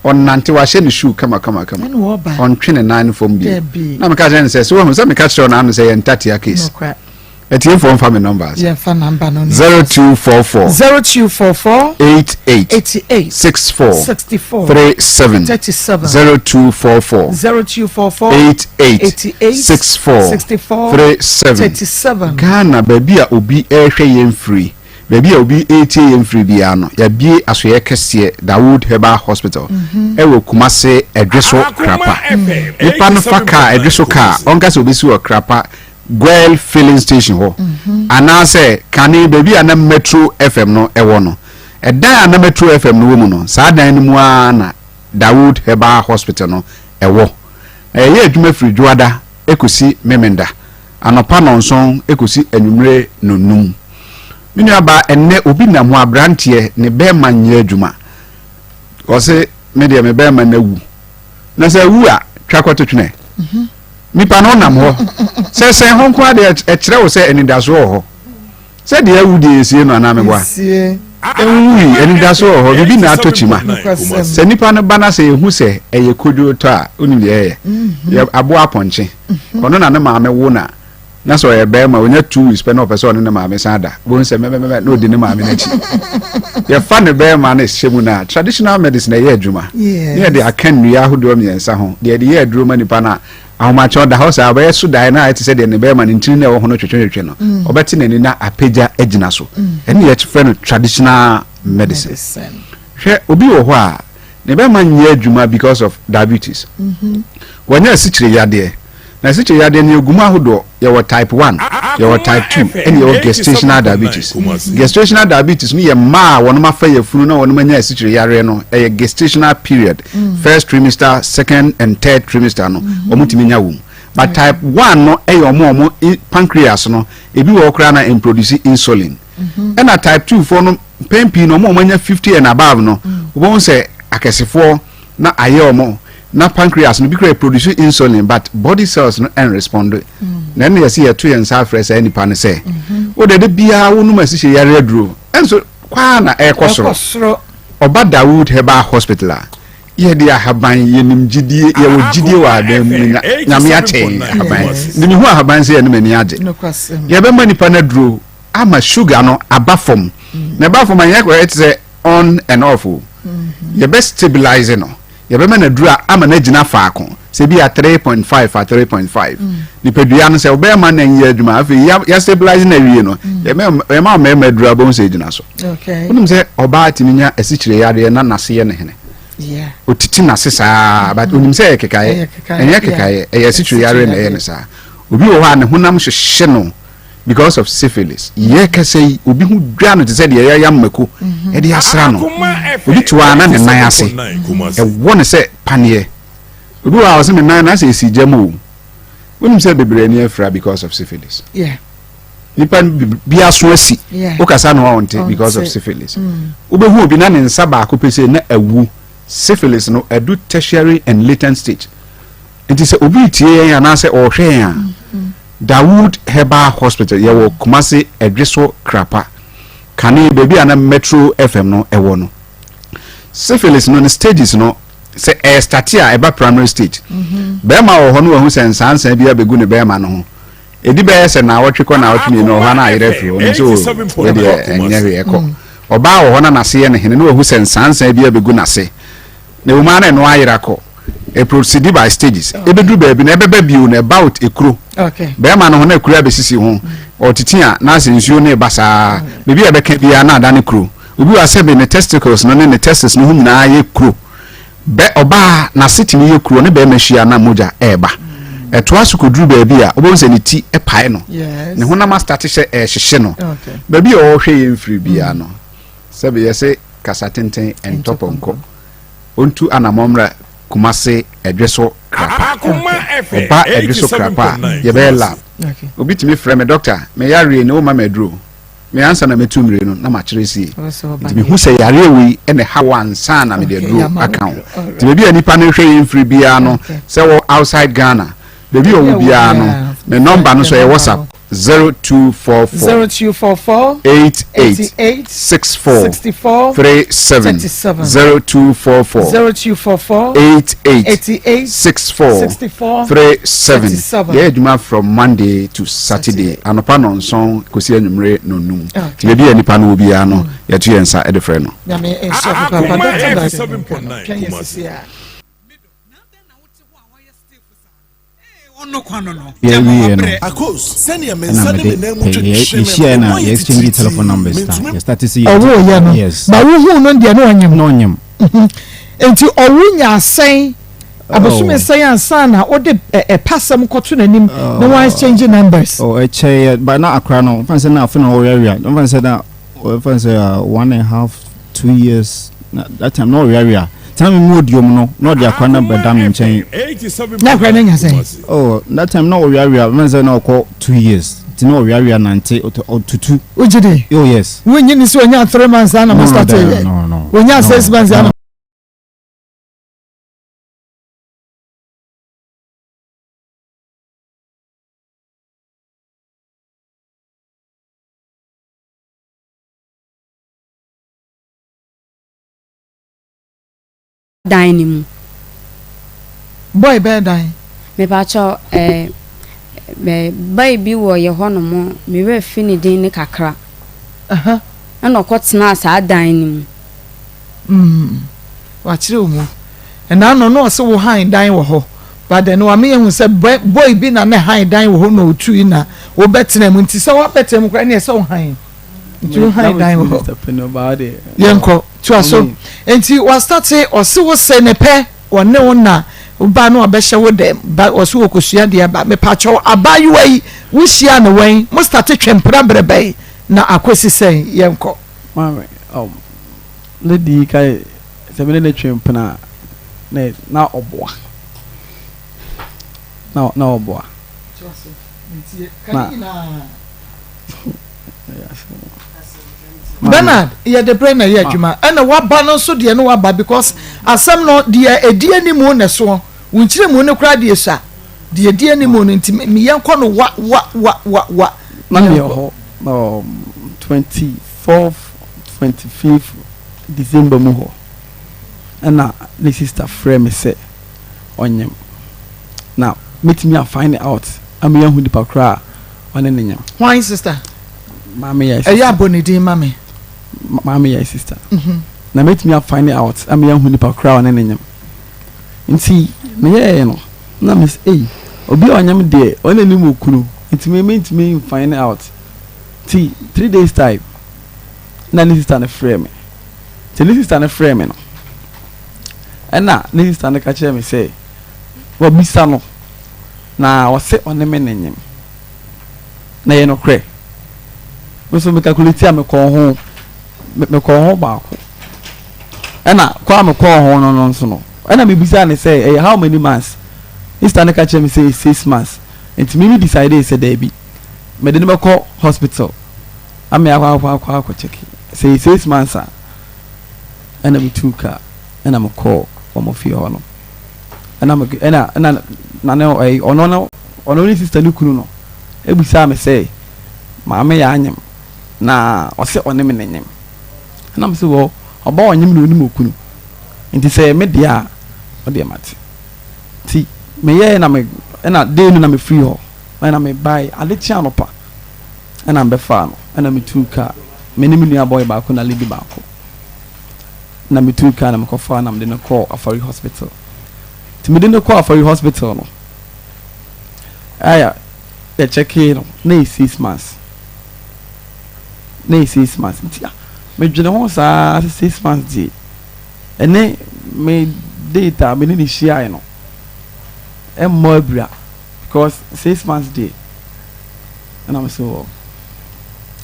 Ɔnante wahyɛ ne shoe kama kama kama. Ɔntwe ne nan no fam bio. Na meka kyerɛ no sɛ so wahu sɛ meka kyerɛ wo na ano sɛ yɛ ntatea case. Atiefoɔ mfa me nɔmba ase. Yɛmfa nɔmba no. 0244. 0244. 88. 88. 64. 64. 37. 37. 0244. 0244. 88. 88. 64. 64. 37. 37. Ghana baabi a obi rehwɛ yɛn firi, baabi a obi retie yɛn firi biara no, yɛabue asoɛeɛ kɛseɛ, Dawood Herbal Hospital, ɛwɔ Kumase Ɛdweso Krapa. Nipa no fa kaa, Ɛdweso kaa, ɔnka sɛ obɛsi wɔ Krapa Goil filling station hɔ anaasɛ kane baabi a na Metro FM no wɔ no. Ɛdan a na Metro FM no wɔ mu no, saa dan no mu ara na Dawood Herbal Hospital no wɔ. Na yɛyɛ adwuma firi Dwoada kɔsi Memenda, anɔpa nnɔnson kɔsi anwummere nnɔnnum. Me nuabaa, ɛnnɛ obi nam hɔ, aberanteɛ, ne bɛrima nyɛ adwuma. Ɔse, me deɛ me bɛrima no awu. Na sɛ awu a, twa kɔto twene. Nipa no nam hɔ. Sɛ sɛn ho nko ara deɛ ɛkyerɛ wo sɛ anidasoɔ wɔ hɔ. Sɛ deɛ awu deɛ yɛsie no anaa meboa? Ɛnwui, anidasoɔ wɔ hɔ, biribi na atɔ kyima. Sɛ nipa no ba na sɛ yɛhu sɛ ɛyɛ kodwo tɔ a, wonim deɛ ɛyɛ? Yɛ aboa apɔnkye. Ɔno na ne maame wo na na sɛ ɔyɛ bɛrima ɔnya 2 weeks pɛ na ɔpɛ sɛ ɔne ne maame san da, wobɛhu sɛ mɛmɛmɛ na ɔdi ne maame no akyi. Yɛfa ne bɛrima no hyɛ mu no a, traditional medicine ɛyɛ adwuma. Ne yɛde aka nnua ahodoɔ mmiɛnsa ho, deɛ yɛde yɛ aduro ma nipa no a, ahomakye ɔda hɔ saa, ɔbɛyɛ so daeɛ no a ɛte sɛ deɛ ne bɛrima no ntini no ɛwɔ ho no twetwetwe no, ɔbɛte n'ani na apagya agyina so. Ɛne yɛfrɛ no traditional medicine. Hwɛ, obi wɔ hɔ a, ne bɛrima nyɛ adwuma because of diabetes. Wanya asikyire yadeɛ. Na asikyire yadeɛ no yɛgu mu ahodoɔ, yɛwɔ type 1, yɛwɔ type 2, ɛne yɛwɔ gestational diabetes. Gestational diabetes no yɛ mmaa a wɔnom afa yafunu na wɔnom anya asikyire yareɛ no, ɛyɛ gestational period, first trimester, second and third trimester no, wɔn tumi nya wɔ mu. But type 1 no ɛyɛ wɔn a wɔn pancreas no, ebi wɔ hɔ koraa na ɛmproduce insulin. Ɛna type 2 foɔ no, mpɛn pii no wɔn a wɔanya 50 and above no, wobɛhu sɛ akɛsefoɔ na ayɛ wɔn na pancreas no bi koraa produce insulin but body cells no ɛnresponde. Na ɛna yɛsɛ yɛto yɛn nsa afrɛ saa nipa no sɛ wo deɛ de biara wonom asikyire yare aduro ɛnso kwaa na ɛrekɔ soro. Ɔba Dawood Herbal Hospital a, yɛde ahaban, yɛnim gyidie, yɛwɔ gyidie wɔ ahaban mu, na Nyame akyɛ yɛn ahaban. Nti mehu ahaban sɛ ɛno m'ani agye. Yɛbɛma nipa no aduro ama sugar no aba fam. Na ɛba fam a, nyɛ kɔyɛ te sɛ on and off o. Yɛbɛ stabilize no. Yɛbɛma no aduro a ama no agyina faako. Sɛ bi a 3.5 a 3.5. Nipadua no sɛ wobɛma no nyɛ adwuma afei ya ya stabilize no awie no, yɛma yɛma mmarima aduro a wobɛhu sɛ egyina so. Wonim sɛ ɔbaa tumi nya asikyire yareɛ na n'ase yɛ ne hene. Otiti n'ase saa but onim sɛ ɛyɛ kekaeɛ. Ɛnyɛ kekaeɛ, ɛyɛ asikyire yareɛ na ɛyɛ no saa. Obi wɔ hɔ a ne honam hyehye no because of syphilis. Yɛ kasa yi, obi ho dwa no te sɛ deɛ yɛayam mako de asra no. Obi te hɔ a na ne nan ase ɛwɔ no sɛ paneɛ. Obi wɔ hɔ a ɔsɛ me nan no asɛ esi gya mu o. Wonim sɛ bebree ani afira because of syphilis. Nipa bi aso asi, wokasa no a ɔnte because of syphilis. Wobɛhu obi na ne nsa baako pɛ sɛ na awu. Syphilis no adu tertiary and latent stage. Nti sɛ obi retie yɛn anaasɛ ɔrehwɛ yɛn a, Dawood Herbal Hospital, yɛwɔ Kumasi Ɛdweso Krapa, kane baabi a na Metro FM no wɔ no. Syphilis no ne stages no, sɛ ɛrestate a ɛba primary stage. Bɛrima wɔ hɔ no wahu sɛ nsaansaa bi abɛgu ne bɛrima no ho. Ɛdi bɛyɛ sɛ naawɔtwe kɔ naawɔtwe mmienu wɔ hɔ a na ayerɛ afiri hɔ. Ɔnim sɛ o, wei deɛ ɛnyɛ hwee ɛkɔ. Ɔbaa wɔ hɔ na n'ase yɛ no hene na wahu sɛ nsaansaa bi abɛgu n'ase. Na ɛwom ara na ɛno ayera kɔ. Ɛprosidi by stages. Ɛbɛduru baabi no, ɛbɛba bio no, about ekuro. Bɛrima no ho na ekuro abɛsisi ho. Ɔtete a, na asɛ nsuo no reba saa. Baabi a ɛbɛka biara na adane kuro. Obi wɔ ha sɛbe ne testicles no ne ne testes no ho nyinaa yɛ kuro. Bɛ, ɔbaa, n'ase tumi yɛ kuro, ɔne bɛrima hyia na mogya ɛreba. Ɛtoa so kɔduru baabi a, wobɛhu sɛ ne ti pae no. Ne honam astate sɛ ɛrehyehye no. Baabi a ɔrehwɛ yɛn firi biara no, sɛbe yɛse kasa tenten ntɔ pɔnkɔ. Ɔntu anamɔ mmra. Kumase Ɛdweso Krapa. Ɔba Ɛdweso Krapa a, yɛbɛyɛ lab. Obi tumi frɛ me, Doctor, me yareɛ ni, woma me aduro? Me ansa na mɛtu mmire no, na makyerɛ sie. Nti mehu sɛ yareɛ wei na ɛha wo ansa na mede aduro aka ho. Nti baabi a nipa no rehwɛ yɛn mfiri biara no, sɛ wɔ outside Ghana, Baabi a ɔwɔ biara no, ne nɔmba no so ɛyɛ WhatsApp 0244 0244 88 64 37 0244 0244 88 64 37. Yɛyɛ adwuma from Monday to Saturday anɔpa nɔnson kɔsi anwummere nɔnum. Nti baabi a nipa no wɔ biara no, yɛto yɛn nsa de frɛ no. Nyame nhyira papa. Dr. Dyson, twɛn yɛ sisi a. Yɛwieɛ no ɛna mede pɛ yɛhyiaɛ na yɛ exchange telephone numbers na yɛ start sɛ yɛ Ɔwoo yɛ no yes ba wohuu no deɛ na ɔnyem na ɔnyem nti ɔwo nya sɛn abosome oh. sɛn ansa na wode ɛpasɛm kɔto n'anim na wɔn exchange numbers. Oh ɛkyɛ yɛ ba na akora no nfa sɛ na afei na ɔweawea nfa sɛ na Ɔfa no sɛ one and half two years na that time na ɔweawea tena mi mu odiom no na ɔde akora no bɛda me nkyɛn. Na akora no nya sɛn? Oh that time na ɔweawea ɔfa sɛ na ɔkɔ 2 years nti na ɔweawea nante ɔtutu. Wogye di? Oh yes. Wonyi ni sɛ onya 3 months ana mo start yɛ? No. Onya 6 months ana? Dan no mu. Boy bɛn dan? Mepakyɛw eh, eh, boy bi wɔ yɛ hɔ nom, me werɛ fi ne din no kakra. Ɛna ɔkɔ tenaa saa dan no mu. Mm, wakyerɛ wo mu. Ɛna ano no ɔse wo han dan wɔ hɔ. But then wama yɛhu sɛ boy bi na ne han dan wɔ hɔ na ɔtui na wobɛtena mu. Nti sɛ woabɛtena mu koraa ne ɛsɛ wo han. Nti wo han dan wɔ hɔ. Yɛnkɔ, toa so. Nti wastate ɔse wo se ne pɛ ɔne wo na ba no ɔbɛhyɛ wo dɛm ba ɔse wɔkɔsua deɛ ba. Mepakyɛw abaayewa yi wohyia no wɛn? Mo state twe mpena berɛ bɛn na akɔsi sɛn? Yɛnkɔ. Maame, um, lady yi ka sɛ me ne no twe mpena a, na na ɔboa. Na na ɔboa. Na Bernard, yɛde berɛ na ɛyɛ adwuma. Ɛna waba no nso deɛ no waba because asɛm no deɛ ɛdi animu na ɛsoɔ. Wo nkyerɛmu no koraa deɛ sua. Deɛ ɛdi animu no nti yɛnkɔ no wa wa wa wa wa. Na meyɛ hɔ um, 24th, 25th December mu hɔ ɛna ne sister frɛɛ me sɛ ɔnyem na mɛtumi a find out ama yɛahu nipa korɔ a ɔne ne nyem. Hwan sister? Maame yɛ sister. Ɛyɛ abɔ ne din ma me. Maame yɛ sister. Mm-hmm. Na mɛtumi a find out ama yɛahu nipa korɔ a ɔne ne nyem. Nti meyɛɛ no na me sɛ ei obi a ɔnyem deɛ ɔne ne mu kunu nti me mentumi find out. Nti 3 days time na ne sister no frɛɛ me. Nti ne sister no frɛɛ me no, ɛna ne sister no ka kyerɛɛ me sɛ wabisa no na ɔse ɔne me ne nyem. Na ɛyɛ nokorɛ. Me nso me calculate a mekɔɔ ho, mekɔɔ ho baako. Ɛna kɔ a mekɔɔ ho no no nso no, ɛna mebisaa no sɛ ɛyɛ how many months? Ne sister no ka kyerɛɛ me sɛ ɛyɛ 6 months. Nti me me decide sɛ daabi, mede no bɛkɔ hospital. Ame akɔ akɔ akɔ akɔ check sɛ yɛ 6 months a ɛna me tuu car ɛna me kɔɔ wɔn fie hɔ no ɛna me ɛna ɛna na ne ɛyi ɔno no ɔno ne sister ne kunu no ebisaa me sɛ maame yɛ anyem na ɔsɛ ɔne me ne nyem ɛna me sɛ wɔ ɔba ɔnyem na onim okunu nti sɛ me deɛ a ɔdeɛ mate nti meyɛɛ na me ɛna day no na me firi hɔ ɛna me bae ade kye anɔpa. Ɛna mebɛfaa no, ɛna metuu kaa, me ne me nua boy baako na lady baako. Na metuu kaa na mekɔfaa na mede no kɔɔ Afari hospital. Nti mede no kɔɔ Afari hospital no, ɛyɛ yɛkyɛkee no, na yɛ 6 months. Na yɛ 6 months. Nti ah, medwene ho saa sɛ 6 months deɛ, ɛne me date a me ne no hyiaeɛ no, ɛmmɔ abira because 6 months deɛ, Ɛna me se wɔ.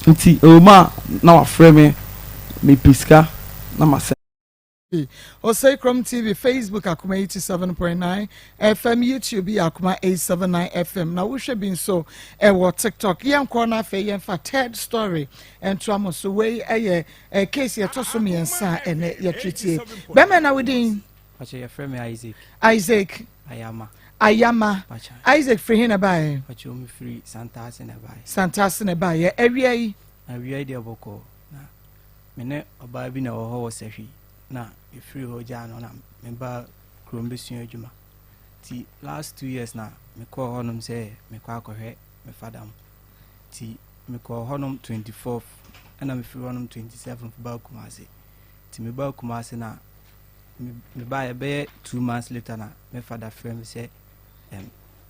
Nti ɛwɔ mu a na wafrɛ me, mepɛ sika na masɛ. Oseikrom TV, Facebook Akoma 87.9 FM, YouTube yɛ Akoma 879 FM, na wohwɛ bi nso ɛwɔ TikTok. Yɛnkɔ na afei yɛmfa third story ntoa mo so. Wei ɛyɛ eh, case yɛtɔ so mmiɛnsa a ɛnɛ yɛtretie. Bɛrima na wodin? Pakyɛ yɛfrɛ me Isaac. Isaac. Ayama. Ayama. Isaac firi he na ɛbaeɛ? Pakyɛ omi firi Santase na ɛbaeɛ. Santase na ɛbaeɛ. Awia yi? Awia yi deɛ bɔkɔɔ na me ne ɔbaa bi na ɛwɔ hɔ wɔ Sahwi na mefiri hɔ gyaa no na mebaa kurom bɛsua adwuma. Nti last 2 years na mekɔɔ hɔnom sɛ mekɔ akɔhwɛ me fada mo. Nti mekɔɔ hɔnom 24th ɛna mefiri hɔnom 27th baa Kumase. Nti mebaa Kumase na mebaeɛ bɛyɛ 2 months later na me fada frɛ me sɛ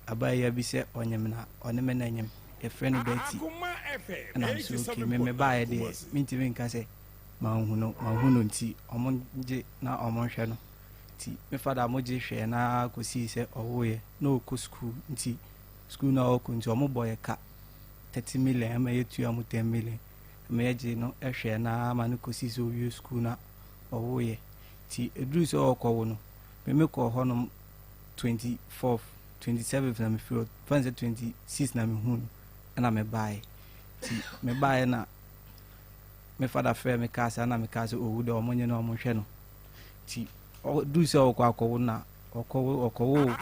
abaayewa bi sɛ ɔnyem na ɔne me na nyem, yɛfrɛ no Betty. Ɛna me sɛ okay, me mebaeɛ deɛ mentumi nka sɛ manhu no, manhu no, nti ɔmo gye na ɔmo nhwɛ no. Nti me fada mo gye hwɛɛ na kɔsii sɛ ɔwoeɛ na ɔkɔ sukuu. Nti sukuu no a ɔkɔ nti ɔmo bɔ yɛ ka 30 million ɛma yɛtua mu 10 million ɛma yɛgye no hwɛɛ na ama no kɔsii sɛ ɔwie sukuu na ɔwoeɛ. Nti ɛduru sɛ ɔkɔwo no, me mekɔɔ hɔnom 24th, 27th na mefiri hɔ fan sɛ 26 na mehu no ɛna mebaeɛ. Nti mebaeɛ na me fada frɛ me kaa sɛ, ɛna mekaa sɛ ɔwu dɛ ɔmo nye no ɔmo nhwɛ no. Nti ɔduru sɛ ɔkɔ akɔwo na ɔkɔwo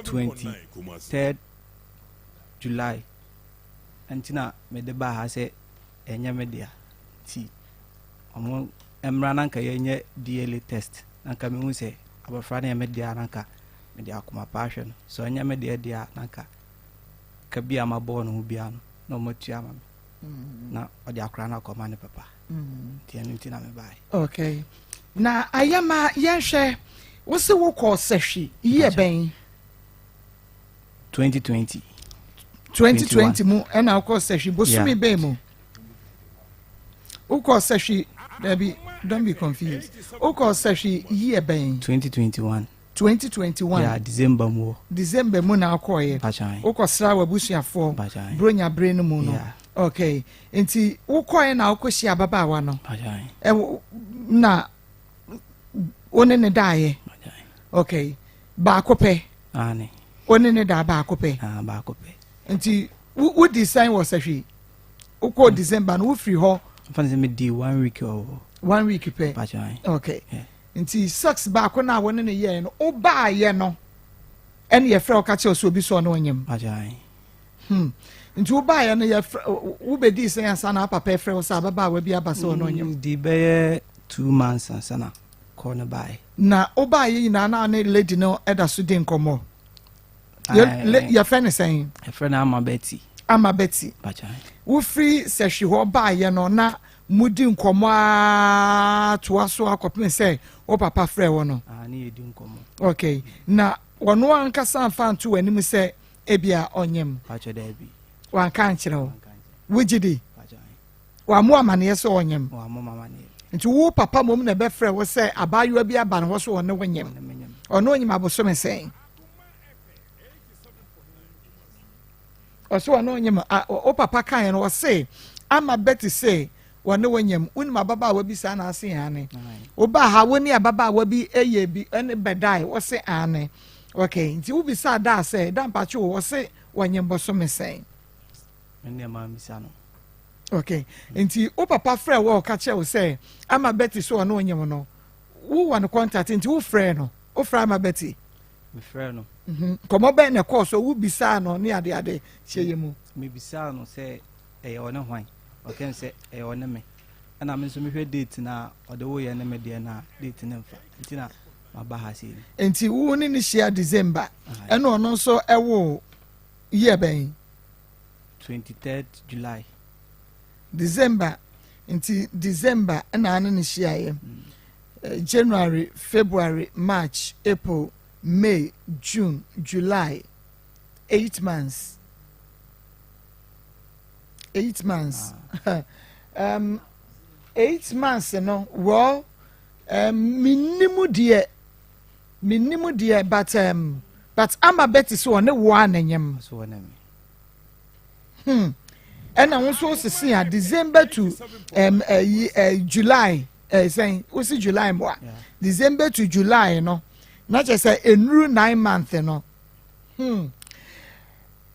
23rd July. Nti na mede baa ha sɛ ɛnyɛ me dea, nti ɔmo mmra na nka yɛnyɛ DNA test na nka mehu sɛ abɔfra no yɛ me dea na nka mede akoma pa ahwɛ no. Sɛ ɔnyɛ me deɛ deɛ a, na nka ka bi a mabɔɔ no ho biara no na ɔmo atua ama me na ɔde akora no akɔma ne papa. Nti ɛno nti na mebaeɛ. Okay, na ayɛma yɛnhwɛ, wo se wokɔɔ Sahwi yie bɛn? 2020. 2020 mu ɛna wokɔɔ Sahwi bosome bɛn mu wokɔɔ Sahwi? Dabi, don't be confused, wokɔɔ Sahwi yie bɛn? 2021. 2021. Yeah, December mu hɔ. December mu na wokɔɔyɛ? Pakyan. Wokɔsra w'abusuafoɔ? Pakyan. Bronya bere no mu no? Yeah. Okay, nti wokɔɛ na wokɔhyia ababaawa no? Pakyan. Ɛwɔ na wo ne ne daeɛ? Pakyan. Okay, baako pɛ? Ane. Wo ne ne daa baako pɛ? Ah, baako pɛ. Nti wodi sɛn wɔ Sahwi? Wokɔɔ December no, wofiri hɔ? Mfa ne sɛ medi one week wɔ hɔ. One week pɛ? Pakyan. Okay. Yeah. Nti sex baako no a wo ne ne yɛɛ no, wobaayɛ no ɛne yɛfrɛ wo ka kyerɛ wo sɛ obi sɛ ɔne ɔnyam? Pakyan. Nti wobaayɛ no, yɛfrɛ wobɛdii sɛn ansa na apapa ɛfrɛ wo sɛ ababaawa bi aba sɛ ɔne ɔnyam? Di bɛyɛ 2 months ansa na kɔɔ no baeɛ. Na wobaayɛ nyinaa na ne lady no ɛda so di nkɔmmɔ? Yɛfrɛ ne sɛn? Yɛfrɛ no Ama Betty. Ama Betty. Pakyan. Wofiri Sɛhwi hɔ baayɛ no na mudi nkɔmmɔ a toa so akɔpem sɛ wo papa frɛ wo no? Ah, ne yɛdi nkɔmmɔ. Okay, na ɔno ankasa amfa nto w'anim sɛ ebia ɔnyem? Pakyɛ, daabi. Wanka ankyerɛ wo? Wogye di? Pakyan. Wammo amanneɛ sɛ ɔnyem? Wammɔ m'amanneɛ. Nti wo papa mmom na ɛbɛfrɛ wo sɛ abaayewa bi aba ne hɔ so ɔne wo nyem? Ɔne me nyem. Ɔne onyim abosome sɛn? Ɔsɛ ɔne onyim. Wo papa kaeɛ no, ɔse Ama Betty se wɔne wo nyem. Wonim ababaawa bi saa na ase? Aane. Wobaa ha, wo ne ababaawa bi yɛ bi ɛne bɛdae? Wɔse aane. Okay, nti wobisaa daa sɛ da mpakye wo, wɔse wɔnyem bosome sɛn? Me deɛ mammisa no. Okay, nti wo papa frɛ wo a ɔka kyerɛ wo sɛ Ama Betty so ɔne onyem no, wowɔ no contact nti wofrɛ no, wofrɛ Ama Betty? Mefrɛ no. Nkɔmmɔ bɛn na ɛkɔɔ so? Wobisaa no ne adeade kyɛ yɛ mu? Mebisaa no sɛ ɛyɛ ɔne hwan. Ɔka sɛ ɛyɛ ɔne me. Ɛna me nso mehwɛ date na ɔde woyɛ ne me deɛ na date ne mfa, nti na maba ha sei no. Nti wo ne ne hyia December, ɛna ɔno nso ɛwo year bɛn? 23rd July. December, nti December ɛna ane ne hyiaeɛ. January, February, March, April, May, June, July, 8 months, 8 months. 8 months no, well, minnim deɛ, minnim deɛ, but Ama Betty so ɔne wo a na nyam? So ɔne me. Ɛna wo nso sisi a December to July. ɛɛ sɛn wosi July mu a December to July no na kyerɛ sɛ enuru 9 month no hmm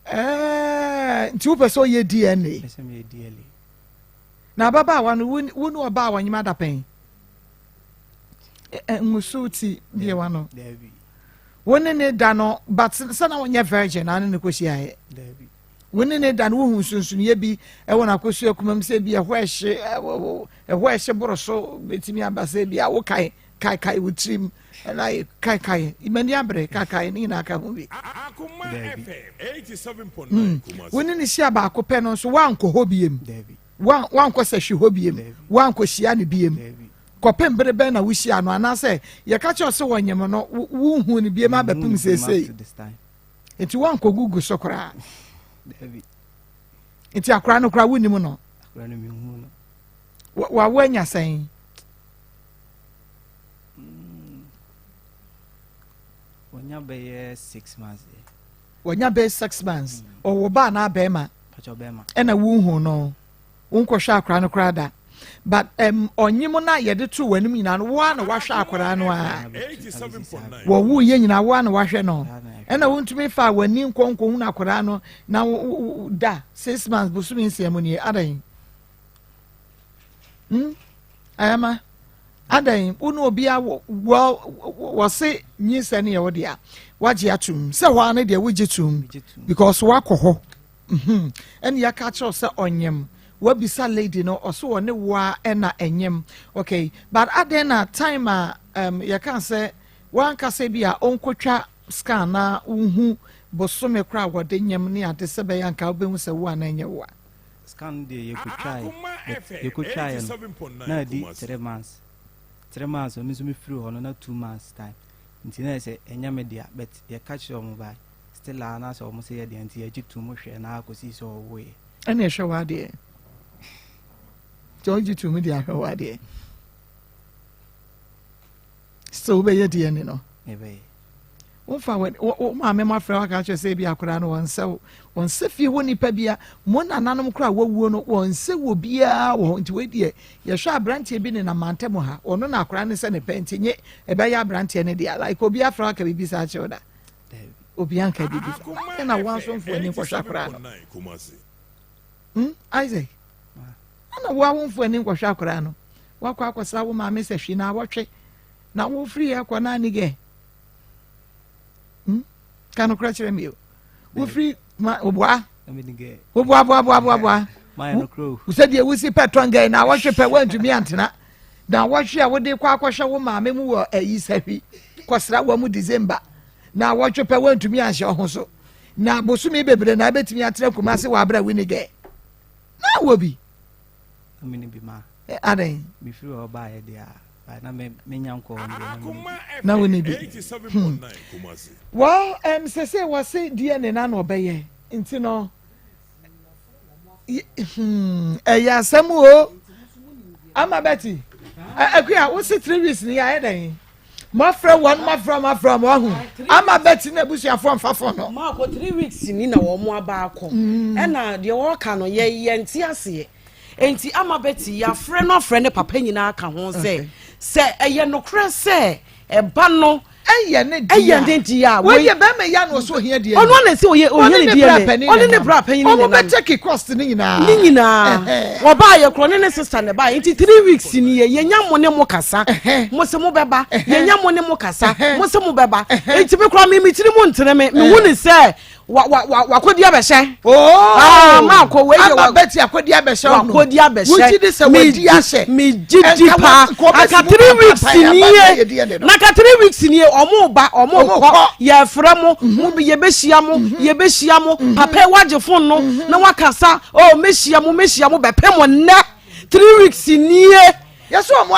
ɛɛ nti wopɛ sɛ ɔyɛ DNA. Pɛ sɛ meyɛ DNA. Na ababaawa no wo wo ne ɔbaa wɔnyem adapɛn nwosow ti bie wa no wo ne ne da no but sɛ na wonyɛ virgin na ne ne kɔhyiaeɛ wo ne ne da no wohu nsonsonoeɛ bi ɛwɔ n'akosua kuma mu sɛ bi ɛhɔ ɛhye ɛhɔ ɛhye boro so bɛtumi aba sɛ bi a wokae kaekae wo tirim ɛna kaekae mani abere kaekae ne nyinaa ka ho bi wo ne ne hyia baako pɛ no nso woankɔ hɔ biem woankɔ sɛ hwe hɔ biem woankɔ hyia no biem kɔpem bere bɛn na wohyia no anaasɛ yɛka kyerɛ sɛ wɔnyem no wonhu no biem abɛpem seesei nti woankɔ gugu so koraa nti akora no koraa wonim no wawo anya sɛn Wanya bɛyɛ six months. Wanya bɛyɛ six months. Mm. Ɔwɔ ba anaa bɛrima? Ɛna wunhu no. Wonkɔhwɛ akwaraa no koraa da. But um, ɔnyem no a yɛde to w'anim nyinaa no, woa na wahwɛ akwaraa no a. Wɔwo yɛ nyinaa woa na wahwɛ no. Ɛna wontumi fa w'ani nkɔ nkɔhunu akwaraa no na da six months bosome nsia mu nie adɛn? Hmm? Ayama, adɛn wo ne obi awɔ wɔse nyinsɛn no yɛ wo dea wagye atom sɛ hɔ ara no deɛ wogye tom because woakɔ hɔ mhm. ɛne yɛaka kyerɛw sɛ ɔnyem wabisa lady no ɔso ɔne woa ɛna ɛnyem okay but adɛn na time a um, yɛka sɛ wankasa bi a ɔnkɔtwa scan na wohu bosome koraa wɔde nyem ne ade sɛ bɛyɛ anka wobɛhu sɛ wo ana ɛnyɛ wo a Scan no deɛ yɛkɔtwaeɛ but yɛkɔtwaeɛ no na adi 3 months, 3 months. Ɔno nso mefiri hɔ no na 2 months time, nti na yɛ sɛ ɛnyɛ me dea, but yɛka kyerɛ ɔmo bae still a na sɛ ɔmo sɛ yɛ deɛ, nti yɛgye tom hwɛ na akɔsii sɛ ɔwoeɛ. Ɛne ɛhwɛ w'adeɛ nti ɔgye tom de ahwɛ w'adeɛ still wobɛyɛ DNA no. Yɛbɛyɛ. Womfa w'ani wo maame mo afrɛ waka kyerɛ sɛ ebi akwadaa no wɔn nsɛ wɔn nsɛ fie hɔ nipa bia mo nananom koraa wɔwuo no wɔn nsɛ wɔ biara wɔ hɔ. Nti wei deɛ yɛhwɛ aberanteɛ bi ne nam mantam ha, ɔno na akwadaa no sɛ ne pɛ nti nye ɛbɛyɛ aberanteɛ no deɛ. Like obi afrɛ waka biribi saa kyerɛw da? Obi anka biribi saa na wɔn asomfo ani nkɔhwɛ akwadaa no. Isaac, ɛna wo awomfo ani nkɔhwɛ akwadaa no. Wakɔ akɔsra wo maame sɛ hwi na awɔtwe na wofiri yɛ kɔ na ani gɛ. Ka nokorɛ kyerɛ me o, wofiri ma woboa woboaboaboaboa sɛdeɛ wosi pɛ tɔngɛn na wɔhwe pɛ woantumi antena na wɔhwe a wode kɔ akɔhwɛ wo maame mu wɔ ayi sahwi kɔsra wɔ mu December na wɔhwe pɛ woantumi anhyɛ ho so na bosome bebree na ɛbɛtumi atena Kumase wɔ abrɛ winigɛ na wɔ bi adɛn na menya nkɔ hɔ deɛ. Na wo ni bi. Well, sese wɔse DNA na na ɔbɛyɛ nti no ɛyɛ asɛm o. Ama Betty akua wo se 3 weeks ni ayɛ dɛn? Mafrɛ wɔn, mafrɛ, mafrɛ wɔn ahu ama Betty na abusuafoɔ mfa fo no. Maakɔ 3 weeks ni na wɔn aba akɔ ɛna deɛ wɔreka no yɛ yɛn ti aseɛ. Nti ama Betty yɛafrɛ no, afrɛ ne papa nyinaa ka ho sɛ ɛyɛ nokorɛ sɛ ɛba no ɛyɛ ne deɛ ɛyɛ ne deɛ a wei yɛ bɛrima yi ano ɔsɛ ohia deɛ ɔno ana sɛ ɔyɛ ohia ne deɛ ne ɔne ne bra panyin ne ɔmo bɛ take cost ne nyinaa. Ne nyinaa wɔbaa yɛ korɔ ne ne sister ne baa. Nti 3 weeks ni yɛ yɛnya mo ne mo kasa, mo sɛ mo bɛba, yɛnya mo ne mo kasa, mo sɛ mo bɛba. Nti mi kora mi mi tiri mu ntene mi mi hu ne sɛ wa wa wa wakɔdi abɛhyɛ. Ooo. Aa maa kɔ wei yɛ wa. Ama Betty akɔdi abɛhyɛ ɔno. Wakɔdi abɛhyɛ. Wogyi di sɛ wadi ahyɛ. Mi gyi di paa aka 3 weeks nie na aka 3 weeks nie. Ɔmo ba, ɔmo kɔ, yɛfrɛ mo mo yɛbɛhyia mo, yɛbɛhyia mo. Papa yi wagye phone no na wakasa o, mɛhyia mo, mɛhyia mo bɛpɛ mo nnɛ. 3 weeks nie. Yɛsɛ ɔmo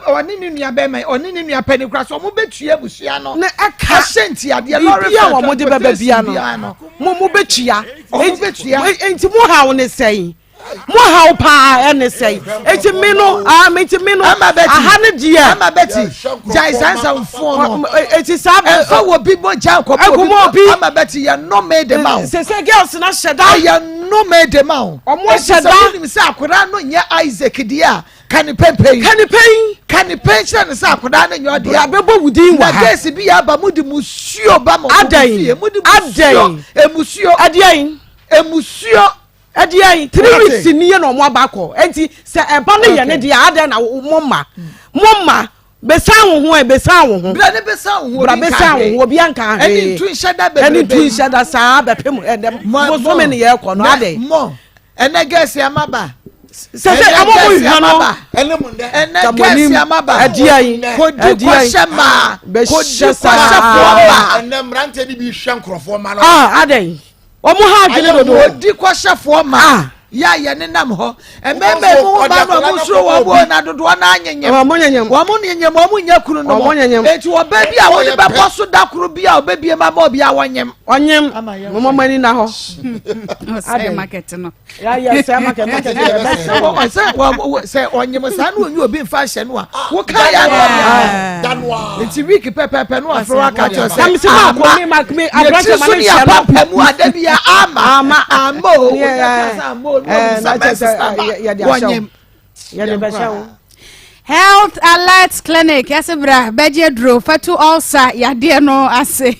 ɔne ne nua bɛrima, ɔne ne nua panyin kora sɛ ɔmo bɛtua abusua no ne ɛka ɛhyɛ ntiadeɛ lɔre biribi a wɔn de bɛbɛ bia no mo bɛtua. Ɔmo bɛtua. Nti mo haw ne sɛn? Mo haw paa ɛne sɛn? Eti mi no aa mi ti mi no Ama Betty. Aha ne deɛ. Ama Betty, gyae saa nsɛmfo no. Eti saa ɛnfa wɔ bi bɔ gya nkɔmɔ Nkɔmɔ obi. Ama Betty, yɛ nnome de ma wo. Sese girls na hyɛ da. Ɛyɛ nnome de ma wo. Ɔmo ahyɛ da. Ɛsɛ sɛ wonim sɛ akwadaa no nyɛ Isaac deɛ a. Ka ne pɛnpɛn. Ka ne pɛn. Ka ne pɛn kyerɛ ne sɛ akwadaa no nyɛ ɔdea. Bra bɛbɔ wo din wɔ ha. Na gɛɛsi bi yɛ aba mo de musuo ba mo Adɛn? fie. Mo de musuo. Adɛn? Emusuo. Ɛdeɛn? Emusuo. Ɛdeɛn? Three Wate? weeks ni yɛ na ɔmo aba akɔ. Enti sɛ ɛba no yɛ ne deɛ adɛn na mo ma mo ma besan wo ho ɛ besan wo ho. Bra ne besan wo ho Bra obi nka besan wo hwee. ho obi anka hwee. Ɛne ntu nhyɛ da bebrebe. Ɛne ntu nhyɛ da saa bɛpem ɛdɛm. Bosome ne yɛ kɔ no adɛn? Mo ɛnɛ gɛɛsi ama ba. Sɛ sɛ ɛmo mo hwɛ no. Ɛnɛ gɛɛsi ama ba. Ɛdeɛn? Kodi kɔhyɛ maa. Kodi Bɛhyɛ saa. kɔhyɛ foɔ maa. Ɛnɛ mmeranteɛ no bi hwɛ nkurɔfoɔ ma no. Ah adɛn? Wɔn ha adwene dodo. Kodi kɔhyɛ foɔ maa. Yɛ a yɛne nam hɔ. Mmarima mu mma no ɔmo suro wɔn bo na dodoɔ no anyenyem. Wɔn nyenyem. Wɔn nyenyem wɔn nyɛ kunu no Wɔn nyenyem. Eti ɔbaa bi a wɔde bɛbɔ so da koro bi a ɔbɛbie ma ma ɔbea wɔnyem. Ɔnyem. Mo mo ani na hɔ. Ɔsɛe market no. Yɛ sɛ market market yɛ bɛ sɛ wɔ sɛ wɔ sɛ ɔnyem saa na onyi obi nfa nhyɛ no a woka yɛ ano ɔnyem. Nti week pɛpɛpɛ no afro aka kyerɛ sɛ ama yɛtiri so ne yɛpampa mu ada bi a ama ama ama o wɔnyɛ kasa ama o ne wɔn nsa bɛ sista ba wɔnyem. Yɛde bɛhyɛ wo. Health Alert Clinic yɛse bra bɛgye aduro fatu ulcer yadeɛ no ase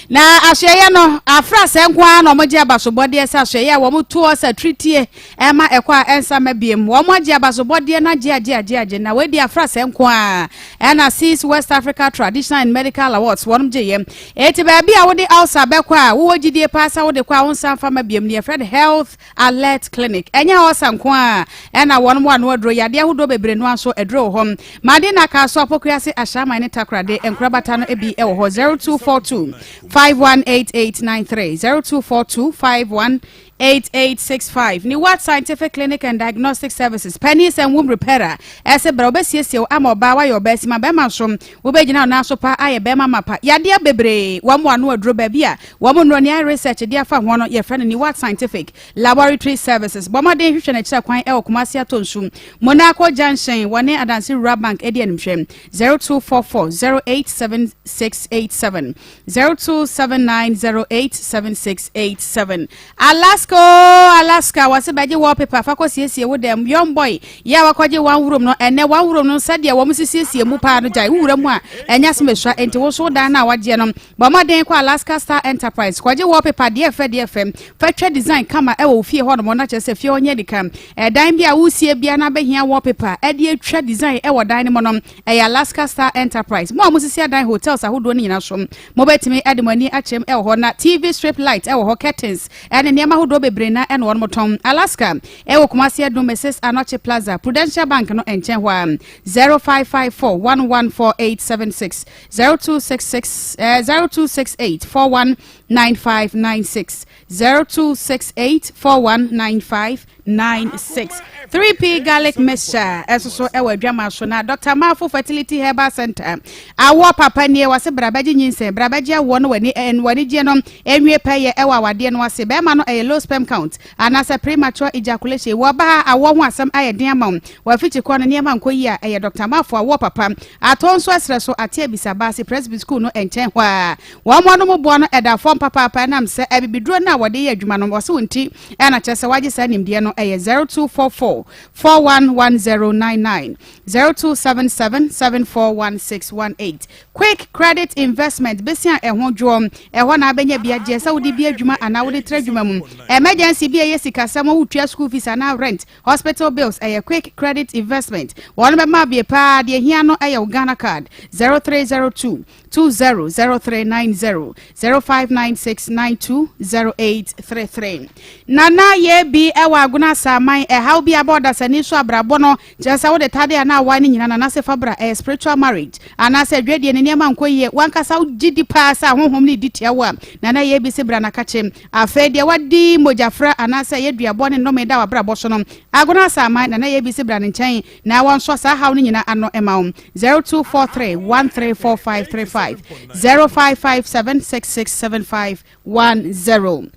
na asoɛyɛ no afra sɛ nko ara na wɔgye abasobɔdeɛ sɛ asoɛyɛ a wɔn to ulcer tiritie ɛma ɛkɔ a ɛnsa ma biem wɔn agye abasobɔdeɛ no agye agye agye agye na wɔadi afra sɛ nko ara ɛna Seas West Africa Traditional and Medical Awards wɔn gye yɛ eti baabi a wode ulcer bɛkɔ a wowɔ gyidie paa sɛ wode kɔ a wo nsa mfa ma biem no yɛfrɛ no Health Alert Clinic. Ɛnyɛ ulcer nko ara na wɔnom wɔ ano aduro, yadeɛ ahodoɔ bebree noa nso aduro wɔ hɔ. Madina Kasoa, Pokuase, Ashaiman ne Takoradi nkorabata no bi wɔ hɔ. 0242 518893, 0242 518865. Newat Scientific Clinic and Diagnostic Services, Penis and Womb Repairer, ɛsɛ bra wɔbɛsiesie wo ama ɔbaa woayɛ ɔbaa sima, bɛrima nso wobɛgyina wo nan so pa ayɛ bɛrima mapa. Yadeɛ bebree wɔn wɔ ano aduro baabi a Wɔn nnuro nea research de afa ho no yɛfrɛ no Niwat Scientific Laboratory Services. Bɔ mmɔden hwehwɛ no akyira kwan wɔ Kumasi Atonsu, Monaco Junction, wɔne Adanse Rural Bank di animhwɛ. 0244 087687, 0279 087687. Alaska oo Alaska, wɔse bɛgye wallpaper fa kɔ siesie wo dɛm. Young boy yɛ a wakɔgye one room no, ɛnɛ one room no sɛdeɛ wɔn sisiesie mu paa no gyae, wo wura mu a ɛnyɛ asɛm esua, enti wo nso wo dan no a wagyeɛ no Bɔ mmɔden kɔ Alaska Star Enterprise kɔgye wallpaper deɛ ɛfɛ deɛ ɛfɛ fa twa design kama ɛwɔ wo fie hɔnom na kyerɛ sɛ fie hɔ nyɛ anika. Ɛdan bi a woresie biara na abɛhia wallpaper ɛde atwa design ɛwɔ dan no mu no ɛyɛ Alaska Star Enterprise. Mo a mosisi adan hotels ahodoɔ no nyinaa so mobɛtumi de mo ani akyerɛm ɛwɔ hɔ na TV strip light ɛwɔ hɔ curtains ɛne nneɛma ahodoɔ bebree na ɛna wɔn tɔn. Alaska ɛwɔ Kumasi Adum Mrs Anokye Plaza Prudential Bank no nkyɛn hɔ a 0554 114876. 0266 eh, 0268 419596 0268 419596 3P garlic mixture ɛso so ɛwɔ adwama so na Dr. Mafo Fertility Herbal Center awɔ papa nie wɔse bra bɛgye nyinsɛn bra bɛgye awoɔ no w'ani eh, w'ani gyeɛ no ɛnwie pɛyɛ ɛwɔ awadeɛ no ase bɛrima no ɛyɛ low sperm count anaasɛ premature ejaculation wɔ ɔbaa awɔ ho asɛm ayɛ den ama wo w'afikyi kɔ no nneɛma nkɔ yie a ɛyɛ Dr. Mafo awɔ papa Atɔ nso ɛserɛ so ate abisa baa se Presby School no nkyɛn hɔ ara. Wɔn anom boɔ no ɛda fam papaapa ɛnam sɛ abibiduro no a wɔde yɛ adwuma no wɔse wo nti na kyerɛ sɛ wɔagye saa nimdeɛ no ɛyɛ 0244 411099, 0277 741618. Quick Credit Investment besi a ɛho dwoɔ ɛhɔ na abɛnya bi agyeɛ sɛ wode bi adwuma anaa wode tra adwuma mu. Emergency bi a ɛyɛ sikasɛm wotua school fees anaa rent Hospital bills ɛyɛ quick credit investment wɔn bɛma abie paa deɛ hia no ɛyɛ wo Ghana card 0302 200390 0596 920833 Nana yɛ bi ɛwɔ Agona Asaman ɛhaw bi aba ɔdasani so abrabɔ no kyerɛ sɛ wode tade anaa awae no nyina nana se fa bra ɛyɛ spiritual marriage anaasɛ adwadie ne nneɛma nkɔ yie wankasa wogye di paa sɛ ahonhom ne di tia wo a nana yɛ bi se bra na kakye Afei deɛ wadi mogyafra anaasɛ ɛyɛ duabɔ ne nnome da w'abrabɔ so no, Agona Asaman, Nana Yebisi bra ne nkyɛn na wɔnsɔ saa haw no nyinaa ano mma wo. 0243 134535, 0557 667510.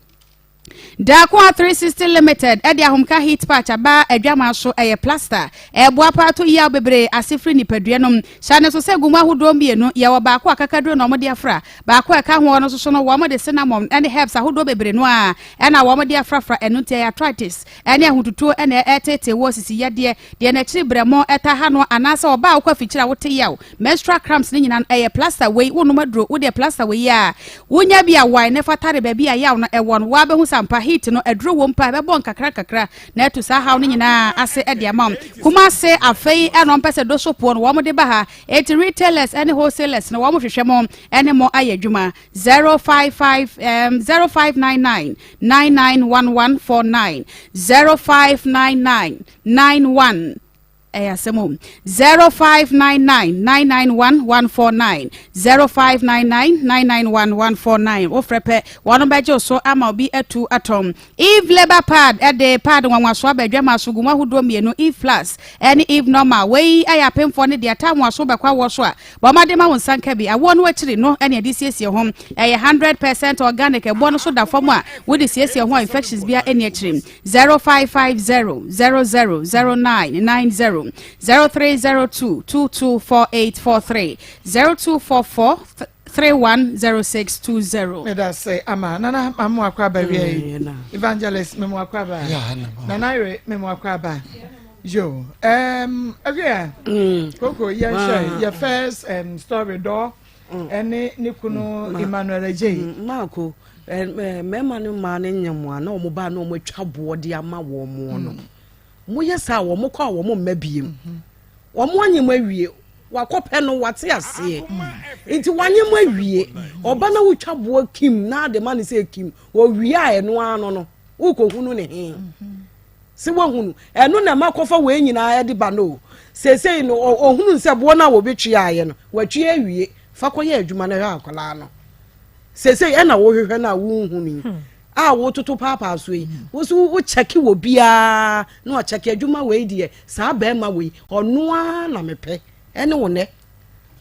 Dakoa 360 Limited de ahomka heat patch aba adwaman so, ɛyɛ plaster. Ɛboa paa to yaw bebree ase firi nipadua no mu. Hyɛ no nso sɛ gu mu ahodoɔ mmienu, yɛwɔ baako a kakaduro na wɔde afra, baako a ɛka ho no nso so no wɔde cinnamon ne herbs ahodoɔ bebree no ara na wɔde afrafra, ɛno nti ɛyɛ arthritis ne ahotutuo na ɛreteetee wo, sisi yadeɛ, deɛ n'akyiri berɛmo taa ha no anaasɛ ɔbaa a wokɔ afikyiri a wote yaw, menstrual cramps ne nyinaa no ɛyɛ plaster wei, wonom aduro, wodeɛ plaster wei a wonya bi a wae na fa tare baabi a yaw no ɛwɔ no, woa bɛhu sɛ ampa heat no aduro wom paa, ɛbɛbɔ nkakra nkakra na atu saa haw no nyinaa ase de ama wo. Kumase afei ɛna wɔmpɛ sɛ dosopoɔ no wɔn de ba ha, enti retailers ne wholesalers no wɔn hwehwɛ mo ne mo ayɛ adwuma. 055 um, 0599 991149 0599 91 ɛyɛ asɛm o 0599 991 149 0599 991 149 wofrɛ pɛ wɔn bɛgye wo so ama obi atu atɔn Eve Labour Pad ɛde pad nwanwaso aba adwama so gu mu ahodoɔ mmienu Eve Plus ɛne Eve Normal wei ɛyɛ apemfoɔ ne deɛ taa nwaso bɛkɔ awoɔ so a Bɔ mmɔden ma wo nsa nka bi. Awoɔ no akyiri no na yɛde siesie ho. Ɛyɛ 100% organic. Ɛboɔ no so da fam a wode siesie ho a infections biara nni akyiri. 0550 00 0990 0302 224843 0244 310620. Meda se ama nana mamu akɔ aba wia yi evangelist memu akɔ aba nana yere memu akɔ aba yo um, awia mm. koko yɛn hwɛ ah. yɛ first um, story dɔ mm. ɛne ne kunu mm. Emmanuel Adjei. Mm, maako mmarima ne mmaa ne nyɛ mo a na wɔn ba na wɔn atwa boɔ de ama wɔn mo no moyɛ saa wɔn kɔ a wɔn mma biem mm-hmm. wɔn anyɛ mo awie wakɔpɛ no wate aseɛ nti wanyɛ mo awie ɔba na wotwa boɔ kim na ade ma ne sɛ kim wɔwie a ɛno ano no wokɔhunu ne he. Mm -hmm. Se wahunu. Ɛno na ɛma kɔfa wei nyinaa de ba no o. Seesei no, ɔhunu sɛ boɔ no a wɔbɛtuaeɛ no, watua awie. Fa kɔyɛ adwuma na hwɛ akwadaa no. Seesei ɛna wohwehwɛ no a wonhu no yi, a wototo paapaa so yi. Wo so wokyɛke wɔ biara na wakyɛke adwuma wei deɛ, saa bɛrima wei, ɔno ara na mepɛ. Ɛne wo nɛ.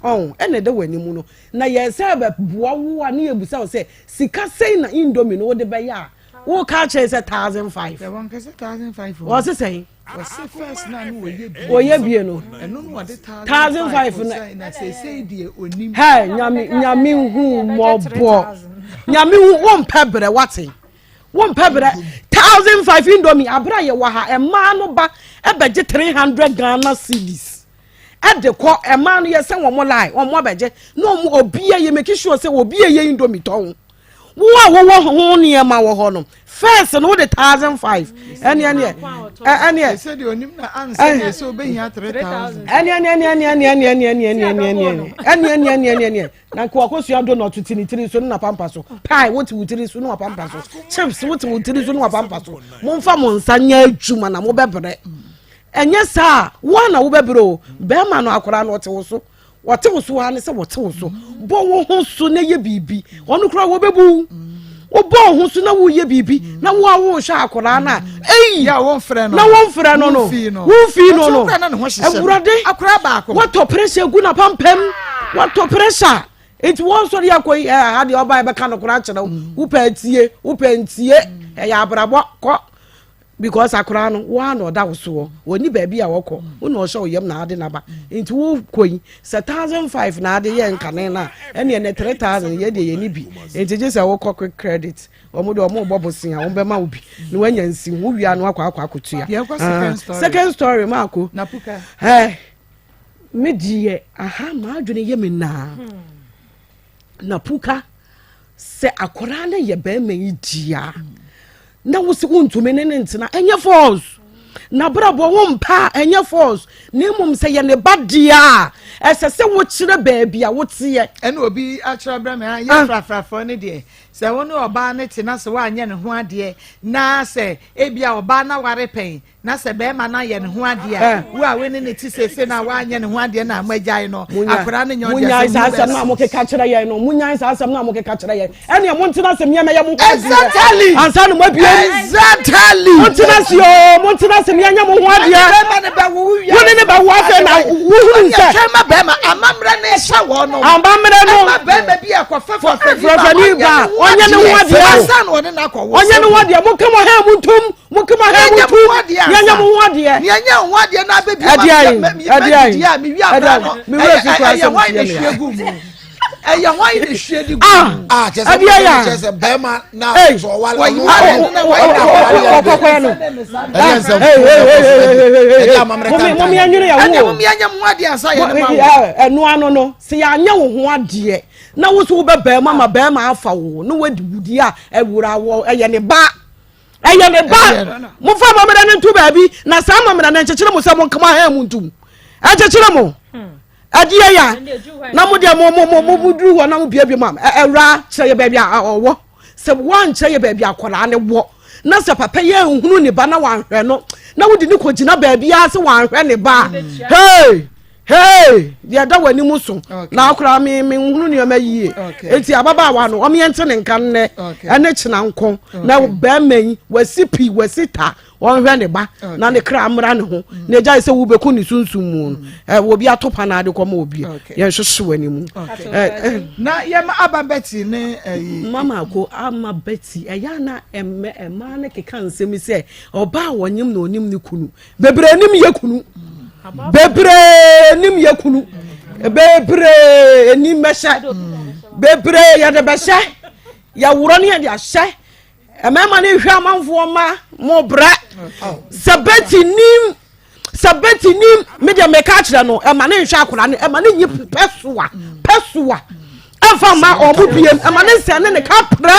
Ɔn, ɛna ɛda w'anim no. Na yɛn sɛ bɛboa wo a ne yɛbusa wo sɛ, sika sɛn na indomie no wode bɛyɛ a, Wo ka kyerɛ sɛ 1005. Yɛ wɔn kɛsɛ 1005. Wɔ se sɛn? Wɔ se first na no wɔyɛ bie. Wɔyɛ bie no. Ɛno no wɔde 1005 no. Na seesei deɛ onim. Hɛ nyame nyame hu mɔbɔ. Nyame hu wo mpɛ brɛ wate. Wo mpɛ brɛ 1005 indomie abira yɛ wɔ ha ɛmaa no ba ɛbɛgye 300 Ghana cedis. Ɛde kɔ ɛmaa no yɛ sɛ wɔn lie wɔn abɛgye na wɔn obi a yɛ make sure sɛ obi a yɛ indomie tɔn. Wo a wowɔ ho nneɛma wɔ hɔ no, first no wode 1005 ɛne ɛne ɛne ɛsɛ deɛ onim na ansa deɛ sɛ obɛhia 3000 ɛne ɛne ɛne ɛne ɛne ɛne ɛne ɛne ɛne ɛne ɛne ɛne ɛne ɛne ɛne ɛne na nka wakɔsua donut te ne tiri so ne napampa so pie wote wo tiri so ne wapampa so chips wote wo tiri so ne wapampa so momfa mo nsa nyɛ adwuma na mobɛbrɛ ɛnyɛ saa wo na wobɛbrɛ o bɛrima no akwaraa no ɔte wo so Wɔte wo so ara ne sɛ wɔte wo so. Bɔ wo ho so na yɛ biribi. Wɔn koraa wɔbɛbu wo. Wobɔ wo ho so na woyɛ biribi na wo a wohwɛ akwadaa no a eyi na wɔmfrɛ no no womfii no no awurade wɔtɔ pressure gu n'apampam wɔtɔ pressure nti wɔn sɔre akɔ yi ɛɛ ha deɛ ɔba ɛbɛka no koraa kyerɛ wo wopɛ ntie wopɛ ntie ɛyɛ abrabɔ kɔ. Because akoraa no wo ara na ɔda wo soɔ, ɔnni baabi a ɔkɔ, wo na ɔhyɛ wo yam na ade no aba. Nti wo kɔ yi, sɛ 1005 na ade yɛ nkane no a, ɛneɛ nɛ 3000 yɛ deɛ yɛnni bi. Nti gye sɛ wokɔ quick credit, wɔn deɛ wɔn rebɔ bosea, wɔn bɛma wo bi, na wanya nsi, wo wie a na wakɔ akɔ akɔtua. Yɛnkɔ second story. Second story, Maako. Napuka. Ɛɛ, me deɛ, aha, m'adwene yɛ me naa. Napuka. Sɛ akwadaa no yɛ bɛrima yi dia na wo sɛ wontumi ne ne ntena ɛnyɛ force n'abrabɔ wo mpa a ɛnyɛ force na mmom sɛ yɛ ne ba deɛ a ɛsɛ sɛ wokyerɛ baabi a woteɛ. Ɛna obi akyerɛ brɛ me yɛ ah. frafrafoɔ no deɛ sɛ wo ne ɔbaa no te na sɛ woanyɛ ne ho adeɛ na sɛ ebia ɔbaa no aware pɛn Na sɛ bɛrima no ayɛ ne ho adeɛ a, wo a wo ne ne te seesei no a woanyɛ ne ho adeɛ no a moagyae no, akwadaa no nyɛ ɔdeɛ Munyae sɛ saa mu asɛm no a bɛsi. mokeka kyerɛ yɛn no. Munyae saa asɛm no a mokeka kyerɛ yɛn. Ɛnneɛ montena ase mmea mɛyɛ mo ho adeɛ. Exactly. Ansa na moabue mu. Exactly. Montena ase oo, montena ase mmea nyɛ mo ho adeɛ. Bɛrima no bɛwo wo wie. Wo ne ne bɛwo afei na wohunu sɛ. Ɛma bɛrima amammerɛ no hyɛ wɔn no. Amammerɛ no. Ɛma bɛrima bi ɛkɔfa fafrani ba ɔnyɛ ne ho adeɛ. Ansa na ɔne no akɔ wɔ. Ɔnyɛ ne ho adeɛ mo kama ha mu ntum mo kama ha mu ntum yɛnyɛ mo ho adeɛ. Yɛnyɛ ho adeɛ na abɛbi ma mi didi a mi wi abira no ɛyɛ hwan na ehwie gu mu ɛyɛ hwan na ehwie di gu mu. Ah, kyɛ sɛ Ɛdeɛ yɛ a. kyɛ sɛ bɛrima na Ei. sɛ ɔwale ɔno Ɔkɔkɔɛ no. ɛdeɛ nsɛm ɛdeɛ amammerɛ Mom tantan yɛnwene yɛ Ɛnna ho mo yɛnyɛ mo adeɛ ansa yɛ ne ma wo. ɛno ano no sɛ yɛanyɛ wo ho adeɛ na wo so wobɛ bɛrima ma bɛrima afa wo na wadi wudi a ɛwura wɔ ɛyɛ ne ba ɛyɛ ne ba momfa amammerɛ no nto baabi na saa amammerɛ no nkyekyere mo sɛ monkama ha mu ntom ɛnkyekyere mo ɛdeɛ ya na mo deɛ mo mo mo mo duru hɔ na mo biabia mu a ɛwura kyerɛ yɛ baabi a ɔwɔ sɛ wɔankyerɛ yɛ baabi akwadaa ne wɔ na sɛ papa yɛ nhunu ne ba na wanhwɛ no na wode ne kɔgyina baabi a sɛ wanhwɛ ne ba a hey hey deɛ ɛda w'anim so na akora me me nhunu nneɛma yie eti ababaawa no wɔn yɛn te ne nka nnɛ ɛne kyena nko na bɛrima yi wasi pi wasi ta ɔnhwɛ ne ba na ne kra mmra ne ho na agyae sɛ wobɛku ne sunsum mu no mm. obi ato pa na ade kɔma obi yɛnhwehwe w'ani mu na yɛma aba bɛti ne ɛyi mama ako ama bɛti ɛyɛ ana ɛmɛ ɛmaa ne keka nsɛm sɛ ɔbaa wɔnyem na onim ne kunu bebree nim yɛ kunu bebree nim yɛ kunu bebree nim bɛhyɛ bebree yɛde bɛhyɛ yɛworɔ ne yɛde ahyɛ Mmarima no hwɛ amanfoɔ mma mo brɛ sɛ bɛti nim sɛ bɛti nim me deɛ meka akyerɛ no ɛma ne nhwɛ akwadaa no ɛma ne nyi pɛsoa pɛsoa ɛmfa mma ɔmo biem ɛma ne nsɛn ne ne ka prɛ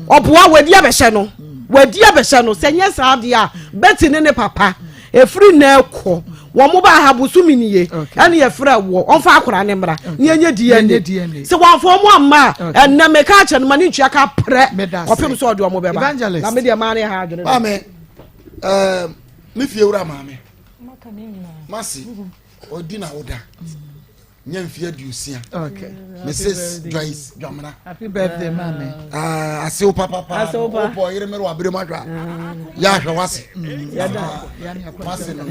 ɔboa wadi abɛhyɛ no wadi abɛhyɛ no sɛ nyɛ saa deɛ a bɛti ne ne papa Ɛfiri nnɛ rekɔ, wɔn ba ha bosome nie, ɛne yɛfrɛ wɔ, ɔmfa akwadaa no mmra, ne yɛnyɛ DNA. Sɛ wɔamfa wɔn amma a, ɛnnɛ meka akyerɛ no ma ne ntua ka prɛ kɔpem sɛ ɔde wɔn bɛba. Na me deɛ maa ne ha adwene. Maame, ɛɛ, me fie wura maame, masi, ɔdi na woda. nya mfe aduosia mrs joyce dwamena happy birthday maame ah, asew papapa wopɔ ɔyere mmere wabere mu ahwɛ a yɛ ahwɛ wase wase no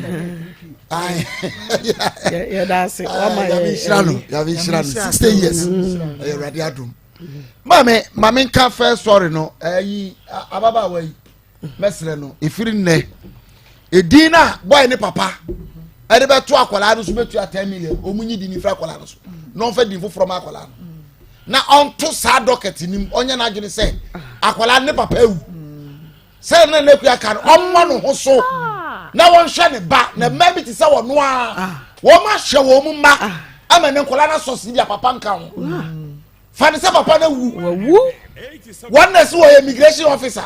yɛda ase wama yɛ nhyira no yɛde nhyira no 60 years mm. ɛyɛ awurade adom maame maame nka first story no ɛyi ababaawa yi mɛsrɛ no ɛfiri nnɛ ɛdin no a bɔe ne papa ɛde bɛto akwadaa no so bɛtua 10 million ɔmu nyi din firi akwadaa no so na ɔmfa din foforɔ ma akwadaa no na ɔnto saa dɔkɛt nim ɔnyɛ n'adwene sɛ akwadaa ne papa awu sɛ ne ne kua ka no ɔmmɔ ne ho so na wɔnhwɛ ne ba na mmaa bi te sɛ wɔn a wɔn ahyɛ wɔn mma ama ne nkwadaa no asɔ si bi a papa nka ho. fa ne sɛ papa no awu wawu wɔn na ɛsɛ wɔyɛ immigration officer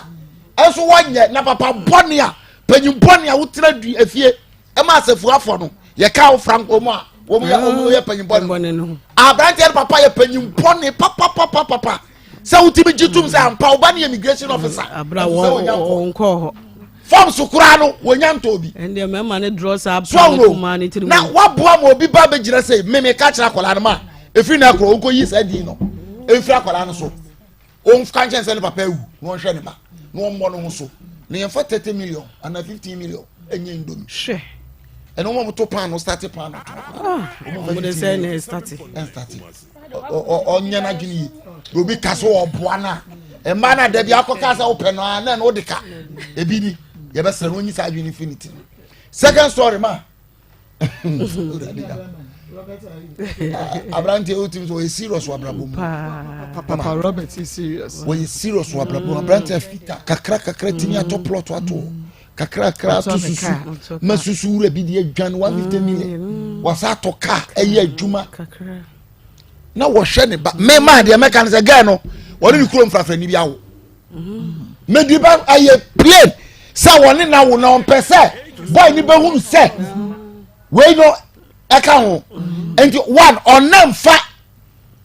ɛnso wɔnyɛ na papa bɔne a panyin bɔne a wotena du efie ɛma asafo afɔ no yɛka wo franco mu a wɔn yɛ wɔn yɛ panyin bɔne no aberanteɛ no papa yɛ panyin bɔne papapapapa sɛ wotumi gye tum sɛ ampa wo ba no yɛ immigration officer abira wɔn wɔn kɔɔ hɔ forms koraa no wɔnya ntɔ bi. ɛndeɛ mɛma ne drɔ saa paa ne kumaa ne tiri mu. na waboa ma obi ba bɛgyina sɛ meme ka kyerɛ akwadaa no ma ɛfiri no akorɔ wonkɔyi saa din no ɛmfiri akwadaa no so ɔmfa nkyɛn sɛ ne papa awu na ɔnhwɛ ne ba na ɔmmɔ no ho so na yɛmfa 30 million anaa 15 million ɛnyɛ indomi hwɛ ɛna wɔn to paano starte paano to wɔn de sɛ na ɛstarte ɛstarte ɔnyɛ n'adwene yi na obi ka so ɔboa no a mmaa no adabi akɔka sɛ wopɛ no a na ɛno wode ka ebi ni yɛbɛsrɛ no ɔnyi saa adwene fi ne ti no second story ma aberanteɛ wotim sɛ ɔyɛ serious wɔ abrabɔ mu papa robert is serious wɔyɛ serious wɔ abrabɔ mu aberanteɛ fita kakra kakra tumi atɔ plot ato kakrakra ato susu ma susu wura bi de adwan 150 million mm. wasa atɔ kaa ɛyɛ adwuma na wɔhwɛ ne ba mɛma deɛ mɛka no sɛ gɛɛ no wɔne ne kurom frafrani bi awo mɛdi ba ayɛ plain sɛ wɔne na wo na ɔmpɛ sɛ boy ne bɛhunu sɛ wei no ɛka ho nti one ɔnam fa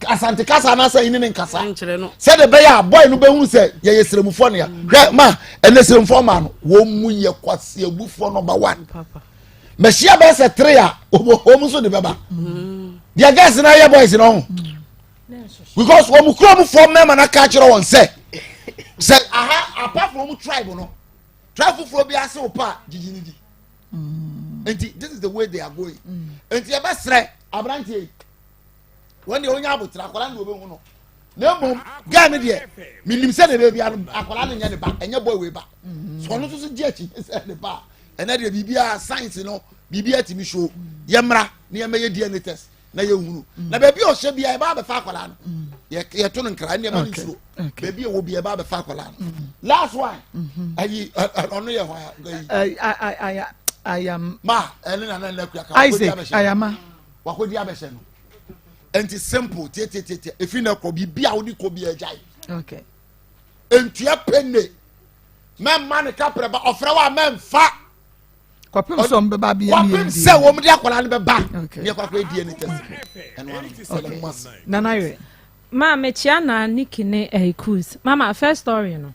asante kasa anaasɛ yene ne nkasa sɛde ɛbɛyɛ a bɔe no bɛhunu sɛ yɛyɛ srɛmufoɔ nea hwɛ ma ɛnɛ srɛmufoɔ ma no wɔn mu yɛ kwasi abufoɔ nɔmba one mɛhyia bɛyɛ sɛ tere a wɔn nso de bɛba deɛ gɛs na yɛ boys no ho because wɔn kura mu fɔ mmarima na ka kyerɛ wɔn sɛ sɛ aha apart from wɔn tribe no tribe foforɔ bi ase wɔ pa gyigyi ne di nti this is the way they are going nti ɛbɛsrɛ. Aberanteɛ yi wɔn deɛ onya abotra akwadaa no deɛ ɔbɛhu no na mmom girl no deɛ menim sɛ deɛ baabi ano akwadaa no nyɛ ne ba ɛnyɛ boy wei ba so ɔno nso so gye akyi sɛ ne ba ɛnɛ deɛ biribiara science no biribiara tumi show yɛmmra na yɛmmɛyɛ DNA test na yɛhunu na baabi a ɔhyɛ bia yɛba abɛfa akwadaa no yɛto no nkra ɛne ɛma no nsuro baabi a ɛwɔ bia yɛba abɛfa akwadaa no last one ayi ɔno yɛ hɔ ayi ayam ma ɛne nana nna kura ka Isaac ayama wakɔdi abɛhyɛ no nti simple tietietie efi na kɔ biribi a wode kɔ bi agyae okay ntua penne mɛmma ne kaprɛ ba ɔfrɛ wa mɛmfa kɔpem sɛ wɔn bɛba abɛyɛ kɔpem sɛ wɔn de akwadaa no bɛba ne ɛkɔ akɔyɛ DNA test ɛno ano sɛlɛ mu ase. Nana yɛ. Maa mekyia na Nikki ne ɛyi Cruz mama first story no.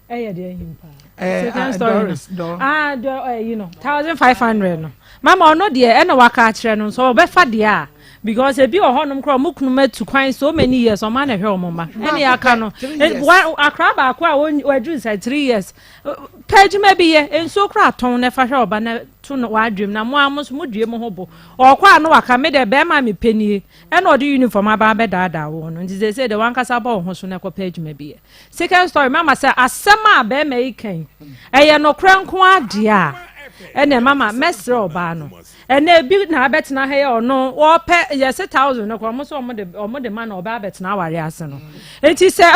Ɛyɛ deɛ ɛhim paa. Eh, Second ah, story Doris, no. Dor. Ah, dɔ ɛyi no 1500 no. Mama ɔno deɛ ɛna waka akyerɛ no nso ɔbɛfa deɛ a because ebi wɔ hɔnom koraa ɔmo kunu atu kwan so many years ɔmo ana ɛhwɛ ɔmo mma ɛne aka no akora baako a waduru sɛ 3 years pɛ adwuma bi yɛ nsuo koraa tɔn na ɛfa hwɛ ɔba na to no wadwem na mo a mo nso mo due mo ho bo ɔkɔ a no waka me deɛ bɛrima me pɛ nie ɛna ɔde uniform aba abɛdaadaa wo no nti sɛ sɛ deɛ wankasa bɔ wo ho so na ɛkɔpɛ adwuma bi yɛ. Second story mama sɛ asɛm a bɛrima yi ka yi ɛyɛ nokorɛ nko ara deɛ a ɛnna mama mɛsrɛ ɔbaa no ɛnna ebi na abɛtena ha yɛ ɔno wɔpɛ yɛse thousand no korɔ ɔmo sɛ ɔmo de ɔmo de ma na ɔbɛ abɛtena aware ase no eti sɛ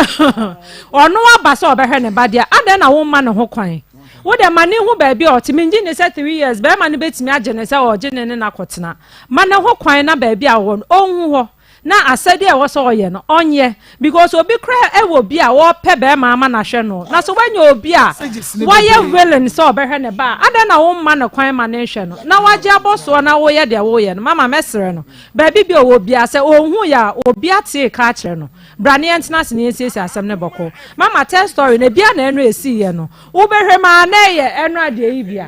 ɔno aba sɛ ɔbɛhwɛ ne ba deɛ adɛn na wɔn ma ne ho kwan wo deɛ ma ne ho baabi a ɔte mengye ne sɛ three years bɛrima no bɛtumi agye ne sɛ ɔgye ne ne n'akɔtena ma ne ho kwan na baabi a ɔwɔ no ɔnhu hɔ na asɛdeɛ a ɛwɔ sɛ ɔyɛ no ɔnyɛ because obi koraa ɛwɔ bi a wɔpɛ bɛrima ama no ahwɛ no na sɛ wanya obi a wɔyɛ willing sɛ ɔbɛhwɛ ne ba a adɛn na womma no kwan ma ne nhwɛ no na wagye abɔ soɔ na woyɛ deɛ woyɛ no mama mɛsrɛ no baabi bi a ɔwɔ biara sɛ ɔnhu yɛ a obi atee ka akyerɛ no bra ne yɛntena ase ne yɛnsiesie asɛm no bɔkɔ mama tell story na ebia na ɛno ɛsiiɛ no wobɛhwɛ mu a na ɛyɛ ɛno adeɛ yi bia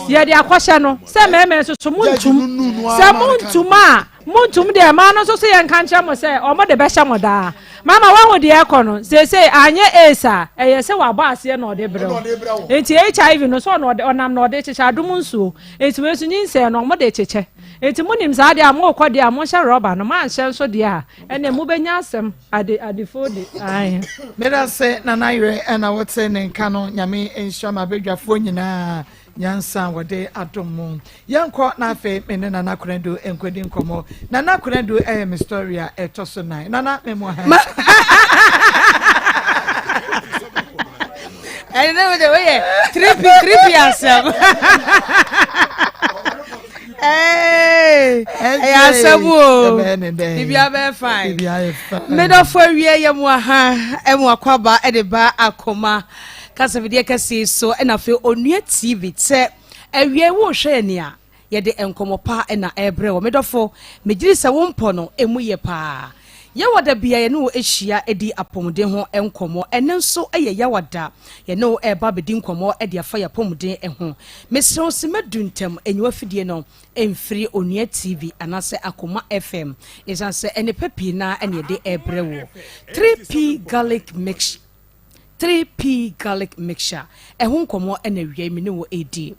yɛde akɔhyɛ no sɛ mmarima nso so montum sɛ montum a Montum deɛ mmaa no nso so yɛnka nkyerɛ mo sɛ wɔn de bɛhyɛ mo daa. Mama woahu deɛ ɛkɔ no seesei anyɛ AIDS a ɛyɛ sɛ wabɔ aseɛ na ɔde brɛ wo. Nti HIV no so ɔna ɔde ɔnam na ɔde kyekyɛ adom nsuo. Nti wei nso nyinsɛn no wɔn de kyekyɛ. Nti monim saa deɛ a morekɔ deɛ a monhyɛ rɔba no moanhyɛ nso deɛ a ɛnneɛ mobɛnya asɛm ade adefo de ae. Medase Nana Yerɛ ɛna wote ne nka no Nyame nhyira m'abadwafoɔ nyinaa Nyansa a wɔde adom mo. Yɛnkɔ na afei me ne Nana Konadu nkɔdi nkɔmmɔ. Nana Konadu yɛ me story a ɛtɔ so nan. Nana, me mo ha. Ɛne ne de woyɛ tripi tripi asɛm. Ɛyɛ asɛm o. Biribiara bɛyɛ fine. Medɔfo awie yɛ mu aha ɛmu akwaba ɛde ba akoma. Kasafidie kɛseɛ yi so na afei Onua TV sɛ awiei worehwɛ yɛn a, yɛde nkɔmmɔ pa na ɛrebrɛ wo. Me dɔfo, megye di sɛ wo mpɔ no, ɛmu yɛ paa. Yawada biara yɛne wo hyia di apɔmuden ho nkɔmmɔ. Ɛnnɛ nso yɛ Yawada. Yɛne wo reba abɛdi nkɔmmɔ de afa yɛn apɔmuden ho. Mesrɛ wo simma du ntam nyi w'afidie no mfiri Onua TV anaasɛ Akoma FM ɛsiane sɛ nnepa pii no ara na yɛde rebrɛ wo. 3P Garlic Mix. 3P Garlic Mixture ɛho nkɔmmɔ na awia yi me ne wo redi.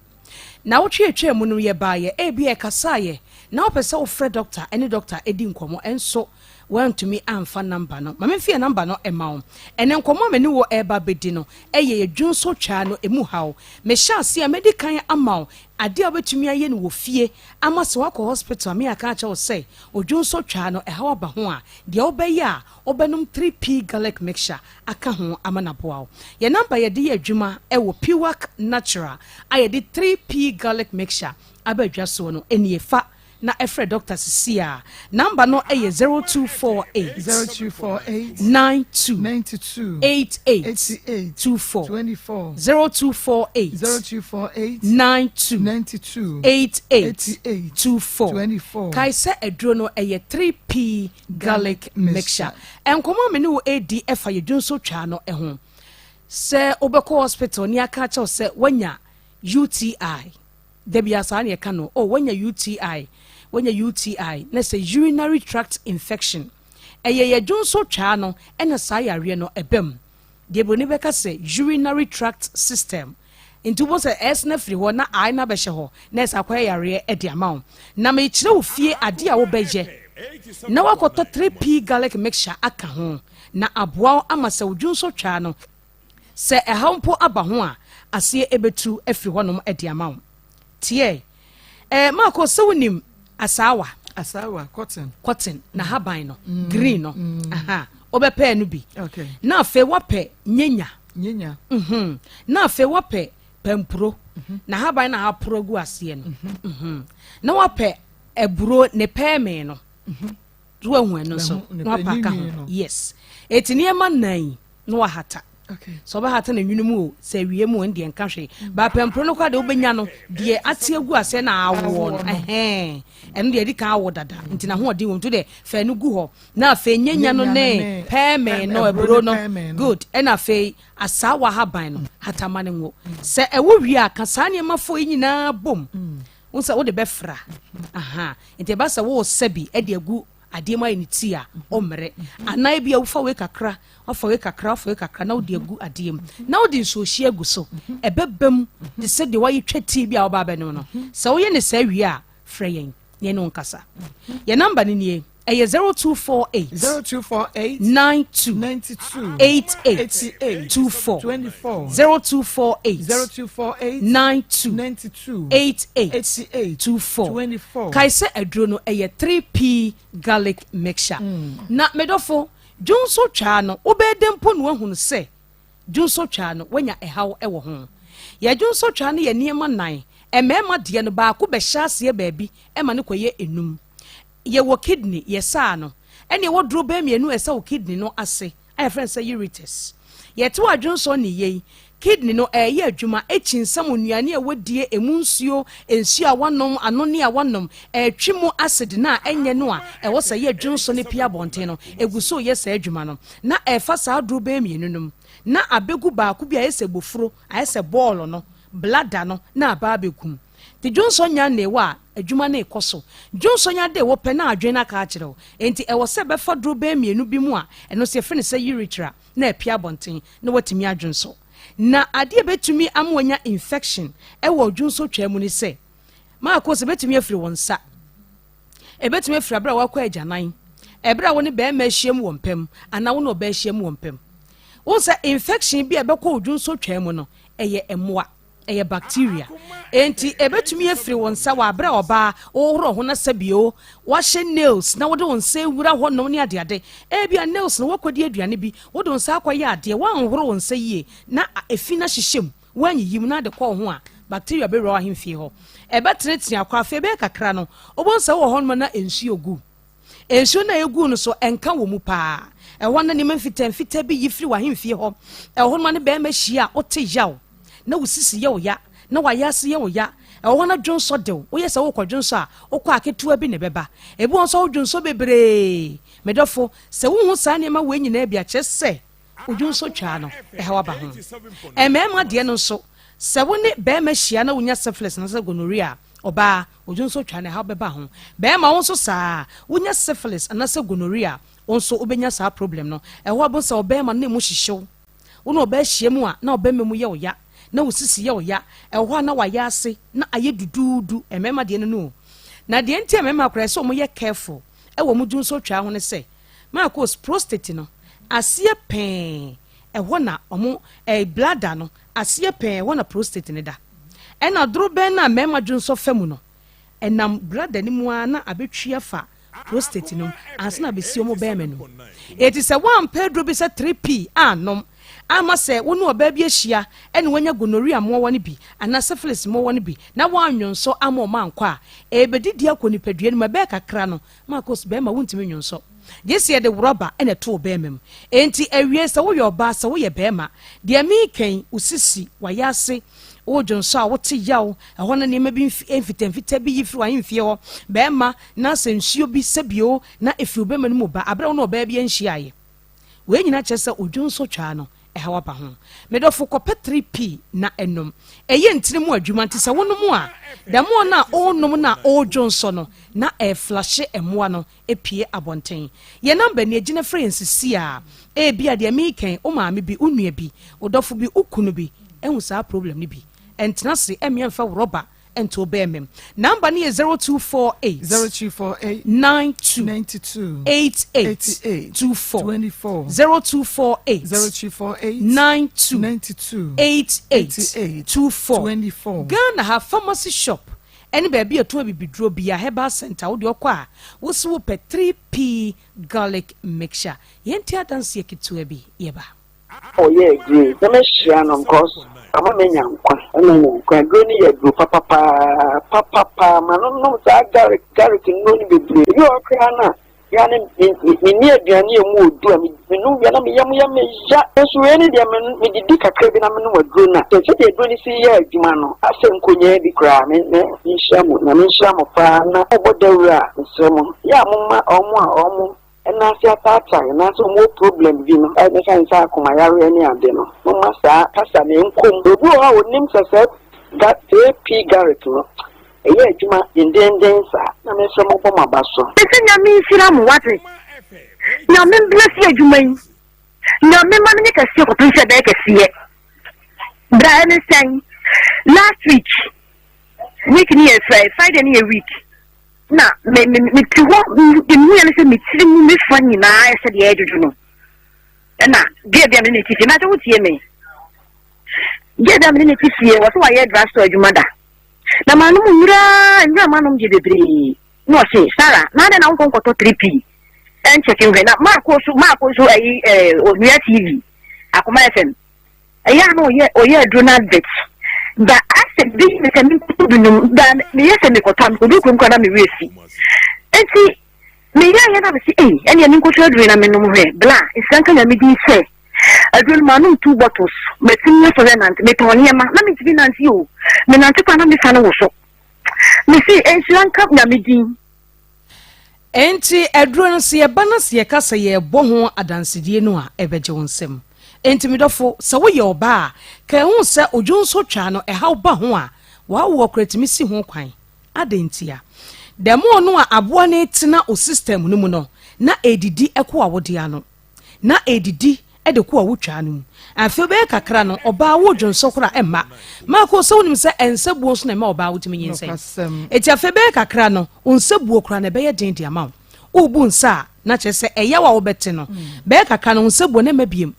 Naawɔtwe a ɛtwaa mu no yɛbaeɛ, ebia yɛkasaeɛ na wopɛ sɛ wofrɛ dɔkta ne dɔkta di nkɔmmɔ nso woantumi amfa namba no. Ma memfa yɛn namba no mma wo. Ɛnnɛ nkɔmmɔ a me ne wo reba abɛdi no yɛ yɛn dwonsotwaa no ɛmu haw. Mehyɛ aseɛ a mɛdi kan ama wo adeɛ a wobɛtumi ayɛ no wɔ fie ama sɛ woakɔ hospital a me aka akyerɛ wo sɛ wo dwonsotwaa no ɛhaw aba ho a deɛ wobɛyɛ a wobɛnom 3P Garlic Mixture aka ho ama no aboa wo. Yɛn number yɛde yɛ adwuma wɔ Piwak Natural a yɛde 3P Garlic Mixture aba adwa soɔ no nie, fa na frɛ doctor sisi a. Number no yɛ 0248 0248 92 92 88 88 24 24 0248 0248 92 92 88 88 24. 24. Kae sɛ aduro no ɛyɛ 3P Garlic Mixture. Nkɔmmɔ a me ne wo redi fa yɛ dwonsotwaa no ho. Sɛ wobɛkɔ hospital ne aka akyerɛ wo sɛ woanya UTI, da biara saa na yɛka no, oh woanya UTI, woanya UTI, na sɛ urinary tract infection. Ɛyɛ yɛ dwonsotwaa no na saa yareɛ no ɛba mu. Deɛ buroni bɛka sɛ urinary tract system. Nti wobɛhu sɛ ɛresene afiri hɔ na I no abɛhyɛ hɔ na ɛsɛ akɔyɛ yareɛ de ama wo. Na mekyerɛ wo fie adeɛ a wobɛyɛ na woakɔtɔ 3P garlic mixture aka ho na aboa wo ama sɛ wo dwonsɔ twaa no sɛ ɛhaw mpo aba ho a aseɛ ɛbɛtu afiri hɔnom de ama wo. Tiɛ, eh, Marco sɛ wonim asaawa? Asaawa, cotton. Cotton, na haban no, mm. green no. Mm. Aha, wobɛpɛɛ no bi. Okay. Na afei woapɛ nyenya. Nyenya. Mhm. Na afei woapɛ pampuro. Mm -hmm. Na haban na aporo agu aseɛ no. Mm -hmm. Mm -hmm. Na woapɛ aburo ne pɛɛmee no. Mm -hmm. So wahu ɛno nso na wapɛ aka ho. Yes. Eti nneɛma nan na wahata. Sɛ ɔbɛhata no nwunu mu o, sɛ awia mu o, ɛno deɛ nka hwee. Ba pampuro no koraa deɛ wobɛnya no, deɛ ate agu aseɛ na awoɔ no, ɛhɛn, ɛno deɛ ɛdi kan awo dada, nti n'ahoɔden wɔ mu. Nti deɛ fa ɛno gu hɔ. Na afei nyanya no ne pɛɛmee no, aburo no, good. Ɛna afei asaawa ahaban no, hata ma no ngo. Sɛ ɛwo wie a, ka saa nneɛma fo yi nyinaa bom. Wohu sɛ wode bɛfra. Aha. Nti ɛba sɛ woresɛ bi de agu adeɛ mu ayɛ ne tii a, ɔmmrɛ. Anaa ebia wofa wei kakra, wafa wei kakra, wafa wei kakra na wode agu adeɛ mu. Na wode nsuohyeɛ agu so. Ɛbɛba mu te sɛ deɛ woayɛ twa tii bi a woba abɛnom no. Sɛ woyɛ ne saa wie a, frɛ yɛn na yɛne wo nkasa. Yɛn namba no nie. Ɛyɛ 0248. 0248. 92. 92. 88. 88. 24. 24. 0248. 0248. 92. 92. 88. 88. 24. 24. Kae sɛ aduro no ɛyɛ 3P garlic mixture. Mm. Na medɔfo, dwonso twaa no, wobɛyɛ dɛn mpo na woahunu sɛ dwonso twaa no woanya ɛhaw wɔ ho? Yɛ dwonso twaa no yɛ nneɛma nan. Mmarima deɛ no baako bɛhyɛ aseɛ baabi ma no kɔyɛ enum. Yɛwɔ kidney, yɛ saa no, ɛna ɛwɔ dorobɛn mienu a ɛsɛ wo kidney no ase a yɛfrɛ no sɛ ureters. Yɛte w'adwensɔ nneyɛe yi, kidney no ɛɛyɛ adwuma, ɛkyinsam nnuane a wadie, ɛmu nsuo, nsuo a wanom, anonne a wanom, ɛɛtwe mu acid no a ɛnyɛ no a ɛwɔ sɛ ɛyɛ dwensɔ no pue abɔnten no, ɛgu so reyɛ saa adwuma no. Na ɛɛfa saa dorobɛn mienu no mu na abɛgu baako bi a ayɛ sɛ bofuro, ayɛ sɛ bɔɔlo no, bladder no, na aba abɛgu mu. Nti dwonsɔ nya nnee wo a, adwuma no rekɔ so. Dwonsɔ nya dee wo pɛ na adwene no aka akyerɛ wo. Enti ɛwɔ sɛ ɛbɛfa dorobɛn mienu bi mu a ɛno nso yɛfrɛ no sɛ urethra na apue abɔnten na woatumi adwonsɔ. Na adeɛ a ɛbɛtumi ama woanya infection wɔ dwonsɔ twaa mu ne sɛ, Marcos, ɛbɛtumi afiri wo nsa. Ɛbɛtumi afiri aberɛ a woakɔ agyanan, ɛberɛ a wo ne barima ahyiam wɔ mpa mu anaa wo ne ɔbaa ahyiam wɔ mpa mu. Wohu sɛ infection bi a ɛbɛkɔ wo dwonsɔ twaa mu no, ɛyɛ mmoa. Ɛyɛ bacteria. Enti ebetumi afiri wo nsa wɔ abere a ɔbaa wohohoro ho na sɛbio wahyɛ nails na wode wo nsa awura hɔnom ne adeade. Ebia nails no woakɔdi aduane bi, wode wo nsa akɔyɛ adeɛ, woanhohoro wo nsa yie na efi no ahyehyɛ mu, woanyiyi mu na ade kɔ wo ho a, bacteria bɛwura w'ahemfie hɔ. Ɛbɛtenetene akɔ. Afei ɛbɛyɛ kakra no, wobɛhu sɛ wowɔ hɔnom na nsuo gu. Nsuo no a ɛgu no so, ɛnka wɔ mu paa. Ɛhɔ na nneɛma mfitamfitaa bi yi firi w'ahemfie hɔ. Ɛwɔ hɔ no ne barima hyia a, wote yaw, na wo sisi yɛ wo ya, na w'ayaase yɛ wo ya. Ɛwɔ hɔ na dwonsɔ de wo. Woyɛ sɛ worekɔdwonsɔ a, wokɔ a ketewa bi na ɛbɛba. Ebi wɔ hɔ nso a wodwonsɔ bebree. Me dɔfo, sɛ wohu saa nneɛma wei nyinaa bi a, kyerɛ sɛ wo dwonsɔ twaa no, ɛhaw aba ho. Mmarima deɛ no nso, sɛ wo ne barima hyia na wonya syphilis anaasɛ gonorrhea a, Ɔbaa, odwo nso twa na ɛhaw bɛba ho. Bɛɛma, wo nso saa. Wo nya syphilis anasɛ gonorrhea a, wo nso wo bɛnya saa problem no. Ɛhɔ a wobɛhu sɛ ɔbɛɛma no na ɛmu hyehye wo. Wo ne ɔbaa hyia mu a, na ɔbɛɛma mu yɛ wo ya, na wo sisi yɛ wo ya. Ɛwɔ hɔ a na wayɛ ase na ayɛ duduudu. Mmarima deɛ no no o. Na deɛ nti a mmarima koraa ɛsɛ wɔn yɛ careful ɛwɔ wɔn dwonsɔ twaa ho ne sɛ, Marcos, prostate no, aseɛ pɛɛ ɛhɔ na wɔn, ɛɛ bladder no, Aseɛ pɛɛ hɔ na prostate no da. Ɛna dorobɛn no a mmarima dwonsɔ fa mu no, ɛnam bladder no mu ara na abɛtwi afa prostate no mu ansa na abɛsi wɔn barima no mu. Enti sɛ woampɛ aduro bi sɛ 3P annom amma sɛ wo ne ɔbaa bi ahyia ɛna wanya gonorrhea mmoawa no bi anaa syphilis mmoawa no bi na woannwonsɔ amma wɔn ankɔ a, ɛrebɛdidi akɔ nipadua no mu. Ɛbɛyɛ kakra no, Marcus, bɛrima wontumi nnwonsɔ. Gye sɛ yɛde rɔba na ɛto wo bɛrima mu. Enti awiei sɛ woyɛ ɔbaa, sɛ woyɛ bɛrima, deɛ mereka yi, wo sisi, w'ayaase, wodwonsɔ a wote yaw, ɛhɔ na nneɛma bi mfitamfita bi yi firi w'ahemfie hɔ, bɛrima, na sɛ nsuo bi sɛbio na ɛfiri wo bɛrima no mu ba, aberɛ a wo ne ɔbaa bi anhyiaeɛ. Wei nyinaa kyerɛ sɛ odwonsɔ twaa no, ɛhaw aba ho. Me dɔfo, kɔpɛ 3P na nom. Ɛyɛ ntini mu adwuma nti sɛ wonom a, the more no a worenom no a woredwonsɔ no, na ɛreflashe mmoa no apue abɔnten. Yɛn number nie, gyina frɛ yɛn sisi a. Ebia deɛ mereka yi, wo maame bi, wo nua bi, wo dɔfo bi, wo kunu bi ahu saa problem no bi. Ɛntena ase ɛmmea mfa wo rɔba nto bɛɛmem. Number no yɛ 0248 0248 92 92 88 88 24 24 0248 0248 92 92 88 88 24 24. Ghana ha pharmacy shop ɛne baabi a ɛtɔn abibiduro bia herbal center wode ɔkɔ a wosi wopɛ 3P garlic mixture. Yɛnti adanseɛ ketewa bi yɛba. Ɔyɛ aduro yi na mɛhyira no because ama manya nkwa manya nkwa aduro no yɛ aduro papa paa papa paa ma no nom saa garlic garlic nnuro no bebree ebi wɔ hɔ koraa no a ya ne menni aduane a emu odu a menom wia na me yam yɛ me ya nso wei ne deɛ medidi kakra bi na menom aduro no a sɛ sɛdeɛ aduro no si yɛ adwuma no asɛ nkonyaa bi koraa me me nhyira mo nyame nhyira mo paa na mobɔ dawuro a mesrɛ mo yɛ a momma ɔmo a ɔmo Nan ase ataatae anaasɛ wɔn wɔ problem bi no ɛfa ne sɛ akoma yareɛ ne ade no momma saa kasa no nkɔ mu. Obi wɔ hɔ a ɔnim sɛ saa ga AP garlic no ɛyɛ adwuma dendeenden saa na me nso mobɔ mo aba so. Mese Nyame nhyira mo wate. Nyame mbless adwuma yi. Nyame ma no nyɛ kɛseɛ kɔpem sɛ ɛbɛyɛ kɛseɛ. Bra ɛne sɛn? Last week, week ne yɛ Friday ne yɛ week. Na me me mete hɔ deɛ mehu yɛ ne sɛ me tiri mu me fa nyinaa ayɛ sɛ deɛ ɛredwodwo no ɛna gɛɛ bi a me ne ne ti fie na sɛ wotie me gɛɛ bi a me ne ne ti fie wɔ sɛ wayɛ drugstore adwuma da na maanom nwura nwura maanom deɛ bebree na ɔse Sarah na adɛn na wonkɔ nkɔtɔ 3p ɛnkyɛke nhwɛ na maako so maako so ayi ɛɛ onua tv akoma fm Ɛyɛ a na ɔyɛ ɔyɛ aduro no advert ba asɛ bi me sɛ menkɔtɔ bi nom ba meyɛ sɛ mekɔtɔ a mekɔdu kurom koraa na me werɛ fi nti meyɛɛyɛ na mese ei ɛneɛ menkɔtɔ aduro yi na menom hwɛ bla nhyira nka nyame din sɛ aduro no manom two bottles matumi asɔre anante metɔn nneɛma na mentumi nante o menante koraa na mefa no wo so mese nhyira nka nyame din. Enti aduro no, sɛ yɛba na sɛ yɛka sɛ yɛrebɔ ho adansedie no a, ɛbɛgye wo nsam. Enti me dɔfo, sɛ woyɛ ɔbaa a, ka ɛho sɛ odwonsotwaa no ɛhaw ba ho a, w'awoɔ koraa tumi si ho kwan. Adɛn ntia? The more no a aboa no retena wo system no mu no, na ɛredidi kɔ w'awodeɛ ano. Na ɛredidi de kɔ awotwaa no mu. Afei bɛyɛ kakra no, ɔbaa wo dwonsɔ koraa ɛmma. Marco, sɛ wonim sɛ nsabuo nso na ɛma ɔbaa wotumi nyinsɛn. Eti afei bɛyɛ kakra no, wo nsabuo koraa na ɛbɛyɛ den de ama wo. Wobu nsa a, na kyerɛ sɛ ɛyaw a wobɛte no, bɛyɛ kakra no, wo nsabuo no ɛmma biem.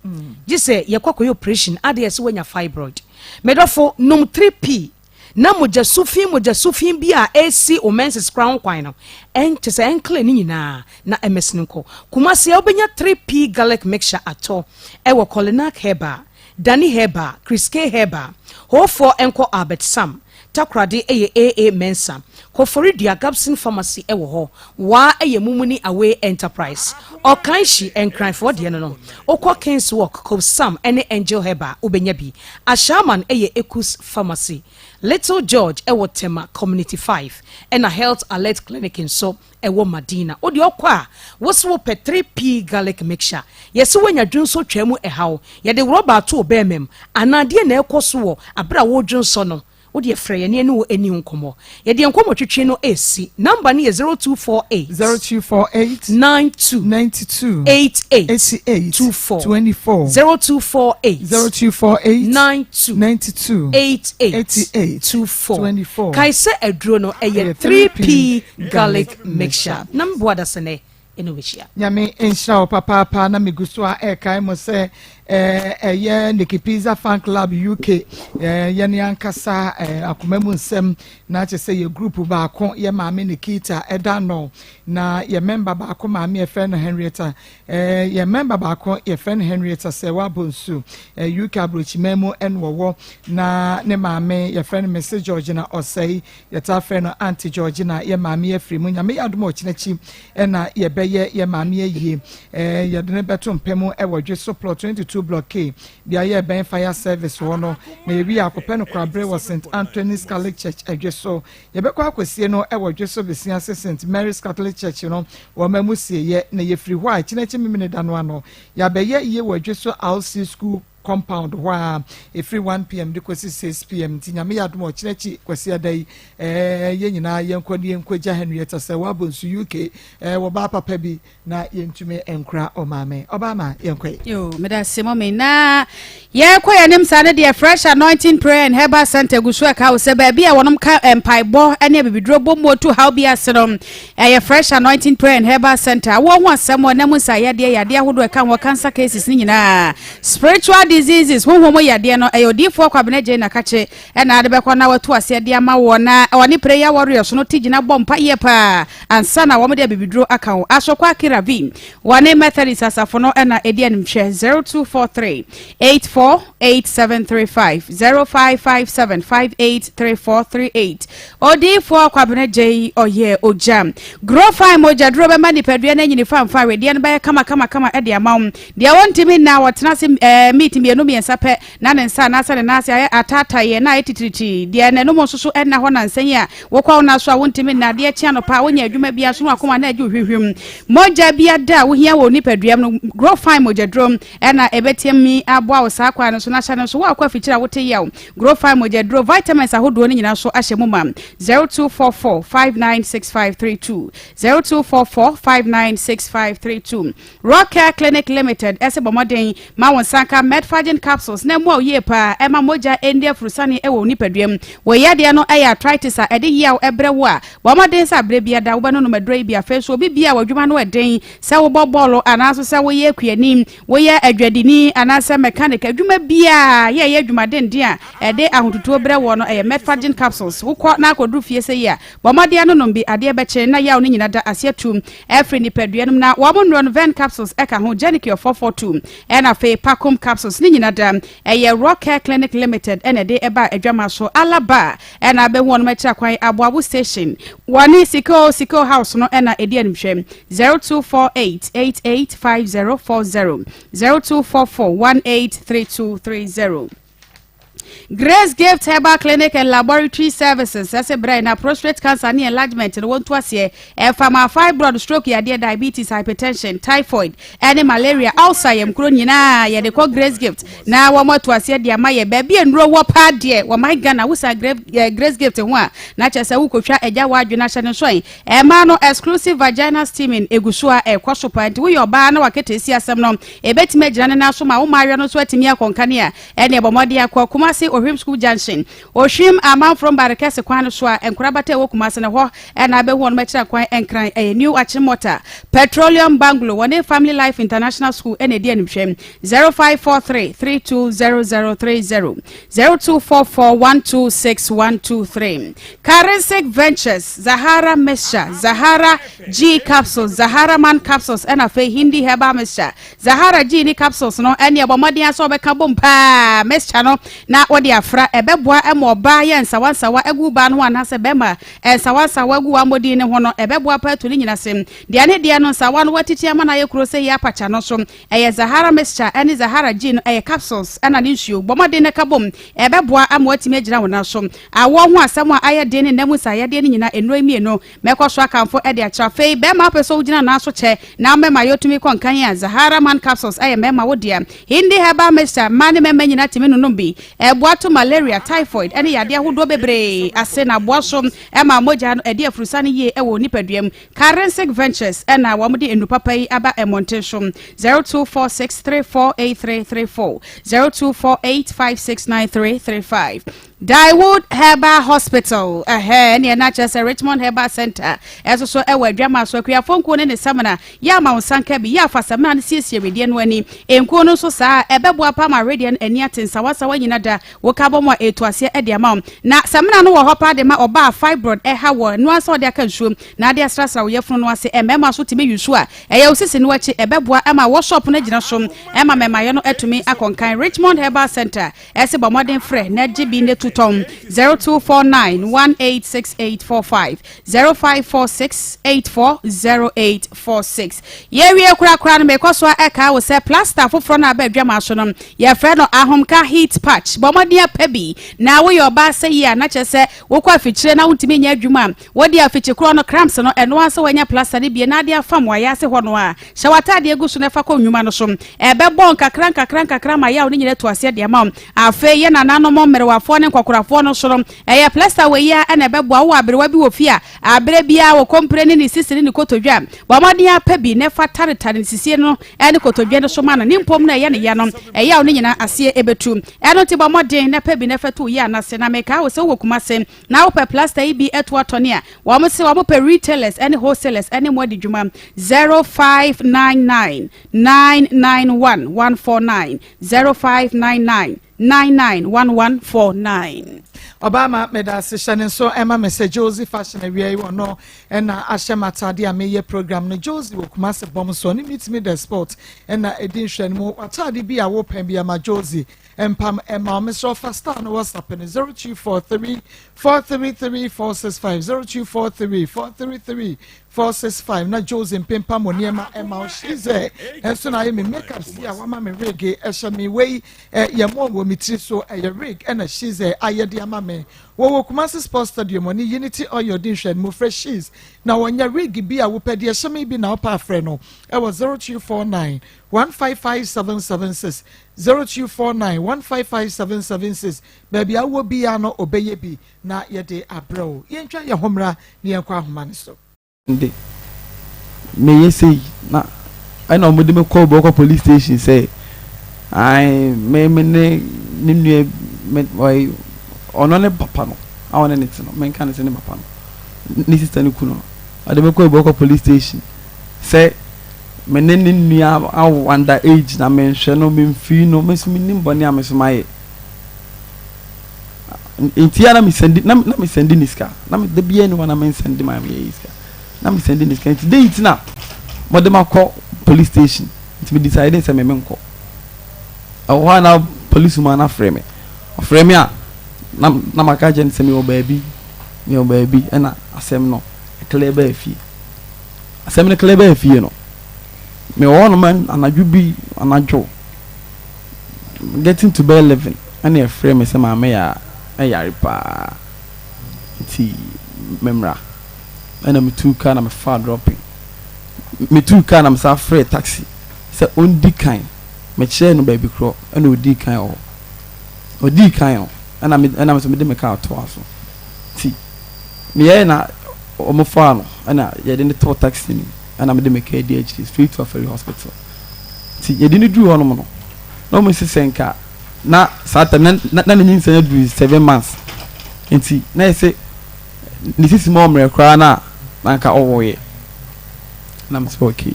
Gye sɛ yɛkɔ akɔyɛ operation adeɛ sɛ woanya fibroid. Medɔfo, nom 3P na mogya sufi mogya sufi bi a ɛresi wo menses koraa ho kwan no, ɛnkyɛ sɛ ɛnclear ne nyinaa na ɛmɛsene nkɔ. Kumasi a wobɛnya 3P garlic mixture atɔ ɛwɔ Kolinak Herbal, Dani Herbal, Chris K Herbal, Hoofoɔ nkɔ Albert Sam, Takoradi ɛyɛ AA Mensah, Koforidua Gabson Pharmacy ɛwɔ hɔ, Waa ɛyɛ Mumuni Away Enterprise, Ɔkanhyi Nkranfoɔ deɛ no no, wokɔ Kings Walk, Kobsam ɛne Angel Herbal wobɛnya bi. Ashaiman yɛ Ekus Pharmacy, Little George wɔ Tema Community 5, ɛna Health Alert Clinic nso wɔ Madina. Wo deɛ ɔkɔ a, wo se wopɛ 3P Garlic Mixture. Yɛse woanya dwonsɔ twaa mu ɛhaw, yɛde rɔba ato wo bɛɛma mu, anaa deɛ na ɛrekɔ so wɔ abere a woredwonsɔ no, Wo deɛ frɛ yɛn na yɛne wo nni ho nkɔmmɔ. Yɛde yɛn nkɔmmɔtwetwe no resi. Number no yɛ 0248. 0248. 92. 92. 88. 88. 24. 24. 0248. 0248. 92. 92. 88. 88. 24. 24. Kae sɛ aduro no ɛyɛ 3P garlic mixture. Na meboa dasene ɛne wobɛhyia. Nyame nhyira wo papaapa na megu so a ɛrekae mo sɛ ɛyɛ Nikki Pizza Fan Club UK yɛne ankasa akoma mu nsɛm na kyerɛ sɛ yɛ group baako yɛ maame Nikita ɛda no na yɛ member baako maame yɛfrɛ no Henrietta yɛ member baako yɛfrɛ no Henrietta sɛ wabɔ nsu UK aburokyiman mu ɛna wɔwɔ na ne maame yɛfrɛ no Mrs Georgina Ɔsɛe Yɛtaa frɛ no Aunty Georgina, yɛ maame afiri mu. Nyame yɛ adom a ɔkyena akyi na yɛbɛyɛ yɛ maame ayie. Yɛde no bɛto mpa mu wɔ Dweso plot 22 block K, beaeɛ a ɛbɛn fire service hɔ no. Na yɛwie a akɔpɛ no korabere wɔ St. Anthony's Catholic Church Dweso. Yɛbɛkɔ akɔsie no wɔ Dweso Besiase St. Mary's Catholic Church no wɔn amusieɛ. Na yɛfiri hɔ a ɛkyena akyi Memeneda no ano yɛabɛyɛ ayie wɔ Dweso RC School. compound hɔ a ɛfiri 1 pm de kɔsi 6 pm nti Nyame yɛ adom a ɔkyena akyi Kwasiada yi ɛɛ yɛn nyinaa yɛnkɔ ne yɛnkɔgya Henrietta sɛ wabɔ nsu UK ɛɛ wɔbaa papa bi na yɛntumi nkora ɔmaame ɔbaa ma yɛnkɔ yi. Yo, meda se mɔmi na yɛkɔ yɛn anim saa no deɛ Fresh Anointing Prayer and Herbal Center gu so ɛka wo sɛ baabi a wɔnom ka mpaebɔ ne abibiduro bɔ mu otu haw bi ase no ɛyɛ Fresh Anointing Prayer and Herbal Center awɔ ho asɛm ɔnam nsa yadeɛ yadeɛ ahodoɔ ɛka ho cancer cases ne nyinaa spiritual diseases honhom mu yadeɛ no ɛyɛ odiifoɔ Kwabena Gyei Nakakye ɛna ade bɛkɔ na watu aseɛ de ama wɔ na ɔne prayer warriors no ti gyina bɔ mpa yɛ paa ansa na wɔde abibiduro aka ho. Asokwa Akira V wɔne Methodist asafo no na ɛdi animhwɛ 0243 848735 0557 583438. Odiyifoɔ Kwabena Gyei ɔyɛ ogya. Grow fine mogyaduro bɛma nipadua no anyini famfa wedeɛ no bɛyɛ kama kama kama de ama wo. Deɛ wɔntumi nna wɔtena ase eh, meet mmienu mmiɛnsa pɛ na ne nsa anaasɛ ne nan ase ayɛ ataataeɛ na ayɛ titiritii, deɛ n'anom nso so nna hɔ nnansa yi a wokɔ wo nna so a wontumi nna, adeɛ kye anɔpa a wonyɛ adwuma biara so na w'akoma na agye wo hwimhwim. Mogya bi ada a wohia wɔ wo nipaduam no, Grow Fine mogyaduro na ɛbɛtumi aboa wo saa kwan no so na hyɛ no nso wo a wokɔ afikyiri a wote yaw. Grow Fine mogyaduro, vitamins ahodoɔ no nyinaa nso ahyɛ mu ma. 0244 596532 0244 596532 Rock Care Clinic Limited se bɔ mmɔden ma wo nsa nka Metforgen capsules na ɛmmoa wo yie paa ɛma mogya nni afurusane wɔ wo nipadua mu. Wo yadeɛ no yɛ arthritis a ɛde yaw brɛ wo a, bɔ mmɔden sɛ aberɛ biara da wobɛnonom aduro yi bi. Afei nso obi biara a w'adwuma no yɛ den, sɛ wobɔ bɔɔlo anaa nso sɛ woyɛ kuani, woyɛ adwadini anaasɛ mechanic, adwuma biara yɛ ɛyɛ adwuma denden a ɛde ahotutuo brɛ woɔ no, ɛyɛ Metforgen capsules. Wokɔ na akɔduru fie sɛ yi a, Bɔ mmɔden anonom bi, adeɛ bɛkye na yaw no nyina da aseɛ atu afiri nipadua no mu. Na wɔn nnuro no Ven capsules ka ho, Genicure 442 ɛna afei Pacom capsules ne nyina da. Ɛyɛ Rock Care Clinic Limited ɛna ɛde ɛbaa adwamaa so. Alaba ɛna abɛhu wɔnom akyira kwan, Aboabo Station. Wɔne Sikeo Sikeo House no ɛna ɛdi animhwɛ. 0248 885040, 0244 183230. Grace Gift Herbal Clinic and Laboratory Services ɛsɛ brɛ na prostate cancer ne enlargement no wɔntu aseɛ ɛfa ma fibroid, stroke yadeɛ, diabetes, hypertension, typhoid ɛne malaria, ulcer, yɛm kuro nyinaa yɛde kɔ Grace Gift na wɔn atu aseɛ de ama yɛ baabi a nnuro wɔ paa deɛ wɔ man Ghana wosa eh, Grace Gift ho a na kyerɛ sɛ wokɔtwa agya wɔ adwene ahyɛ no nso ɛ ɛmaa no exclusive vaginal steaming egu so a ɛkɔ so paa nti woyɛ ɔbaa na wakete si asɛm no ɛbɛtumi agyina ne nan so ma wo mmaayɛ no nso atumi akɔnkane a Ɛneɛ bɔ mmɔden akɔ Kumasi Ohwim School Junction, Ohwim Amanfrom Barekɛse kwan no so a nkorabata a ɛwɔ Kumasi no hɔ na abɛhu wɔnom akyira kwan Nkran ɛyɛ New Achimota Petroleum Bungalow wɔne Family Life International School na ɛdi animhwɛ 0543 320030 0244 126123 Karinsic Ventures Zahara Mixture Zahara G Capsules Zahara Man Capsules ɛna afei Hindi Herbal Mixture Zahara gyee ne capsules no ɛneɛ bɔ mmɔden ara sɛ wobɛka bom paa mixture no na wode afra. Ɛbɛboa ma ɔbaa yɛ nsawansawa agu wo baa no ho anaasɛ bɛrima nsawansawa agu w'amɔdin no ho no ɛbɛboa paa atu ne nyina se. Deɛ ne deɛ no nsawa no watiti ama no ayɛ kuro sɛ yɛ apakya no nso ɛyɛ Zahara mixture ɛne Zahara gin no ɛyɛ capsules ɛna ne nsuo. Bɔ mmɔden na ka bom ɛbɛboa ama watumi agyina wo nan so. Awoɔ ho asɛm a ayɛ den ne nna mu nsaeyadeɛ no nyina nnuro yi mmienu Mɛkɔ so akamfo de akyerɛ. Afei, bɛrima a wopɛ sɛ wogyina nan so kyɛ na mmarima yɛ otumi kɔ nkan a, Zahara Man Capsules yɛ mmarima wo dea. Hindi herbal mixture, mmaa ne mmarima nyinaa tumi nonom bi. Ɛboa to malaria, typhoid, ne yadeɛ ahodoɔ bebree ase na aboa so ma mogya no adi afurusane yie wɔ wo nipadua mu. Karensic Ventures na wɔde nnuru papa yi aba mmɔnten so. 0246 348334, 0248 569335. Daewood Herbal Hospital, ɛhɛɛ, ɛneɛ na kyerɛ sɛ Richmond Herbal Center ɛso so ɛwɔ Adwamaa so. Akuafoɔ nkuo ne ne samina, yɛ ama wo nsa nka bi, yɛ afa samina no siesie wedeɛ no ani. Nkuo no nso saa, ɛbɛboa paa ma wedeɛ no ani ate nsawansawa nyina da, wo ka bɔ mu a ɛtu aseɛ ɛde ama wo. Na samina no wɔ hɔ paa de ma ɔbaa a fibroid ɛha wɔ, ɛno ara sɛ ɔde aka nsuo na ade asrasra wo yafunu no ase. Mmarima nso tumi use a ɛyɛ wo sisi no akyi, ɛbɛboa ma wɔsɔp no agyina so ma mmarmayɛ no atumi akɔ nkan. Richmond Herbal Center ɛse bɔ mmɔden frɛ na gye bi na tu. tɔn 0249 186845 0546 840846. Yɛwie korakora no mekɔ so a ɛkaa wo sɛ plaster foforɔ no a aba adwamaa so no yɛfrɛ no Ahomka Heat Patch. Bɔ mmɔden apɛ bi na woyɛ ɔbaa sɛ yie a na kyerɛ sɛ wokɔ afikyire na wontumi nyɛ adwuma a wode afikyi korɔ no cramps no ɛno ara sɛ woanya plaster no bie na ade afam w'ayaase hɔ no a hyɛ w'ataadeɛ gu so na fa kɔ nnwuma no so. Ɛbɛbɔ nkakra nkakra nkakra ma yaw no nyina atu aseɛ de ama wo. Afei yɛ nananom mmerewafoɔ ne nkɔkorafoɔ no so no ɛyɛ plaster wei ara na ɛbɛboa. Wowɔ aberewa bi wɔ fie a aberɛ biara wɔ kɔmpire ne ne sisi ne ne kotodwe a bɔ mmɔden ara pɛ bi na fa taretare ne sisie no ne kotodwe no so ma no. Ne mpom no ɛyɛ ne ya no ɛyaw no nyinaa aseɛ ɛbɛtu. Ɛno nti bɔ mmɔden na pɛ bi na fa tu wo yea no ase. Na mekaa wo sɛ wowɔ Kumase na wopɛ plaster yi bi atu atɔne a, wɔn se wɔn pɛ retailers ne wholesalers ne mo adi dwuma. 0599 991 149 0599 991149. Ɔbaa ma medase hyɛ ne nso ɛma me sɛ Josie fashion awia yi ɔno ɛna ahyɛ m'atade a meyɛ program no Josie wɔ Kumasi bɔm so ɔne meet me the sport ɛna ɛdi nhwɛ no mu w'atade bi a wopɛ bi ama Josie mpam ɛma wo mesrɛ ɔfa star no WhatsApp no 0243 433 465 0243 433 465 na Josie mpempam wɔ nneɛma ɛma wo Shize ɛnso na ayɛ me makeup si a wama me wig ɛhyɛ me wei yɛ mɔ wɔ me tiri so ɛyɛ wig ɛna Shize ayɛ de ama me wɔwɔ Kumasi Sports Stadium ɔne Unity Oil di nhwɛ no mu frɛ Shiz na wɔnyɛ wig bi a wopɛ deɛ ɛhyɛ me bi na wopɛ afrɛ no ɛwɔ 0249 155776 0249 155776 baabi a wowɔ biara no ɔbɛyɛ bi na yɛde abrɛ wo. Yɛntwa yɛn ho mmra na yɛnkɔ ahoma no so. De meyɛ sei na ɛna wɔde me kɔɔ Bɔkɔ police station sɛ ae me me ne ne nua me ɔyɛ ɔno ne papa no a ɔne ne te no menka ne sɛ ne papa no ne sister ne kunu no ɔde me kɔɔ Bɔkɔ police station sɛ me ne ne nua awo under age na menhwɛ no memfii no me nso menim bɔne a me nso mayɛ Nti a na me sɛndi na na me sɛndi ne sika na me da biara ni hɔ na me nsɛndi maa me yɛ sika na me sɛndi ne sika nti den nti na mo de ma kɔ police station nti me decide sɛ me me nkɔ ɛwɔ hɔ a na police man afrɛ me ɔfrɛ me a na na ma ka kyerɛ no sɛ me wɔ baabi me wɔ baabi ɛna asɛm no clear baa fie asɛm no clear baa fie no me wɔ hɔ nom anadwo bi anadwo. Getting to bɛyɛ 11 ɛna ɛfrɛɛ me sɛ maame yaa ɛyare paa nti me mmra ɛna me tuu car na me faa dropping me tuu car na me san frɛɛ taxi sɛ ɔndi kan me kyerɛɛ no baabi korɔ ɛna ɔdii kan wɔ hɔ ɔdii kan no ɛna me ɛna me nso me de me car toa so nti me yɛɛ na wɔn faa no ɛna yɛde no too taxi no mu ɛna me de me car di akyire straight to Afari hospital. Nti yɛde no duruu hɔnom no, na wɔn si sɛ nka na saa tam na na ne nyinsɛn aduru seven months. Nti na yɛ sɛ ne sisi mu ɔmmerɛ koraa na na nka ɔwoeɛ. Na me sɛ okay.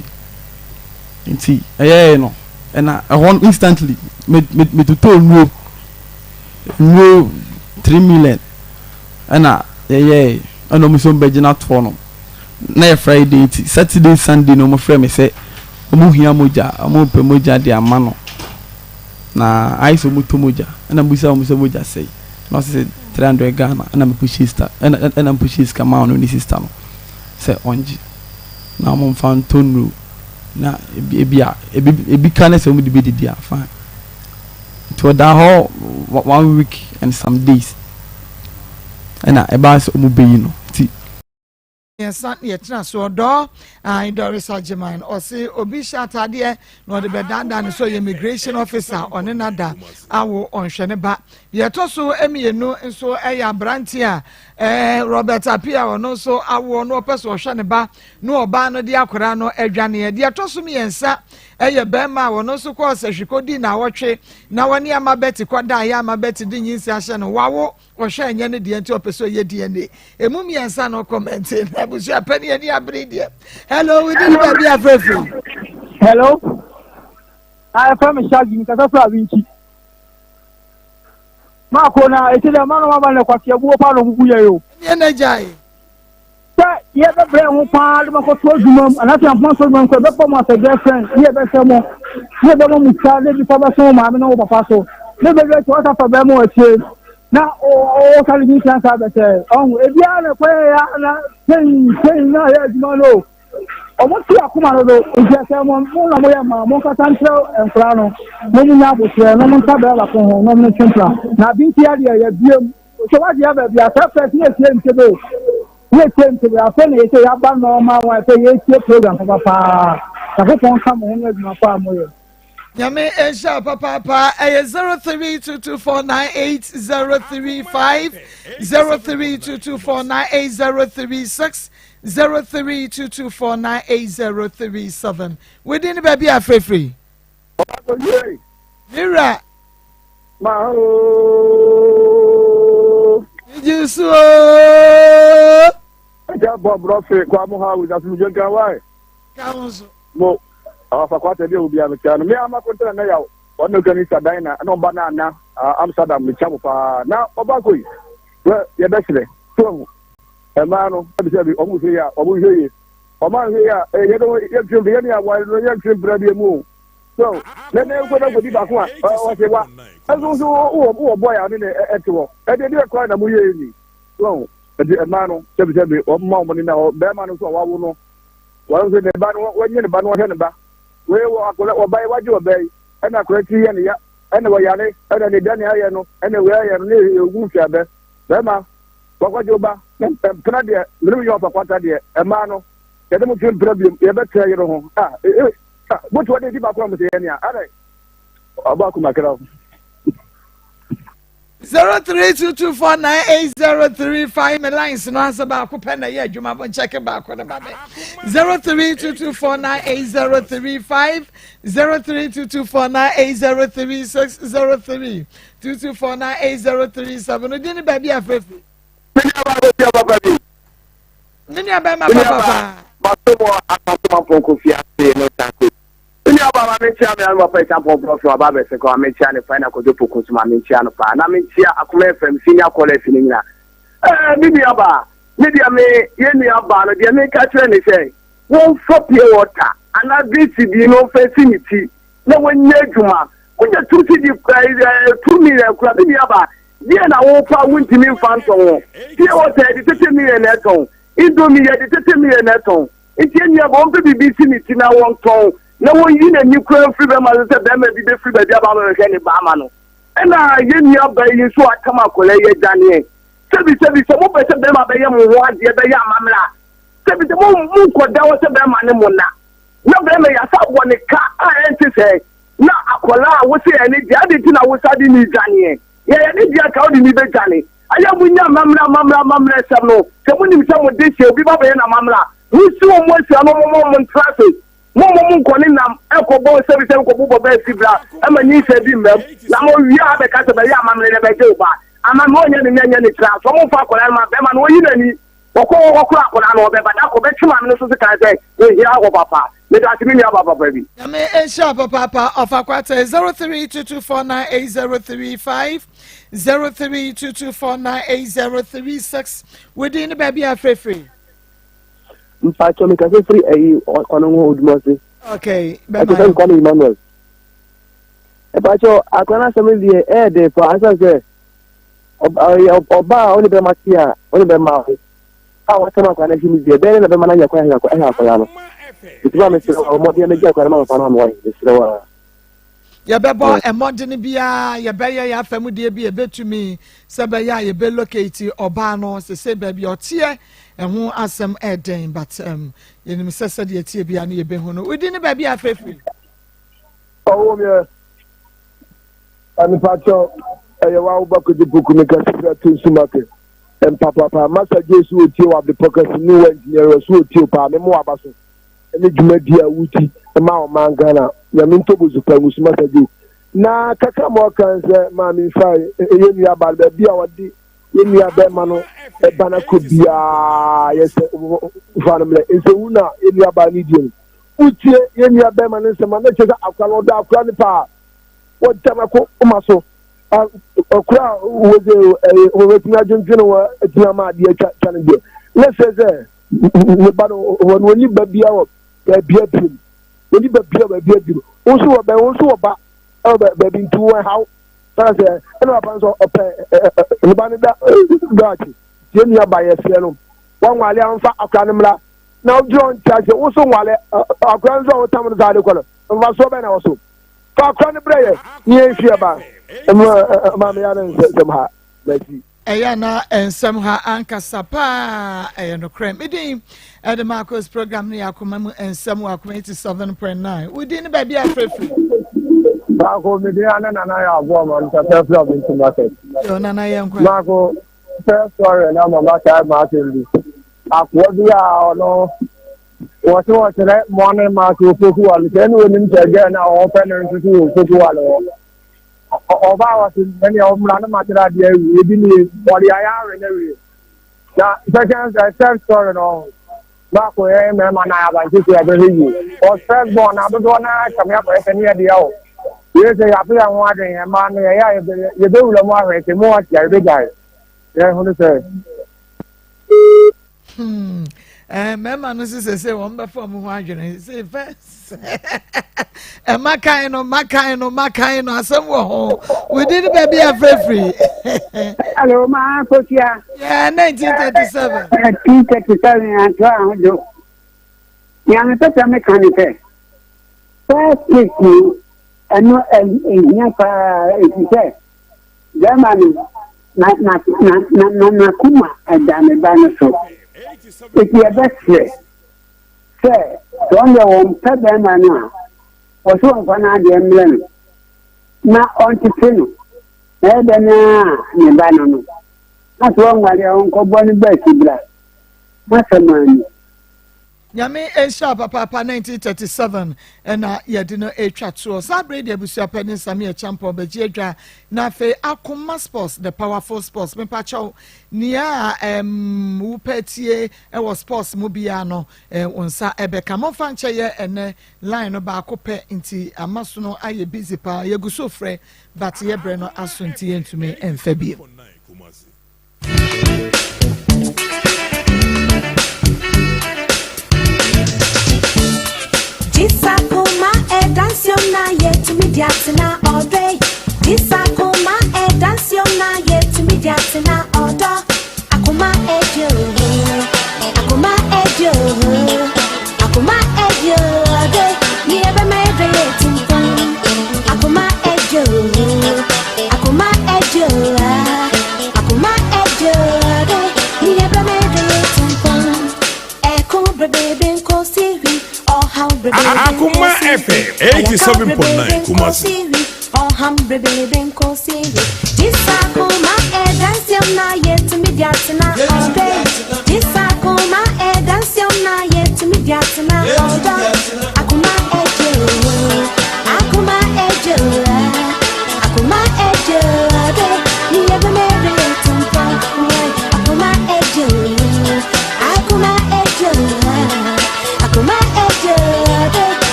Nti ɛyɛɛ no ɛna ɛhɔ no instantly me me metotɔɔ nnuro nnuro 3 million ɛna yɛyɛɛ ɛna wɔn nso bɛgyina toɔ no. Na yɛ Friday nti Saturday Sunday na wɔn frɛ me sɛ wɔn hia mogya, wɔn repɛ mogya de ama no na ayɛ sɛ wɔn tɔ mogya ɛna mo bisa wɔn sɛ mogya sɛe na ɔsɛ sɛ 300 Ghana ɛna me pushie star ɛna ɛna me pushie sika maa ɔno ne sister no sɛ ɔngye na wɔn mfa ntɔ nnuro na ebi ebi a ebi ebi ka ne sɛ wɔn de bi didi a fine nti ɔda hɔ one week and some days ɛna ɛbaa sɛ wɔn bɛyi no nti. Mmiɛnsa na yɛtena so ɔdɔ ayi Doris Agyeman ɔse obi hyɛ ataadeɛ na ɔde bɛdaadaa ne sɛ ɔyɛ immigration officer ɔne nada awo ɔnhwɛ ne ba. Deɛ ɛtɔ so mmienu nso ɛyɛ aberante a ɛɛ Robert Apia ɔno nso awoɔ na ɔpɛ so ɔhwɛ ne ba na ɔbaa no de akwadaa no adwaneɛ. Deɛ ɛtɔ so mmiɛnsa ɛyɛ bɛrima a ɔno nso kɔɔ sɛhwi kɔdii naawɔtwe na wɔne ama Betty kɔdaeɛ ama Betty de nyinsɛn ahyɛ no wawo Ɔhwɛ ɛnyɛ ne deɛ nti ɔpɛ sɛ ɔyɛ DNA. Emu mmiɛnsa na ɔkɔmɛnte na abusua pɛ ne ani abere deɛ. Hello, wodi ne baabi afrɛfrɛ. Hello. Ah, ɛfrɛ me Shaggy, nkasa firi Awinkyi. Maako na ɛsɛ dɛ ma no mama no kwaseabuo paa na ɔbubu yɛ o. Ɛneɛ na gyae. Sɛ yɛbɛbrɛ ho paa de makɔto adwuma mu anaasɛ yɛmfa nso adwuma mu kɔ yɛbɛfa mo asɛ girlfriend ne yɛbɛhwɛ mo ne yɛbɛma mo sika ne bi fa bɛso wo maame ne wo papa so ne bɛdwa akyi wɔsa fa bɛrima wɔ akyire. Na ɔsane nyinsɛn saa bɛsɛ ɔho ebiara na ɛkɔyɛ ya na sɛn sɛn na ɛyɛ adwuma no o ɔmo te akoma no do nti ɛsɛ mo mo na mo yɛ mmaa mo nkasa nkyerɛ nkora no na ɔmo nya abotrɛ na ɔmo nsa bɛrɛ baako ho na ɔmo ne twempra na abinti adeɛ yɛ biem sɛ wagye aba bi asɛ fɛ ne etie ntebe ne etie ntebe afɛ na yɛsɛ yɛaba nɔɔma wɔn afɛ yɛtie program papa paa Nyankopɔn nka mo ho ne adwuma pa a moyɛ. Nyame nhyira wo papaapa. Ɛyɛ 0322498035, 0322498036, 0322498037. Within ne baabi a frɛfiri. Me wura. Ma o. Megye so o. Ɛgya bɔ brɔfe kwa mo ha wusasumdwe nkan wae. Ka ho so. Mo, ɔfa kwata bi a obi a mekyia no. Me ama kontana na yaw. Wɔn na okura Easter dan na ɛna ɔba na ana Amsterdam mekyia mo paa. Na ɔba kɔ yi. Wɛ yɛbɛsrɛ. So ahu. Mmaa no ɛbi sɛ bi wɔn hwɛ yie a wɔn hwɛ yie. Wɔn anhwɛ yie a ɛyɛ yɛn yɛntwe mpira yɛn ni aware no yɛntwe mpira bi mu o. So na na nkɔ na nkɔdi baako a ɔsɛ wa. Ɛso nso wɔ wɔ bɔɔl a ɔne ne ɛte hɔ. Ɛde ɛde ɛkwan na mo yɛ ni. So ahu. Ɛdi mmaa no sɛbi sɛbi wɔn mma wɔn ni na hɔ bɛrima no nso a wawo no. Wɔn nso ne ba no wɔnyɛ ne ba no wɔhwɛ ne ba. Wei wɔ akɔla ɔba yi wagye ɔba yi ɛna akɔla ti yɛ ne ya ɛna wɔyare ɛna ne dani ayɛ no ɛna wei ayɛ no ne egu nfi abɛ bɛrima wakɔgye ɔba mpena deɛ mene yɛ ɔfa kwata deɛ ɛmaa no yɛde mo twe mpena biom yɛbɛkyerɛ yere ho a ee botu ɔde di baako a mo sɛ yɛ nea adɛ ɔba akoma kra 0322498035 me lines no asɛ baako pɛ na ɛyɛ adwuma mo nkyɛke baako no ma me 0322498035 0322498036 0322498037 odi ne baabi afefe me nua bɛrima papapa maso wɔ asantomampɔn kofi ase ne sanko Me nua baa ma menkyia me ano papa Acheampong Prɔfo aba abɛse kɔ ma menkyia ne fine Akwadwo Poku nso ma menkyia no paa na menkyia Akoma FM senior callers no nyina ɛɛ me nua baa me deɛ me yɛ nua baa no deɛ meka kyerɛ ne sɛ wɔmfa pure water anaa VCD no ɔmfa si ne ti na wɔnyɛ adwuma wonya two cd ɛɛ 2 million kura me nua baa deɛ na wopa wontumi mfa ntɔn ho pure water yɛde tete million na ɛtɔn indomie yɛde tete million na ɛtɔn. Nti ɛnneɛ ma ɔmpɛ biribi nsi ne ti na wɔntɔn, na wɔnyi n'ani koraa mfiri bɛrima so sɛ bɛrima bi bɛfiri baabi aba abɛhwehwɛ ne ba ama no. Ɛna yɛn nua baa yi nso atam akwadaa yi adwaneɛ. Sɛbi sɛbi sɛ mopɛ sɛ bɛrima bɛyɛ mo ho adeɛ bɛyɛ amammerɛ a, sɛbi sɛ mo monkɔda hɔ sɛ bɛrima ne mo nna. Na bɛrima yi asa abɔ ne ka a ɛnte sɛɛ. Na akwadaa a wose ɛyɛ ne deɛ, adɛn nti na wosa de ne dwaneɛ? Yɛyɛ ne deɛ anka wode ne bɛdwane. Ayɛ a monya amammerɛ amammerɛ amammerɛ nsɛm no, sɛ monim sɛ mo dehyeɛ obi ba bɛyɛ no amammerɛ a, monsi wɔn mo ahyia no momma wɔn ntra ase. Momma wɔn nkɔ ne nam nkɔbɔ nsɛbisɛbi nkɔbobɔ bɛɛ si bra ma nyinsɛn bi mmam, na mowie a abɛka sɛ bɛyɛ amammerɛ na ɛbɛgye wo ba. Amammerɛ ɔnyɛ ne nnɛ nyɛ ne kyena, so momfa akwadaa no ma bɛrima no ɔyi n'ani. Ɔkɔ hɔ kɔkora akwadaa no, ɔbɛba da koro ɔbɛtwe maame no so sekan sɛ, Ohia hɔ papa. Medase me nua ba papa bi. Nyame nhyira wo papaapa ɔfa kwata 0322498035 0322498036 wodin ne baabi a frɛfiri. Mpatsɔ mi kasa firi ɛyi ɔno ho odumase. Okay, bɛma. Ɛte sɛ Kwame Emmanuel. Mpatsɔ akora n'asɛm deɛ ɛyɛ den paa asan sɛ ɔbaa a ɔne bɛma te a ɔne bɛma ho a wasɛm akora n'ahwɛ mu deɛ bɛyɛ na bɛma n'anya kwan ahwɛ akora no. Nti maa mesrɛ wa ɔmɔden mɛgye akora no ma papa no ama wa mesrɛ wa. Yɛbɛbɔ mmɔden biara, yɛbɛyɛ yɛn afa mu deɛ bi yɛbɛtumi sɛ bɛyɛ a yɛbɛ locate ɔbaa no sese baabi a ɔteɛ ɛho asɛm ɛɛdɛn but um, yɛnim sɛ sɛdeɛ ɛteɛ biara no yɛbɛhu no. Wodi ne baabi a afeefee. Ɔwɔ mi ɛ nipakyɛ ɛyɛ wa wo ba kojú puku mi kɛse fɛ to nsu market mpapapa masa gye so otie wɔ abepɔ kɛse ne wɔ engineer wɔ so otie paa me mo aba so. ne dwumadi a wodi ma ɔman Ghana. Nyame ntɔ bosu pa ngu so Masa Joe. Na kakra ma ɔka ne sɛ maame nfa yɛ nua ba no baabi a ɔde yɛ nua bɛrima no ba no akɔ biara yɛ sɛ fa no mmerɛ nsɛwu na yɛ nua ba no die no wotie yɛ nua bɛrima no nsɛm a na kyerɛ sɛ akora no ɔdɔ akora no paa wɔgya no ako ma so akora a wɔdze wɔbɛtumi adwendwene wɔ atumi ama adeɛ atwa no deɛ na kyerɛ sɛ Ne ba no, wɔn wɔn ni ba bia wɔ baabi abiem. Wɔn ni ba bia wɔ baabi abiem. Wɔn nso wɔ bɛn, wɔn nso wɔ ba ɛwɔ baabi nti wɔn haw. Na sɛ ɛna papa nso ɔpɛ ne ba no da daakye. Tie nua ba yɛsrɛ no wanwale amfa akora no mmra na wogyina ɔnte ase wo so nwale akora nso a wotam no saa de kɔ no mfasoɔ bɛn na wɔ so fa akora no brɛ yɛ ne yɛnhwie ba maame ya no nsɛm ha masi. Ɛyɛ na nsɛm ha ankasa paa ɛyɛ nokorɛ. Me din ɛde Marcos program no yɛ akoma mu nsɛm wɔ akoma 87.9. Wo din ne baabi a frɛfiri? Baako me din ane Nana yɛ aboa ma no sɛ fɛfrɛ ɔmo nti market. Yo Nana yɛ nkwa. Baako first story na mama saa ma asɛm bi. Akoa bi a ɔno wɔse wɔkyerɛ morning mass wɔ Pokuwale sɛ ɛne onim sɛ gɛɛ no a ɔpɛ no nso so wɔ Pokuwale hɔ. Ɔbaa wɔse ɛne ɔmmra no makyerɛ adeɛ awie ebi nie wɔde ayɛ awe no awie. Na second third story no baako yɛ mmarima na abankye sɛ yɛbɛhwɛ yie. Ɔs first born na dodoɔ no ara kame akɔyɛ sɛ ne yɛdeɛ o. Yei sɛ yɛato yɛn ho adwene yɛn mmaa no yɛyɛ a yɛbɛwura mu ahwɛ sɛ mu ɔte a yɛbɛgyae. Yɛhunu sɛ. Hmm. Eh, mmarima no sɛ sɛ wɔn bɛfa wɔn ho adwene sɛ fɛs ɛma kan no ma kan no ma kan no asɛm wɔ ho within baabi afirafiri. Hello, ma Kosia. Yeah, 1937. 1937 anto ahodo. Nea mepɛ sɛ meka ne sɛ first kiss no ɛno ɛhia paa ɛfiri sɛ bɛrima no na na na na na n'akoma ɛda ne ba no so eti ɛbɛsrɛ sɛ sɛ ɔno deɛ wɔmpɛ bɛrima no a wɔso wɔmfa n'adeɛ mmerɛ no na ɔntete no na ɛyɛ dɛn a ne ba no no na sɛ wɔnware a ɔnkɔbɔ ne ba asibra masɛm ani. Nyame nhyira wo papaapa 1937 ɛna yɛde no ɛtwa toɔ saa bere deɛ abusua panin Sammy Acheampong bɛgye adwa na afei Akoma Sports the powerful sports mepakyɛw nea ɛm wopɛ tie ɛwɔ sports mu biara no wo nsa ɛbɛka momfa nkyɛ yɛ ɛnɛ line no baako pɛ nti ama so no ayɛ busy paa yɛgu so frɛ but yɛ brɛ no aso nti yɛntumi ɛmfa bio. Akoma FM 87.9 Kumasi.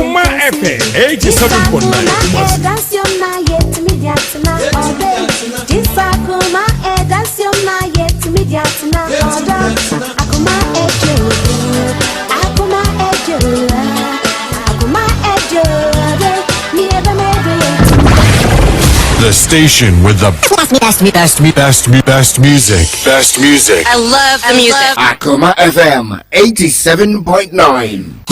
Akoma FM 87.9 Kumasi. The station with the best, best, best, best, best music. Best music. I love the music. Akoma FM 87.9.